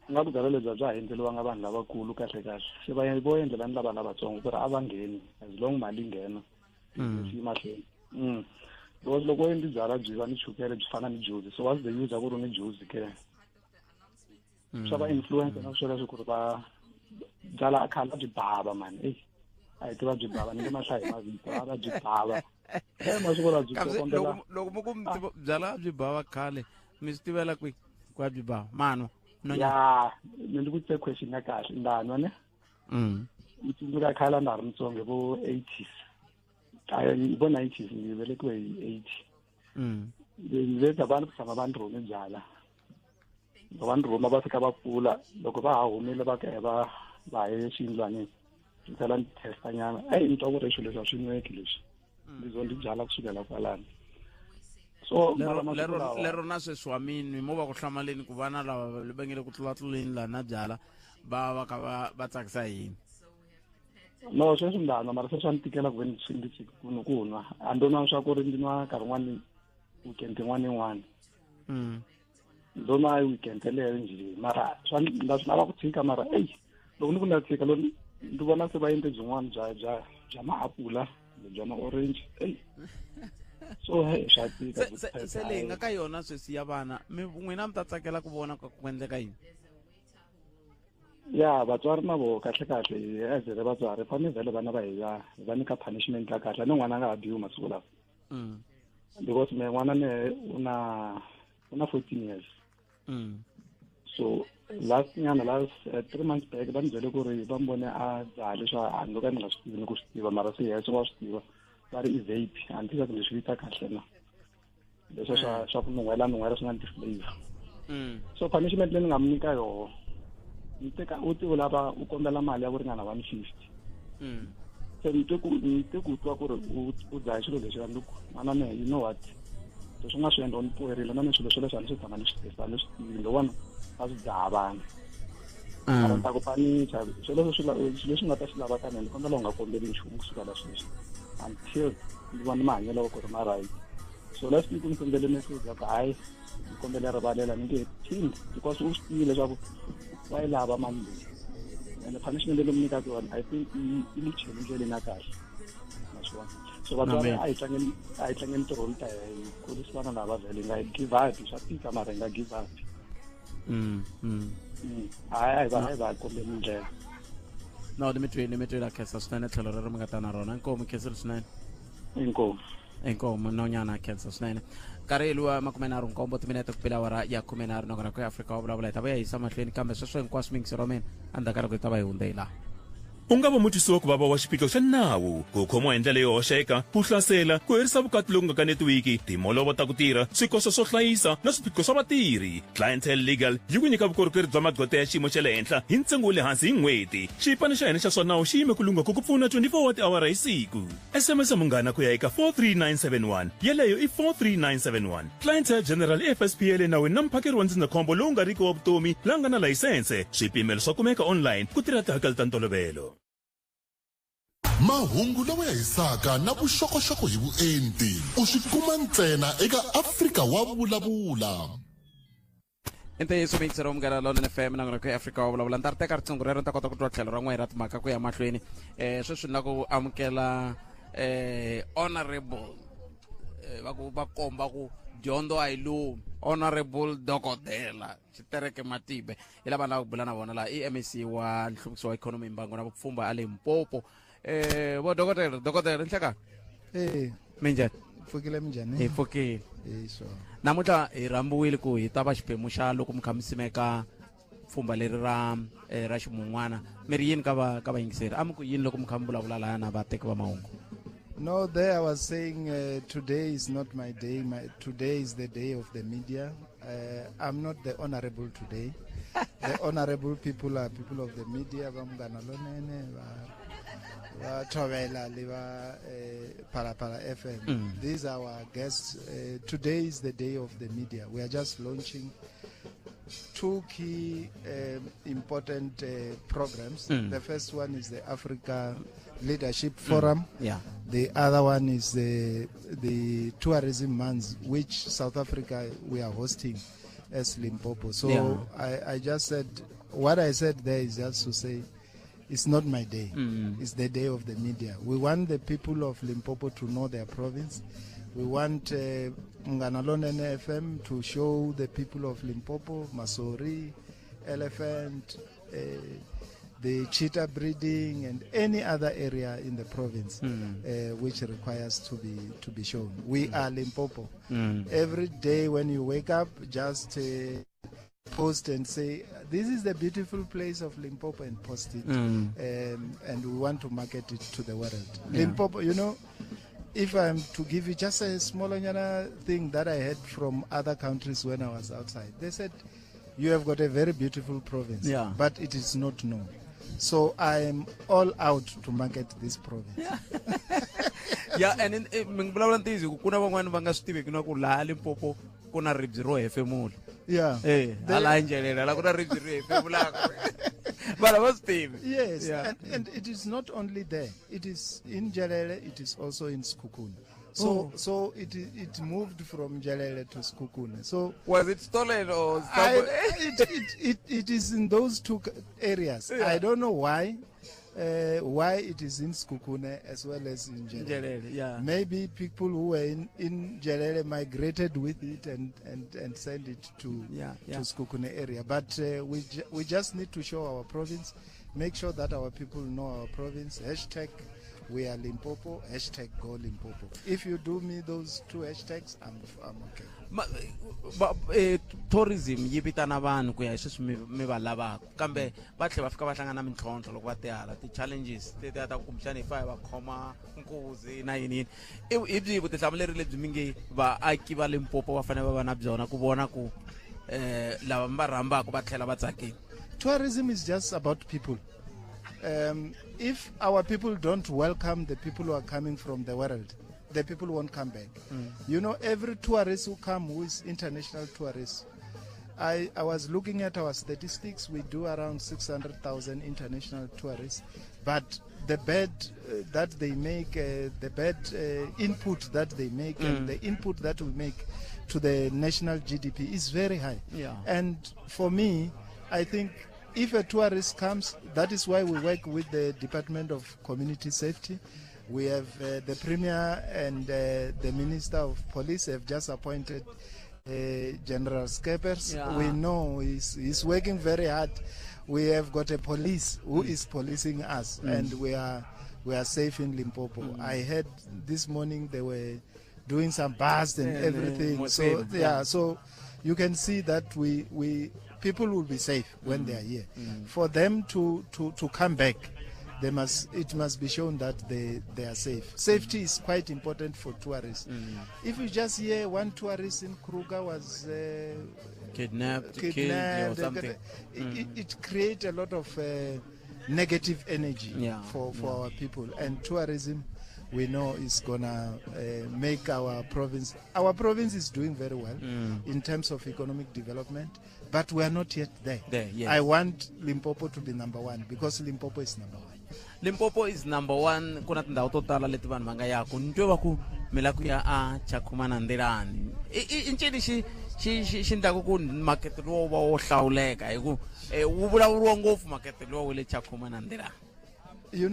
nga ku byalwa lebyi bya ha endleriwanga vanhu lavakulu kahle kahle, se va vo endlela ni lava lavatsongo ku ri a va ngheni as long mali nghena business yi mahlweni. Because loko u endli byalwa byi va ni chukele byi fana ni juice, so what's the use ya ku ri ni juice ke? Swa va influencer na sweleswo ku ri va byala khale a byi bava mani. Ey, a hi tiva byi bava, ni nge mahlayi hi mavito, a va byi bava masiku lawa byi kombela. Loko mi ku byala byi bava khale, mi swi tivela kwihi ku a byi bava manwa? Ya, ni ndi ku tse question ya kahle ndanwa ne. Ni tsundzuka khale a na ha ri mutsongo vo 80s, vo 90s, ni velekiwe hi 80. Ni ve vanhu ku tshama va ni rhume byala, loko va ni rhuma va fika va pfula, loko va ha humile va ka va va ye xiyindlwanini, ni tlhela ni testa nyana. Eyi, ni twa ku ri swilo leswi a swi nweki leswi, ndzi zo ndi byala kusukela kwalano. So lero na sweswi wa minwi mo va ku hlamaleni ku vana lava va nge le ku tlulatluleni laha na byala va va ka va tsakisa yini? No, sweswi ndanwa, mara sweswi a ni tikela ku ve ni ku nwa. A ndo nwa swa ku ri ndzi nwa nkarhi wun'wani weekend yin'wana yin'wana. Ndo nwa weekend yeleyo njhe, mara swa nda swi lava ku tshika, mara eyi loko ni ku na tshika loko ndzi vona se va endle byin'wana bya bya bya maapula bya ma-orange, eyi so he swa tika. Se leyi nga ka yona sweswi ya vana, mi n'wina mi ta tsakela ku vona ku endleka yini? Ya, vatswari na voho kahle kahle as ri vatswari fanele vhele vana va hi va nyika punishment ya kahle. Ni n'wana a nga ha biwi masiku lawa, because me n'wana me u na 14 years. So last 3 months back va ni byele ku ri va mi vone a dzaha leswi a ndo ka ni nga swi tivi ni ku swi tiva, mara se yeso wa swi tiva, va ri i vape. A ni tiva ku ni swi vita kahle na leswi swa ku nun'hwela nun'hwela swi nga ni ti-flavor. So punishment leyi ni nga mi nyika yoho, ni teka u ti u lava u kombela mali ya ku ringana 150. Se ni twe ku twa ku ri u dzaha xilo lexiya, ni ku n'wana me, you know what, leswi nga swi endla u ni powerile na ni swilo swoleswo a ni swi tshama ni swi testa, ni swi tivi ndo vona a swi dzaha vana. Mara ni ta ku panicha swoleswo swilo leswi nga ta swi lava ka mina, ni kombela u nga kombeli nchumu kusukela sweswi. Until ni vona mahanyelo ku ri ma right. So last week ni sendele message ya ku hayi, ni kombela rivalela, ni nge phindi, because u swi tivile leswaku wa yi lava mali leyi, and punishment leyi mi nyikaka yona, I think yi mi chele ndleleni ya kahle naswona. So vatswari, a hi tlangeni tirholu ta hi kurisi vana lava. Vhele hi nga give up, swa tika, mara hi nga give up. Hayi, a hi va kombeni ndlela. No, ni mi twile. A khensa swinene tlhelo rero mi nga ta na rona. Inkomu, khensile swinene. Inkomu. Inkomu, nonyana, khensa swinene. Nkarhi luwa 37 timinete ku pela awara ya 13. Nongona ku ya Afrika wa Vulavula, hi ta va ya yisa mahlweni, kambe sweswo hinkwaswo miyingisero wa mina endzhaku ka loko hi ta va hi hundze hi laha. U nga va mutwisi wa ku vava wa xiphiqo xa nawu, ku khomiwa hi ndlela yo hoxeka, ku hlasela, ku herisa vukati loku nga kanetiwiki, timholovo ta ku tirha, swikoxo swo hlayisa na swiphiqo swa vatirhi. Clientele Legal yi ku nyika vukorhokeri bya magqweta ya xiyimo xa le henhla hi ntsengo wa le hansi hi n'hweti. Xipano xa hina xa swa nawu xi yime ku lungha ku ku pfuna 24 wa tiawara hi siku. SMS Munghana ku ya eka 43971, yeleyo i 43971. Clientele General i FSP ya le nawini na muphakeri wa ndzindzakhombo lowu nga riki wa vutomi la nga na layisense. Swipimelo swa kumeka online ku tirha tihakelo ta ntolovelo. Mahungu lawa ya hisaka na vuxokoxoko hi vuenti u swi kuma ntsena eka Afrika wa Vulavula. I ntiyiso, miyingisero Munghana Lonene FM na ku Afrika wa Vulavula. Ni ta ri teka riqingho rero, ni ta kota ku twa tlhelo ra n'we ra timhaka ku ya mahlweni. Sweswi ni la ku amukela honorable, va ku va komba ku dyondzo a yi lumi, Honorable Dokodela Xitereke Matibe hi lava lava ku bula na vona laha, i MEC wa nhluvukiso wa ikhonomi, mbango na vupfhumba a Limpopo. Vo dokodela, dokodela, nhlekani. Eh. Minjhani? Pfukile, minjhani? Hi pfukile. Eh, sure. Namuntlha hi rhambiwile ku hi ta va xiphemu xa loko mi kha mi simeka pfhumba leri ra ximun'wana. Mi ri yini ka vayingiseri? A mi ku yini loko mi kha mi vulavula laya na vateki va mahungu? No, there I was saying today is not my day. Today is the day of the media. I'm not the honorable today. The honorable people are people of the media, va Munghana Lonene, va Thobela, le va Phalaphala FM. These are our guests. Today is the day of the media. We are just launching two key important programs. The first one is the Africa Leadership Forum. The other one is the Tourism Month, which South Africa we are hosting as Limpopo. So I just said what I said there is just to say it's not my day. It's the day of the media. We want the people of Limpopo to know their province. We want Munghana Lonene FM to show the people of Limpopo, Masori, elephant, the cheetah breeding, and any other area in the province which requires to be shown. We are Limpopo. Every day when you wake up, just post and say, "This is the beautiful place of Limpopo," and post it. And we want to market it to the world. Limpopo, if I'm to give you just a small thing that I heard from other countries when I was outside, they said, "You have got a very beautiful province, but it is not known." So I am all out to market this province. Ya, and mi vulavula ntiyiso, ku ku na van'wani va nga swi tiveki na ku laha Limpopo ku na ribye ro hefemula. Hala Nzhelele la ku na ribye ro hefemulaka, vanhu va swi tivi. Yes, and it is not only there. It is in Nzhelele, it is also in Sekhukhune. So so it moved from Nzhelele to Sekhukhune. So was it stolen or it is in those two areas. I don't know why it is in Sekhukhune as well as in Nzhelele. Nzhelele, yeah. Maybe people who were in Nzhelele migrated with it and sent it to to Sekhukhune area. But we just need to show our province, make sure that our people know our province. #WeAreLimpopo, #GoLimpopo. If you do me those two hashtags, I'm okay. Ma, tourism yi vitana vanhu ku ya hi sweswi mi va lavaka, kambe va tlhela va fika va hlangana na mintlhontlho loko va tihala, ti-challenges tetiya ta ku kumbexani hi fa hi va khoma nkuzi na yini yini. Hi byihi vutihlamuleri lebyi mi nge vaaki va Limpopo va fanele va va na byona ku vona ku lava mi va rhambaka va tlhela va tsakile? Tourism is just about people. If our people don't welcome the people who are coming from the world, the people won't come back. Every tourist who come who is international tourist, I was looking at our statistics. We do around 600,000 international tourists, but the bad that they make, the bad input that they make, and the input that we make to the national GDP is very high. And for me, I think if a tourist comes, that is why we work with the Department of Community Safety. We have the Premier and the Minister of Police have just appointed General Skeppers. We know he's working very hard. We have got a police who is policing us, and we are safe in Limpopo. I heard this morning they were doing some bust and everything. So so you can see that we people will be safe when they are here. For them to come back, it must be shown that they are safe. Safety is quite important for tourists. If you just hear one tourist in Kruger was kidnapped, killed or something, it creates a lot of negative energy for our people. And tourism, we know, is gonna make our province. Our province is doing very well in terms of economic development, but we are not yet there. Yes. I want Limpopo to be number one, because Limpopo is number one. Limpopo is number one. Kuna tindhawu to tala leti vanhu va nga yaku ni twe va ku mi la ku ya a Tshakhuma na Ndzilani. I ncini xi xi xi xi endlaku ku makete lowu va wo hlawuleka hi ku wu vulavuriwa ngopfu makete lowu wa le Tshakhuma na Ndzilani? You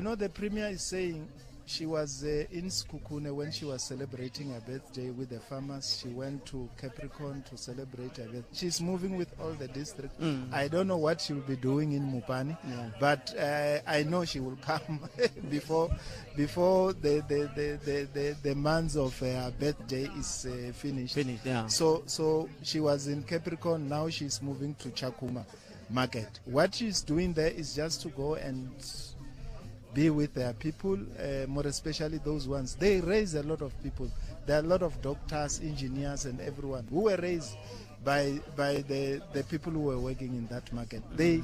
know the Premier is saying she was in Sekhukhune when she was celebrating her birthday with the farmers. She went to Capricorn to celebrate her birthday. She's moving with all the districts. I don't know what she'll be doing in Mupani, but I know she will come before the month of her birthday is finished. So she was in Capricorn. Now she's moving to Tshakhuma market. What she's doing there is just to go and be with their people, more especially those ones. They raise a lot of people. There are a lot of doctors, engineers, and everyone who were raised by the people who were working in that market. They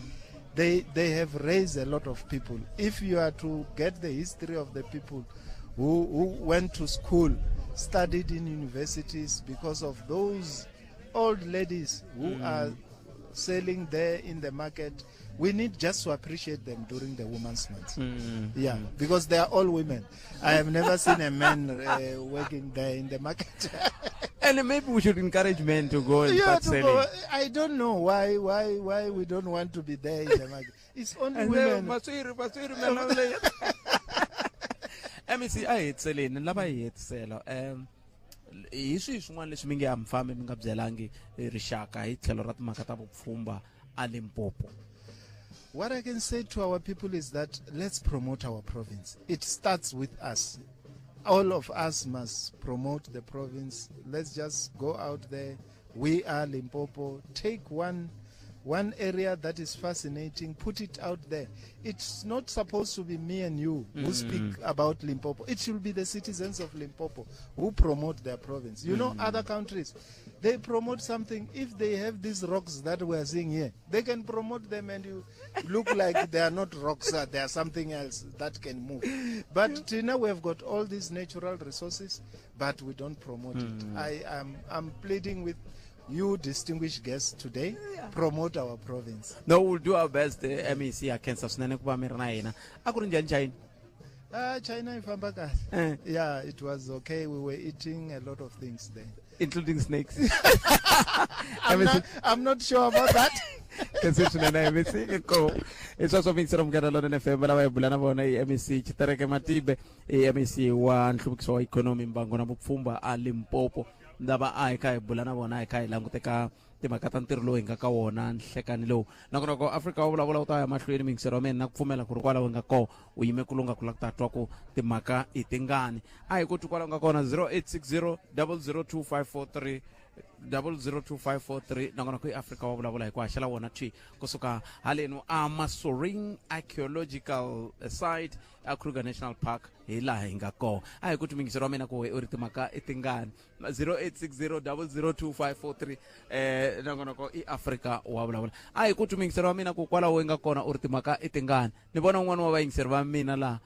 have raised a lot of people. If you are to get the history of the people who went to school, studied in universities, because of those old ladies who are selling there in the market, we need just to appreciate them during the Women's Month. Because they are all women. I have never seen a man working there in the market. And maybe we should encourage men to go and start selling. Go. I don't know why we don't want to be there in the market. It's only women. MEC a hi hetiseleni lava hi hetisela hi swihi swin'wana leswi mi nge a mi fambi mi nga byelangi rixaka hi tlhelo ra timhaka ta vupfhumba a Limpopo? What I can say to our people is that let's promote our province. It starts with us. All of us must promote the province. Let's just go out there. We are Limpopo. Take one area that is fascinating, put it out there. It's not supposed to be me and you who speak about Limpopo. It should be the citizens of Limpopo who promote their province. You know, other countries, they promote something. If they have these rocks that we are seeing here, they can promote them and you look like they are not rocks, they are something else that can move. But Tina, we have got all these natural resources, but we don't promote it. I'm pleading with you distinguished guests today, promote our province. No, we'll do our best. MEC a khensa swinene ku va mi ri na hina. A ku ri njhani China? China yi famba kahle. Yeah, it was okay. We were eating a lot of things there, including snakes. I'm not sure about that. Khensa swinene MEC ko. I sweswo miyingiseri Munghana Lonene FM lava hi bula na vona i MEC Tshitereke Matibe, i MEC wa nhluvukiso wa ikhonomi, mbango na vupfhumba a Limpopo. Lava a hi kha hi bula na vona hi kha hi languteka timhaka ta ntirho lowu hi nga ka wona nhlekani lowu. Nakona ko Afrika wa vulavula wu ta ya mahlweni miyingiseri wa mina na ku pfumela ku ri kwalaho hi nga kona u yime ku lunga ku lava ku ta twa ku timhaka i tingani. A hi ku twi kwalaho nga kona 0860 002543 002543 nakona ku i Afrika wa vulavula hi ku haxela wona thwi kusuka halenu a Masoring Archaeological Site a Kruger National Park hi laha hi nga kona. A hi ku twi miyingiseri wa mina ku u ri timhaka i tingani. 0860 002543 nongonoko i Afrika wa vulavula. A hi ku twi miyingiseri wa mina ku kwalaho hi nga kona u ri timhaka i tingani. Ni vona un'wana wa vayingiseri va mina laha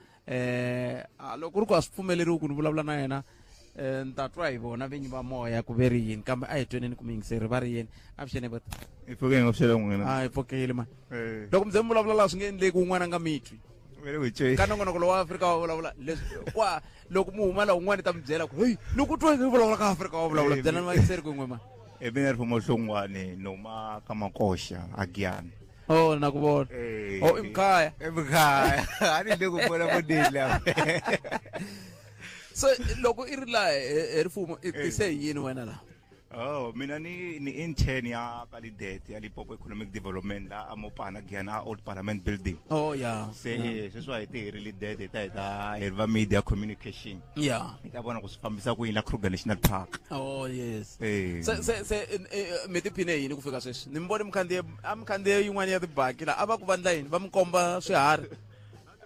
loko ku ri ku a swi pfumeleriwi ku ni vulavula na yena ni ta twa hi vona vinyi va moya ku ve ri yini, kambe a hi tweneni ku miyingiseri va ri yini. Avuxeni bot. Hi pfukile ngopfu n'wina. A hi pfukile mani. Loko mi ze mi vulavula laha swi nge endleki un'wana a nga mi twi. Va le ku hi tweni. Ka nongonoko lowa Afrika wa vulavula leswi kwa loko mu huma la un'wana ta mi byela ku hey loko u twa hi vulavula ka Afrika wa vulavula byelani vayingiseri ku n'we ma. E mina Rifumo Hlongwane ni huma ka Makoxa a Giyani. Oh na ku vona. Eh. Oh i mkhaya. I mkhaya. A ni le ku vona voneni la. So loko i ri la hi Rifumo i tise yini wena la? Oh, mina ni ni intern ya Kalidet ya Limpopo Economic Development la aMopana Giyani a Old Parliament Building. Oh yeah. Se sweswi hi tirhi Lidet hi ta hi ta hi va media communication. Yeah. Hi ta vona ku swi fambisa ku yini la Kruger National Park. Oh yes. Eh. Se se se mi tiphine yini ku fika sweswi? Ni mi vone mi khandziye a mi khandziye yin'wana ya tibaki la a va ku vandla yini va mi komba swiharhi.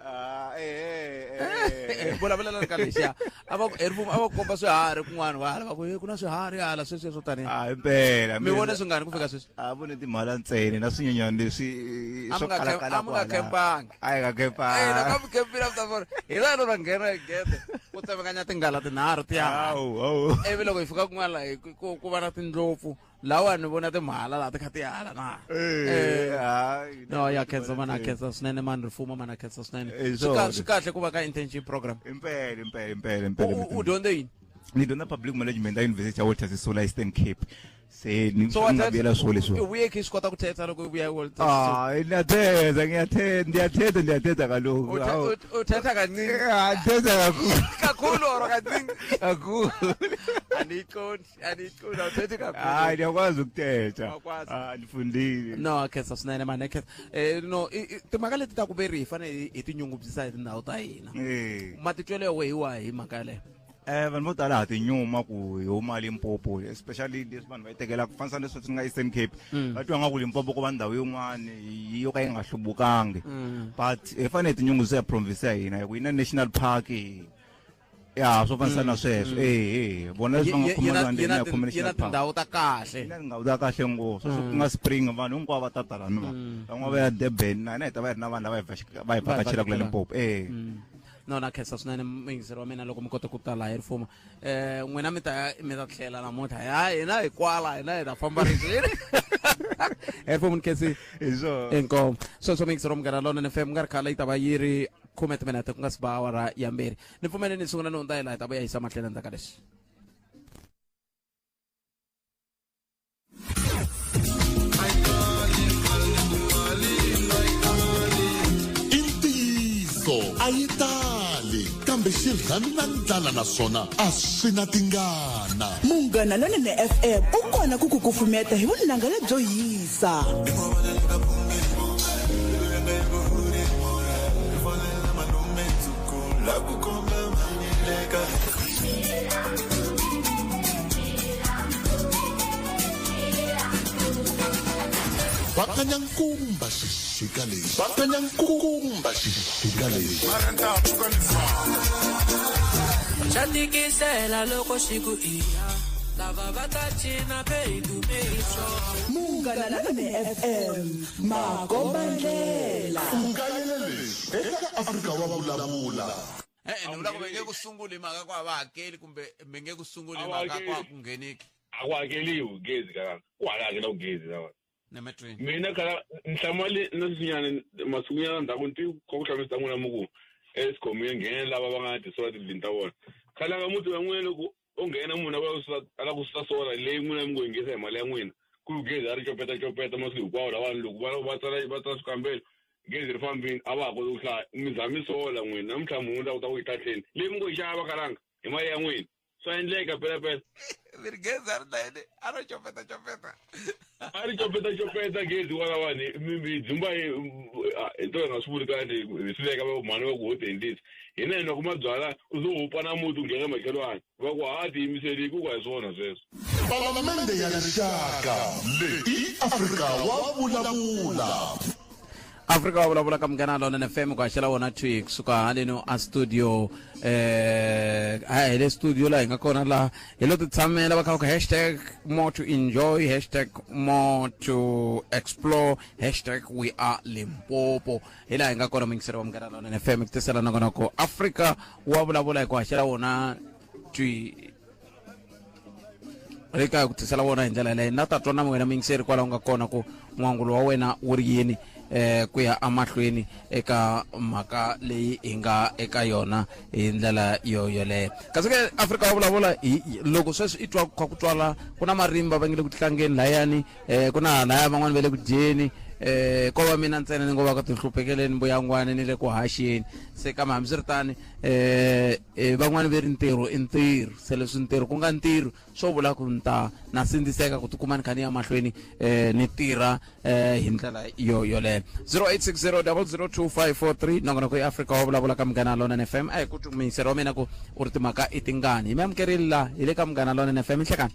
Ah, eh, eh. Vulavulela ka lexiya a va hi rifumo a va komba swiharhi kun'wana va hala va ku ku na swiharhi hala sweswi swo taniya. Ah, impela. Mi vone swingani ku fika sweswi? A vone timhala ntsena na swinyenyana leswi A mi swo nga kala a kala mi nga khempanga. A hi nga Eh, khempanga. loko a mi khempile a mi ta vona hi laha no va nghena hi gede ku tsemekanya tinghala tinharhu ti ya Hawu, hawu. Ivi loko hi fika kun'wana laha hi ku ku va na tindlopfu lawa ni vona timhala laha ti kha ti hala na. Eh, hayi. No ya khensa mana khensa swinene mani Rifumo mana khensa swinene. Eh, Swi swona. swi kahle ku va ka internship program. Impela, impela, impela, impela. U dyondze yini? Ni dyondza public management a University ya Walter Sisulu Eastern Cape. Se ni So wa nga vuyela swo leswi. U vuye khe swi kota ku thetha loko u vuya eWalter Ah, ngiyathetha, ngiyathetha, ngiyathetha, ndiyathetha kaloku. Hawu. Uthetha kancinci. Ah, ndithetha kakhulu. Kakhulu or kancinci? Kakhulu. Andiyiqondi, andiyiqondi awuthethi kakhulu. Hayi, ndiyakwazi ukuthetha. Awukwazi. Ah, ndifundile. No, khensa swinene mani khensa. No, timhaka leti ta ku veri hi fanele hi tinyungubyisa hi tindhawu ta hina. Eh. Matitwelo ya wehe hi wahi hi mhaka yaleyo? Vanhu vo tala ha tinyuma ku hi huma Limpopo, especially leswi vanhu va yi tekelaka ku fanisa leswi swi nga Eastern Cape. Va twa nga ku Limpopo ko va ndhawu yin'wani yo ka yi nga hluvukangi. But hi fanele hi tinyungubyisa hi province ya hina hi ku yi na national park ya swo fanisa na sweswo. Eh, eh, vona leswi va nga khoma lwandle Yi na khoma na national park. tindhawu ta kahle. Yi na tindhawu ta kahle ngopfu. Sweswi ku nga spring vanhu hinkwavo va ta tala ni va. Van'wana va ya Durban na hina hi ta va hi ri na vanhu lava hi va hi vhakachelaka la Limpopo. Eh. No na khensa swinene muyingiseri wa mina loko mi kota ku tala hi Rifumo. N'wina mi ta mi ta tlhela namuntlha. Ya hina hi kwala hina hi ta famba rindzeni. Hi Rifumo ni khensi. Hi swona. Inkomu. Sweswo muyingiseri wa Munghana Lonene FM ku nga ri khale yi ta va yi ri khume timinete ku nga si ba awara ya mbirhi. Ni pfumele ni sungula ni hundza hi laha hi ta vuya hi yisa mahlweni endzhaku ka leswi. I ntiyiso a yi tali kambe xirhami na ndlala naswona a swi na tingana. Munghana Lonene FM u kona ku ku kufumeta hi vunanga lebyo hisa. Bakanya nkumba xixika lexi. Bakanya nkumba xixika lexi. Xa tikisela loko xi ku iya. Lava va ta cina peidumeso. Munghana Lonene FM, makombandlela. U nga yeleli eka Afrika wa vulavula. Ni vula ku mi nge ku sunguli mhaka ku a va hakeli kumbe mi nge ku sunguli A va mhaka ku a hakeli. ku ngheneki. A ku hakeliwi gezi kaka. Ku hala hakela ku gezi lawa. Nemetweni. Mina khala nhlamu le na sweswinyana masikunyana ndzhaku ni twi ku hlamusela n'wina mi ku Eskom yi nghena lava va nga tisola tindlwini ta vona. Khale ka muti wa n'wina loko u nghena munhu a va susa a lava ku susa sola leyi n'wina mi ngo yingisa hi mali ya n'wina ku gezi a ri copeta copeta masiku hinkwawo lawani loko va va tsala va tsala swikambelo gezi ri fambini a va ha koti ku hlaya mi za mi sola n'wina namuntlha munhu la kota ku yi tahleni leyi mi ngo yi xava khalanga hi mali ya n'wina swa endleka pela pela. Mi ri gezi a ri na yini a ro copeta copeta. A ri copeta copeta gezi kwalawani mi dzumba hi hi to hi nga swi vuli kahle hi swi veka va mhani va ku ho ti endlisa hina hi nwa ku mabyala u zo hupa na muti u nghena makhelwani va ku ha tiyimiseli ku ku a hi swona sweswo. Palamende ya Rixaka leyi i Afrika wa vulavula. Afrika wa vulavula ka Munghana Lonene FM ku haxela wona thwi kusuka haleno a studio a hi le studio laha hi nga kona laha hi lo ti tshamela va kha va ku hashtag more to enjoy, hashtag more to explore, hashtag we are Limpopo. Hi laha hi nga kona muyingiseri wa Munghana Lonene FM ku tisela nongonoko Afrika wa vulavula hi ku haxela wona thwi ri ka ku tisela wona hi ndlela yaleyo na ta twa na wena muyingiseri kwalaho nga kona ku n'wangulo wa wena wu ri yini. ku ya emahlweni eka mhaka leyi hi nga eka yona hi ndlela yo yoleyo. Kasi ke Afrika wa vulavula, loko sweswi i twa kha ku twala ku na marimba va nge le ku tlangeni layani, ku na laya van'wani va le ku dyeni, ko va mina ntsena ni ngo va ka tinhluphekeleni mbuyangwani ni le ku haxeni. Se kambe hambiswiritano, van'wani ve ri ntirho i ntirho, se leswi ntirho ku nga ntirho swo vula ku ni ta na sindziseka ku tikuma ni kha ni ya mahlweni ni tirha hi ndlela yo yoleyo. 0860002543 nongonoko ya Afrika wa vulavula ka Munghana Lonene FM. A hi ku muyingiseri wa mina ku u ri timhaka i tingani. Hi mi amukerile la hi le ka Munghana Lonene FM. Nhlekani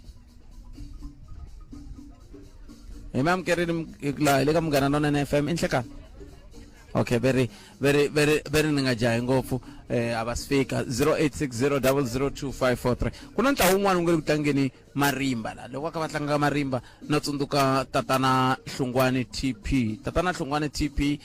hi mi amukerile la hi le ka Munghana Lonene FM. Inhlekani. Okay, very very very very ni nga jahi ngopfu, a va si fika. 0860002543. Ku na ntlawa wun'wana wu nga le ku tlangeni marimba la, loko va kha va tlanga marimba na tsundzuka tatana Hlungwani TP. Tatana Hlungwani TP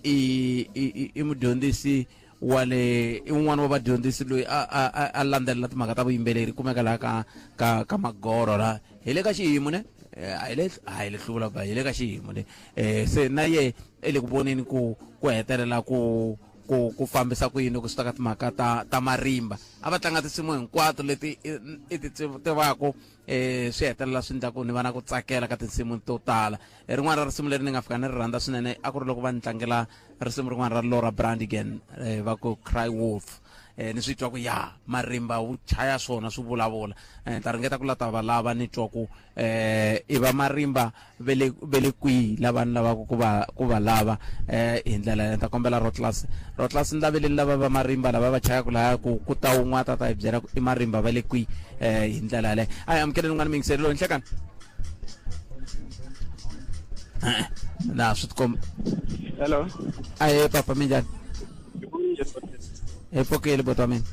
i mudyondzisi wa le, i wun'wana wa vadyondzisi loyi a landzelela timhaka ta vuyimbeleri, kumeka laha ka Magoro la hi le ka xiyimo ne, a hi le, a hi le hluvula ba, hi le ka xiyimo le. Se na ye e le ku voneni ku hetelela ku fambisa ku yini loko swi ta ka timhaka ta marimba. A va tlanga tinsimu hinkwato leti i ti tivaku, swi hetelela swi endla ku ni va na ku tsakela ka tinsimu to tala. Rin'wana ra risimu leri ni nga fika ni ri rhandza swinene a ku ri loko va ni tlangela risimu rin'wana ra Laura Brandigan, va ku Cry Wolf. Ni swi twa ku ya marimba wu chaya swona swi vulavula. Ni ta ringeta ku lata va lava ni twa ku i va marimba ve le kwihi lava ni lavaka ku va lava hi ndlela ni ta kombela Rotlas. Rotlas, ni laveleni lava va marimba lava va chayaka laya ku ta wun'wana ta hi byela ku i marimba va le kwihi hi ndlela yaleyo. A hi amukeleni un'wana muyingiseri loyi. Nhlekani na swi tikomba. Hello. Ahe papa, minjhani? Hi pfukile buti wa mina.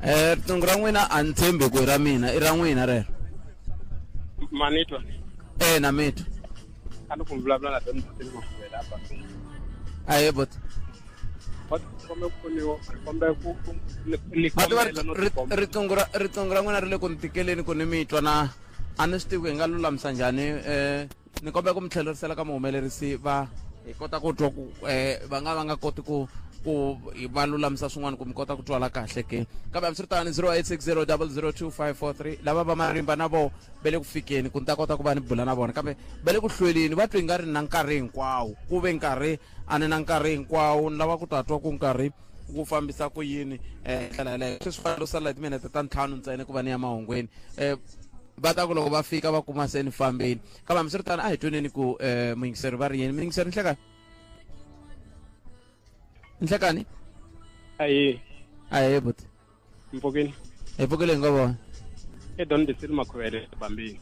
Riqingho ra n'wina a ni tshembi ku i ra mina, i ra n'wina rero. Manitwa. Na mitwa. A ni ku vulavula na Don Bosco Mafuvela apa. Ahe buti. Kombe ku pfuniwa, kombe ku ni Ma tiva kombela no tikomba. Riqingho ra n'wina ri le ku ni tikeleni ku ni mitwa na a ni swi tivi ku hi nga lulamisa njhani. Ni kombela ku mi tlhelerisela ka muhumelerisi va hi kota ku twa ku va nga koti ku va lulamisa swin'wana ku mi kota ku twala kahle ke. Kambe hambiswiritano, 0860002543, lava va marimba na vo ve le ku fikeni ku ni ta kota ku va ni bula na vona, kambe va le ku hlweleni. Va twi nga ri na nkarhi hinkwawo, ku ve nkarhi a ni na nkarhi hinkwawo, ni lava ku ta twa ku nkarhi wu fambisa ku yini ndlela yaleyo. Sweswi fanele u salela hi timinete ta 5 ntsena ku va ni ya mahungwini. Va ta ku loko va fika va kuma se ni fambeni. Kambe hambiswiritano, a hi twaneni ku muyingiseri va ri yini. Muyingiseri, nhlekani, nhlekani. Ayi. Ahe buti. Mpfukile. Hi pfukile, hi nga vona. I Don Bisile Makhuvele Bambini.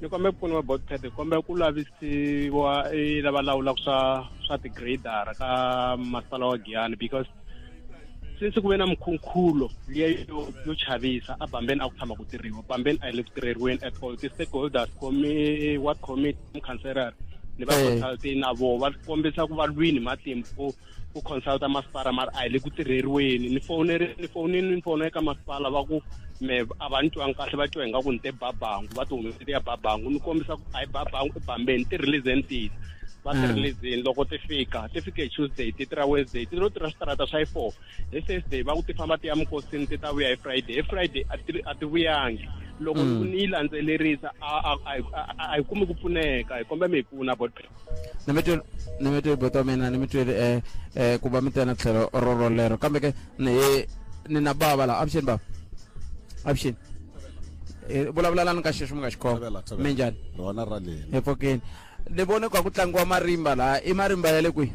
Ni kombe ku pfuniwa botpad, kombe ku lavisiwa i lava lawulaka swa ti-grader ka masipala wa Giyani, because since ku ve na mikhunkhulo liya yo chavisa a Bambeni, a ku tshama ku tirhiwa Bambeni a hi le ku tirheriweni at all. Ti-stakeholders, ward committee, councillor ni va consulting na voho va kombisa ku va lwini matimba ku consulta masipala, mara a hi le ku tirheriweni. Ni foneri, ni fonini, ni fona eka masipala, va ku me a va ni twangi kahle, va twa ingaku ni te Babangu, va ti humesile ya Babangu. Ni kombisa ku a hi Babangu, i Bambeni. Ti-releaseni tini va ti releaseni, loko ti fika, ti fike hi Tuesday, ti tirha Wednesday, ti lo tirha switarata swa yi 4. Hi Thursday va ku ti famba ti ya Mukosini, ti ta vuya hi Friday. Hi Friday a ti vuyangi. Loko ni yi landzelerisa, a hi kumi ku pfuneka. Hi kombe mi hi pfuna, bot. Ni mi twile buti wa mina, ni mi twile ku va mi tena tlhelo ro rolero. Kambe ke ni na bava la. Avuxeni bava, avuxeni. Vulavulelani ka xexo mi nga xikhoma. Thavela, thavela. Minjhani? Rona ra lena. Hi pfukini. Ni vone ku a ku tlangiwa marimba laha, i marimba ya le kwihi?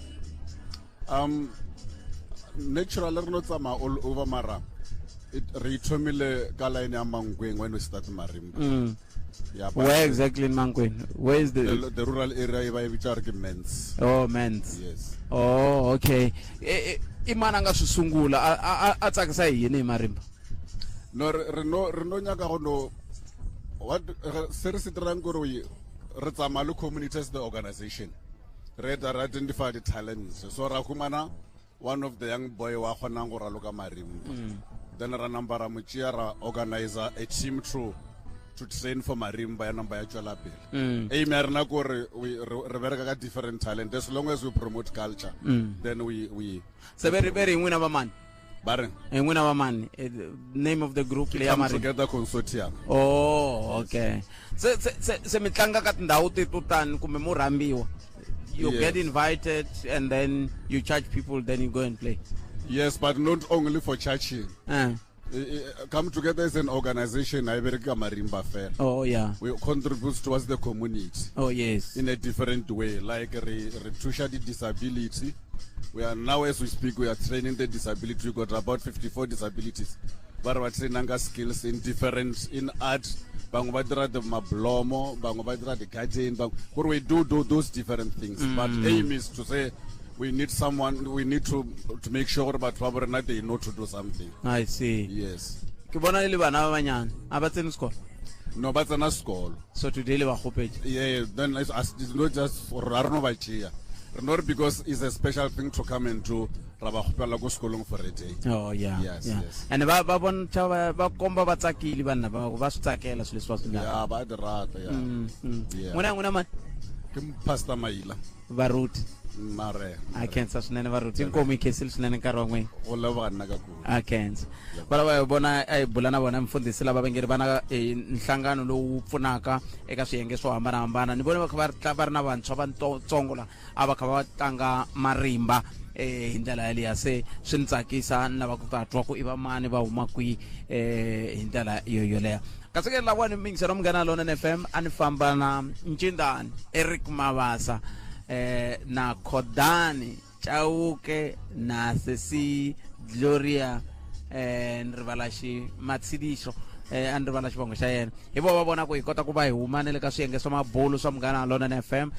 Naturally ri no tsamaya all over, mara re ithomile ka line ya Mankweng when we start marimba. Yeah, but Where exactly in Mankweng? Where is the the rural area e ba e bitsa re ke Mens. Oh, Mens. Yes. Oh, okay. I mani a nga swi sungula? A tsakisa hi yini hi marimba? No, re no nyaka go no what se re se dirang kore re tsamaya le community as the organization, re eta re identify the talents, so ra humana one of the young boy wa kgonang go raloka marimba, then ra namba ra mo tšea, ra organizer a team to to train for marimba ya namba ya tswela pele. Aim ya rena kore re bereka ka different talent as long as we promote culture. Then we Se be re n'wina va mani? Ba reng? Hi n'wina va mani? Name of the group Ke leya Come marimba. Together Consortium. Oh, okay. Se mi tlanga ka tindhawu teto tani kumbe mo rhambiwa? You Yes. get invited and then you charge people, then you go and play. Yes, but not only for charging. Come Together is an organization I bereka marimba fela. Oh, yeah. We contribute towards the community. Oh, yes. In a different way, like re thusha the disability. We are now, as we speak, we are training the disability. We got about 54 disabilities. Ba re ba trainang ka skills in different, in art. Bangwe ba dira the mablomo, bangwe ba dira the garden, bangwe, gore we do those different things. But aim is to say we need someone, we need to make sure gore batho ba bo rena they know to do something. I see. Yes. Ke bona e le bana ba banyane, a ba tsene sekolo? No, ba tsena sekolo. So today le ba kgopetse? Yeah, then it's not just for ra reno ba tšea. Re no re because it's a special thing to come and do, ra ba kgopela ko sekolong for a day. Oh, yeah, Yes, yeah. yes. And ba bontšha ba komba ba tsakile banna ba swi tsakela swilo leswi ba swi endlaka. Yeah, ba di rata, yeah. Yeah. N'wina mani? Ke Pastor Maila. Varuti. Mare. A khensa swinene Varuti. Inkomu yi khensile swinene nkarhi wa n'wina. Go leboga nna ka kudu. A khensa. Va lava hi vona a hi bula na vona mfundhisi lava va nge ri va na nhlangano lowu pfunaka eka swiyenge swo hambanahambana. Ni vone va kha va ri va ri na vantshwa va ntsongo la a va kha va tlanga marimba hi ndlela yaliya. Se swi ni tsakisa ni lava ku ta twa ku i va mani va huma kwihi hi ndlela yo yoleyo. Kasi ke lawani mingiselo Munghana Lonene FM a ni famba na Ncindani Eric Mabasa na Khodani Chauke na Sesi Gloria ni rivala xi Matshidiso a ni rivala xivongo xa yena. Hi vo va vona ku hi kota ku va hi huma na le ka swiyenge swa mabulu swa Munghana Lonene FM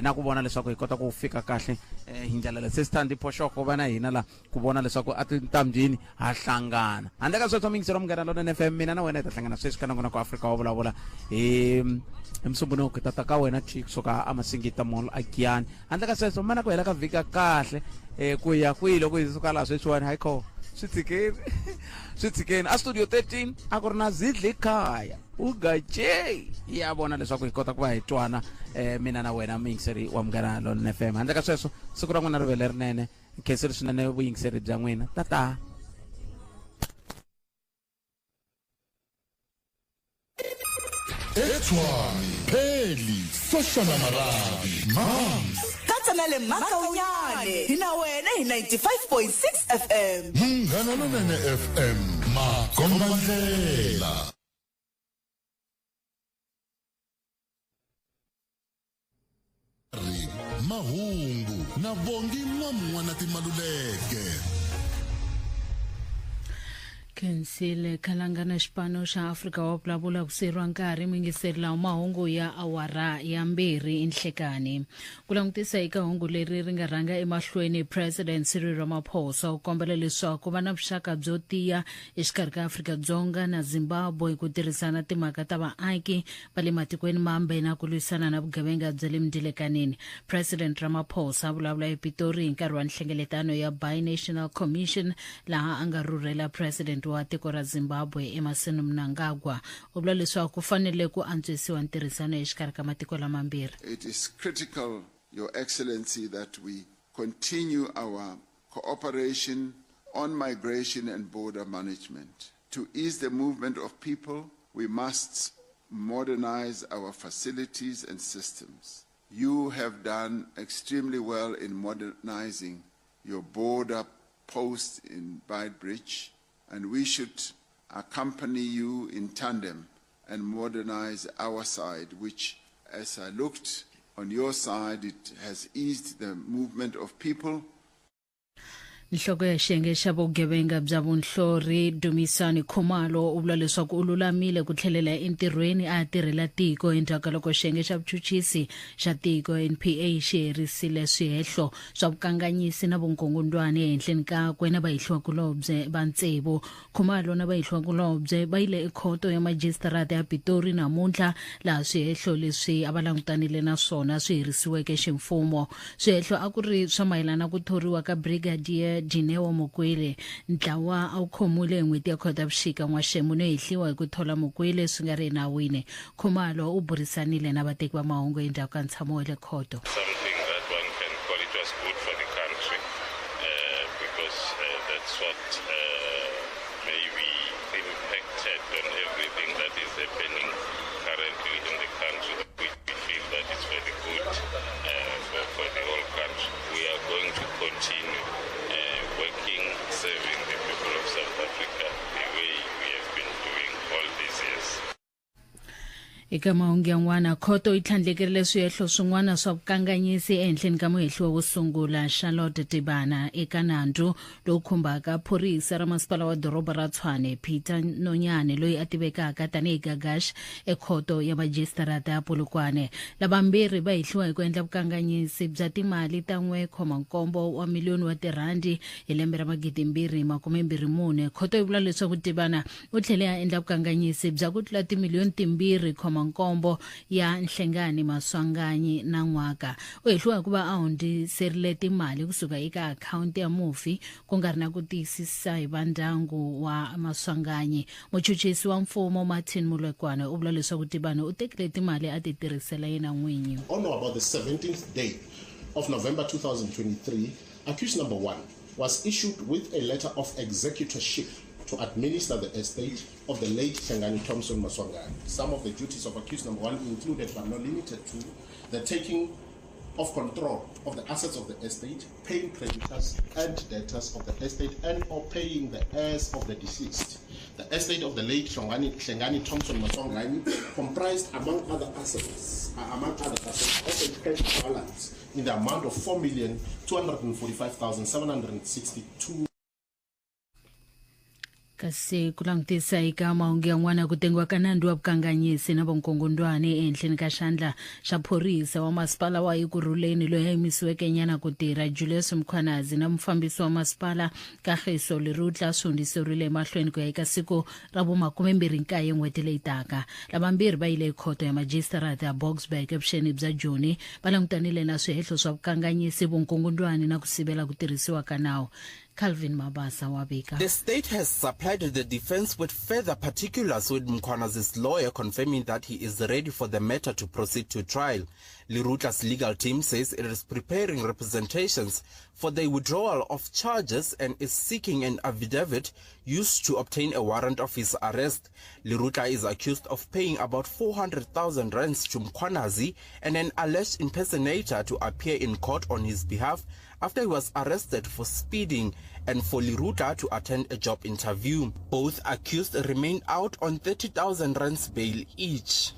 na ku vona leswaku hi kota ku fika kahle hi ndlela leyi. Se Sithandi Phoxoko va na hina la ku vona leswaku a tintambyini ha hlangana. Handle ka sweswo mingiselo Munghana Lonene FM, mina na wena hi ta hlangana sweswi ka nongonoko wa Afrika wa vulavula hi Musumbunuko. Hi ta ta ka wena Chief kusuka a Masingita Mall a Giyani. Handle ka sweswo mana ku hela ka vhiki kahle ku ya kwihi loko hi suka laha sweswiwani hayi kho swi tshikeni. Swi tshikeni. A Studio 13 a ku ri na Zidli Khaya Ugache ya vona leswaku hi kota ku va hi twana mina na wena muyingiseri wa Munghana Lonene FM. Handle ka sweswo siku ra n'wina ri ve lerinene. Nkhensile swinene vuyingiseri bya n'wina. Tata. Etshwane, Pheli, Soshana Marabi, Mams. Katsa na le Makaunyane, hi na wena hi 95.6 FM. Munghana Lonene FM, makombandlela. Mahungu na Bongi N'wamun'wana Timaluleke. Khensile Khalanga na xipano xa Afrika wa vulavula ku siyeriwa nkarhi muyingiseri lawa mahungu ya awara ya 2 enhlekani. Ku langutisa eka hungu leri ri nga rhanga emahlweni, President Cyril Ramaphosa u kombela leswaku ku va na vuxaka byo tiya exikarhi ka Afrika-Dzonga na Zimbabwe ku tirhisana timhaka ta vaaki va le matikweni mambe na ku lwisana na vugevenga bya le mindilekaneni. President Ramaphosa a vulavula ePitori hi nkarhi wa nhlengeletano ya Binational Commission laha a nga rhurhela President wa tiko ra Zimbabwe Emmerson Mnangagwa. U vula leswaku ku fanele ku antswisiwa ntirhisano exikarhi ka matiko lamambirhi. It is critical, Your Excellency, that we continue our cooperation on migration and border management. To ease the movement of people, we must modernize our facilities and systems. You have done extremely well in modernizing your border post in Beitbridge, and we should accompany you in tandem and modernize our side, which, as I looked on your side, it has eased the movement of people. Nhloko ya xiyenge xa vugevenga bya vunhlori Dumisani Khumalo u vula leswaku u lulamile ku tlhelela entirhweni a tirhela tiko endzhaku ka loko xiyenge xa vuchuchisi xa tiko NPA xi herisile swihehlo swa vukanganyisi na vunkungundwani ehenhleni kakwe na vahehliwakulobye va tsevu. Khumalo na vahehliwakulobye va yile ekhoto ya majisitarata ya Pitori namuntlha laha swihehlo leswi a va langutanile na swona swi herisiweke ximfumo. Swihehlo a ku ri swa mayelana ku thoriwa ka Brigadier Dineo Mokwele. Ntlawa a wu khomiwile hi n'hweti ya Khotavuxika n'waxemu no hehliwa hi ku thola Mokwele swi nga ri enawini. Khumalo u burisanile na vateki va mahungu endzhaku ka ntshamo wa le khoto. Something that one can call it was good for the country because that's what maybe impacted on everything that is happening currently in the country. We feel that it's very good for the whole country. We are going to continue working, serving the people of South Africa the way we have been doing all these years. Eka mahungu yan'wana, khoto yi tlhandlekerile swihehlo swin'wana swa vukanganyisi ehenhleni ka muhehliwa wo sungula Charlotte Tibana eka nandzu lowu khumbaka phorisa ra masipala wa doroba ra Tshwane Peter Nonyane loyi a tivekaka tanihi Gagash ekhoto ya majisitarata ya Polokwane. Lavambirhi va hehliwa hi ku endla vukanganyisi bya timali ta 1.7 wa miliyoni wa tirhandi hi lembe ra 2024. Khoto yi vula leswaku Tibana u tlhele a endla vukanganyisi bya ku tlula timiliyoni 2.7 ya Nhlengani Maswanganyi na n'waka. U hehliwa hi ku va a hundziserile timali kusuka eka akhawunti ya mufi ku nga ri na ku tiyisisa hi va ndyangu wa Maswanganyi. Muchuchisi wa mfumo Martin Mulekwane u vula leswaku Tibana u tekile timali a ti tirhisela yena n'winyi. On or about the 17th day of November 2023, accused number 1 was issued with a letter of executorship to administer the estate of the late Hlengani Thompson Maswanganyi. Some of the duties of accused number 1 included, but not limited to, the taking of control of the assets of the estate, paying creditors and debtors of the estate, and or paying the heirs of the deceased. The estate of the late Hlengani Thompson Maswanganyi comprised, among other assets, of a cash balance in the amount of 4,245,762. Kasi ku langutisa eka mahungu yan'wana, ku tengiwa ka nandzu wa vukanganyisi na vunkungundwani ehenhleni ka xandla xa phorisa wa masipala wa Ekurhuleni loyi a yimisiweke nyana ku tirha Julius Mkhwanazi na mufambisi wa masipala Kagiso Lerutla swi hundziseriwile emahlweni ku ya eka siku ra vu 29 n'hweti leyi taka. Lavambirhi va yile ekhoto ya majisitarata ya Boksburg evuxeni bya Joni va langutanile na swihehlo swa vukanganyisi, vunkungundwani na ku sivela ku tirhisiwa ka nawu. Calvin Mabasa wa vika. The state has supplied the defense with further particulars, with Mkhwanazi's lawyer confirming that he is ready for the matter to proceed to trial. Lerutla's legal team says it is preparing representations for the withdrawal of charges and is seeking an affidavit used to obtain a warrant of his arrest. Lerutla is accused of paying about 400,000 rands to Mkhwanazi and an alleged impersonator to appear in court on his behalf after he was arrested for speeding and for Lerutla to attend a job interview. Both accused remain out on 30,000 rands bail each.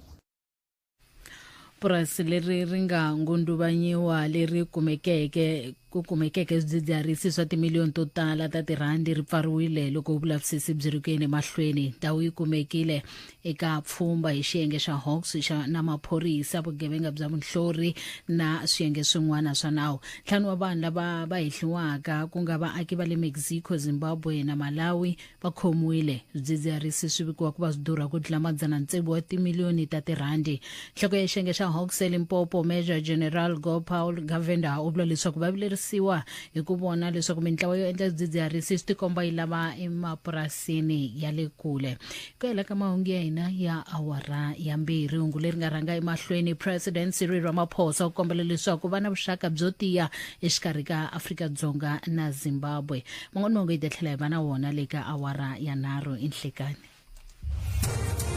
Purasi leri ri nga ngunduvanyiwa leri kumekeke ku kumekeke swidzidziharisi swa timiliyoni to tala ta tirhandi ri pfariwile loko vulavisisi byi ri ku yeni emahlweni. Ndhawu yi kumekile eka pfhumba hi xiyenge xa Hawks xa na maphorisa, vugevenga bya vunhlori na swiyenge swin'wana swa nawu. 5 wa vanhu lava va hehliwaka ku nga vaaki va le Mexico, Zimbabwe na Malawi va khomiwile. Swidzidziharisi swi vikiwa ku va swi durha ku tlula 600 wa timiliyoni ta tirhandi. Nhloko ya xiyenge xa Hawks eLimpopo, Major General Gopal Govender, u vula leswaku va vilerisiwa hi ku vona leswaku mintlawa yo endla swidzidziharisi swi tikomba yi lava emapurasini ya le kule. Ku hela ka mahungu ya hina ya awara ya 2, hungu leri nga rhanga emahlweni, President Cyril Ramaphosa u kombela leswaku va na vuxaka byo tiya exikarhi ka Afrika-Dzonga na Zimbabwe. Man'wana mahungu hi ta tlhela hi va na wona le ka awara ya 3 inhlekani.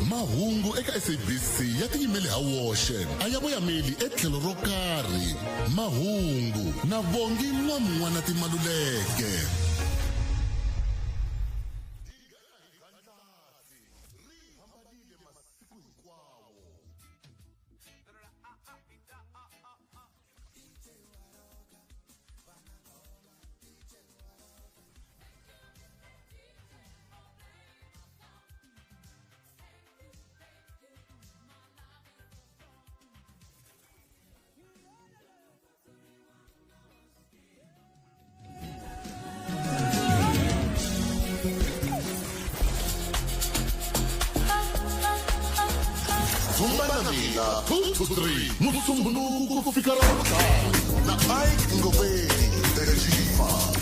Mahungu eka SABC ya tiyimele ha woxe, a ya voyameli etlhelo ro karhi. Mahungu na Bongi N'wamun'wana Timaluleke. Mina 2 to 3 Musumbhunuku ku fika Ravuntlhanu na Ike Ngobeni the Chifa.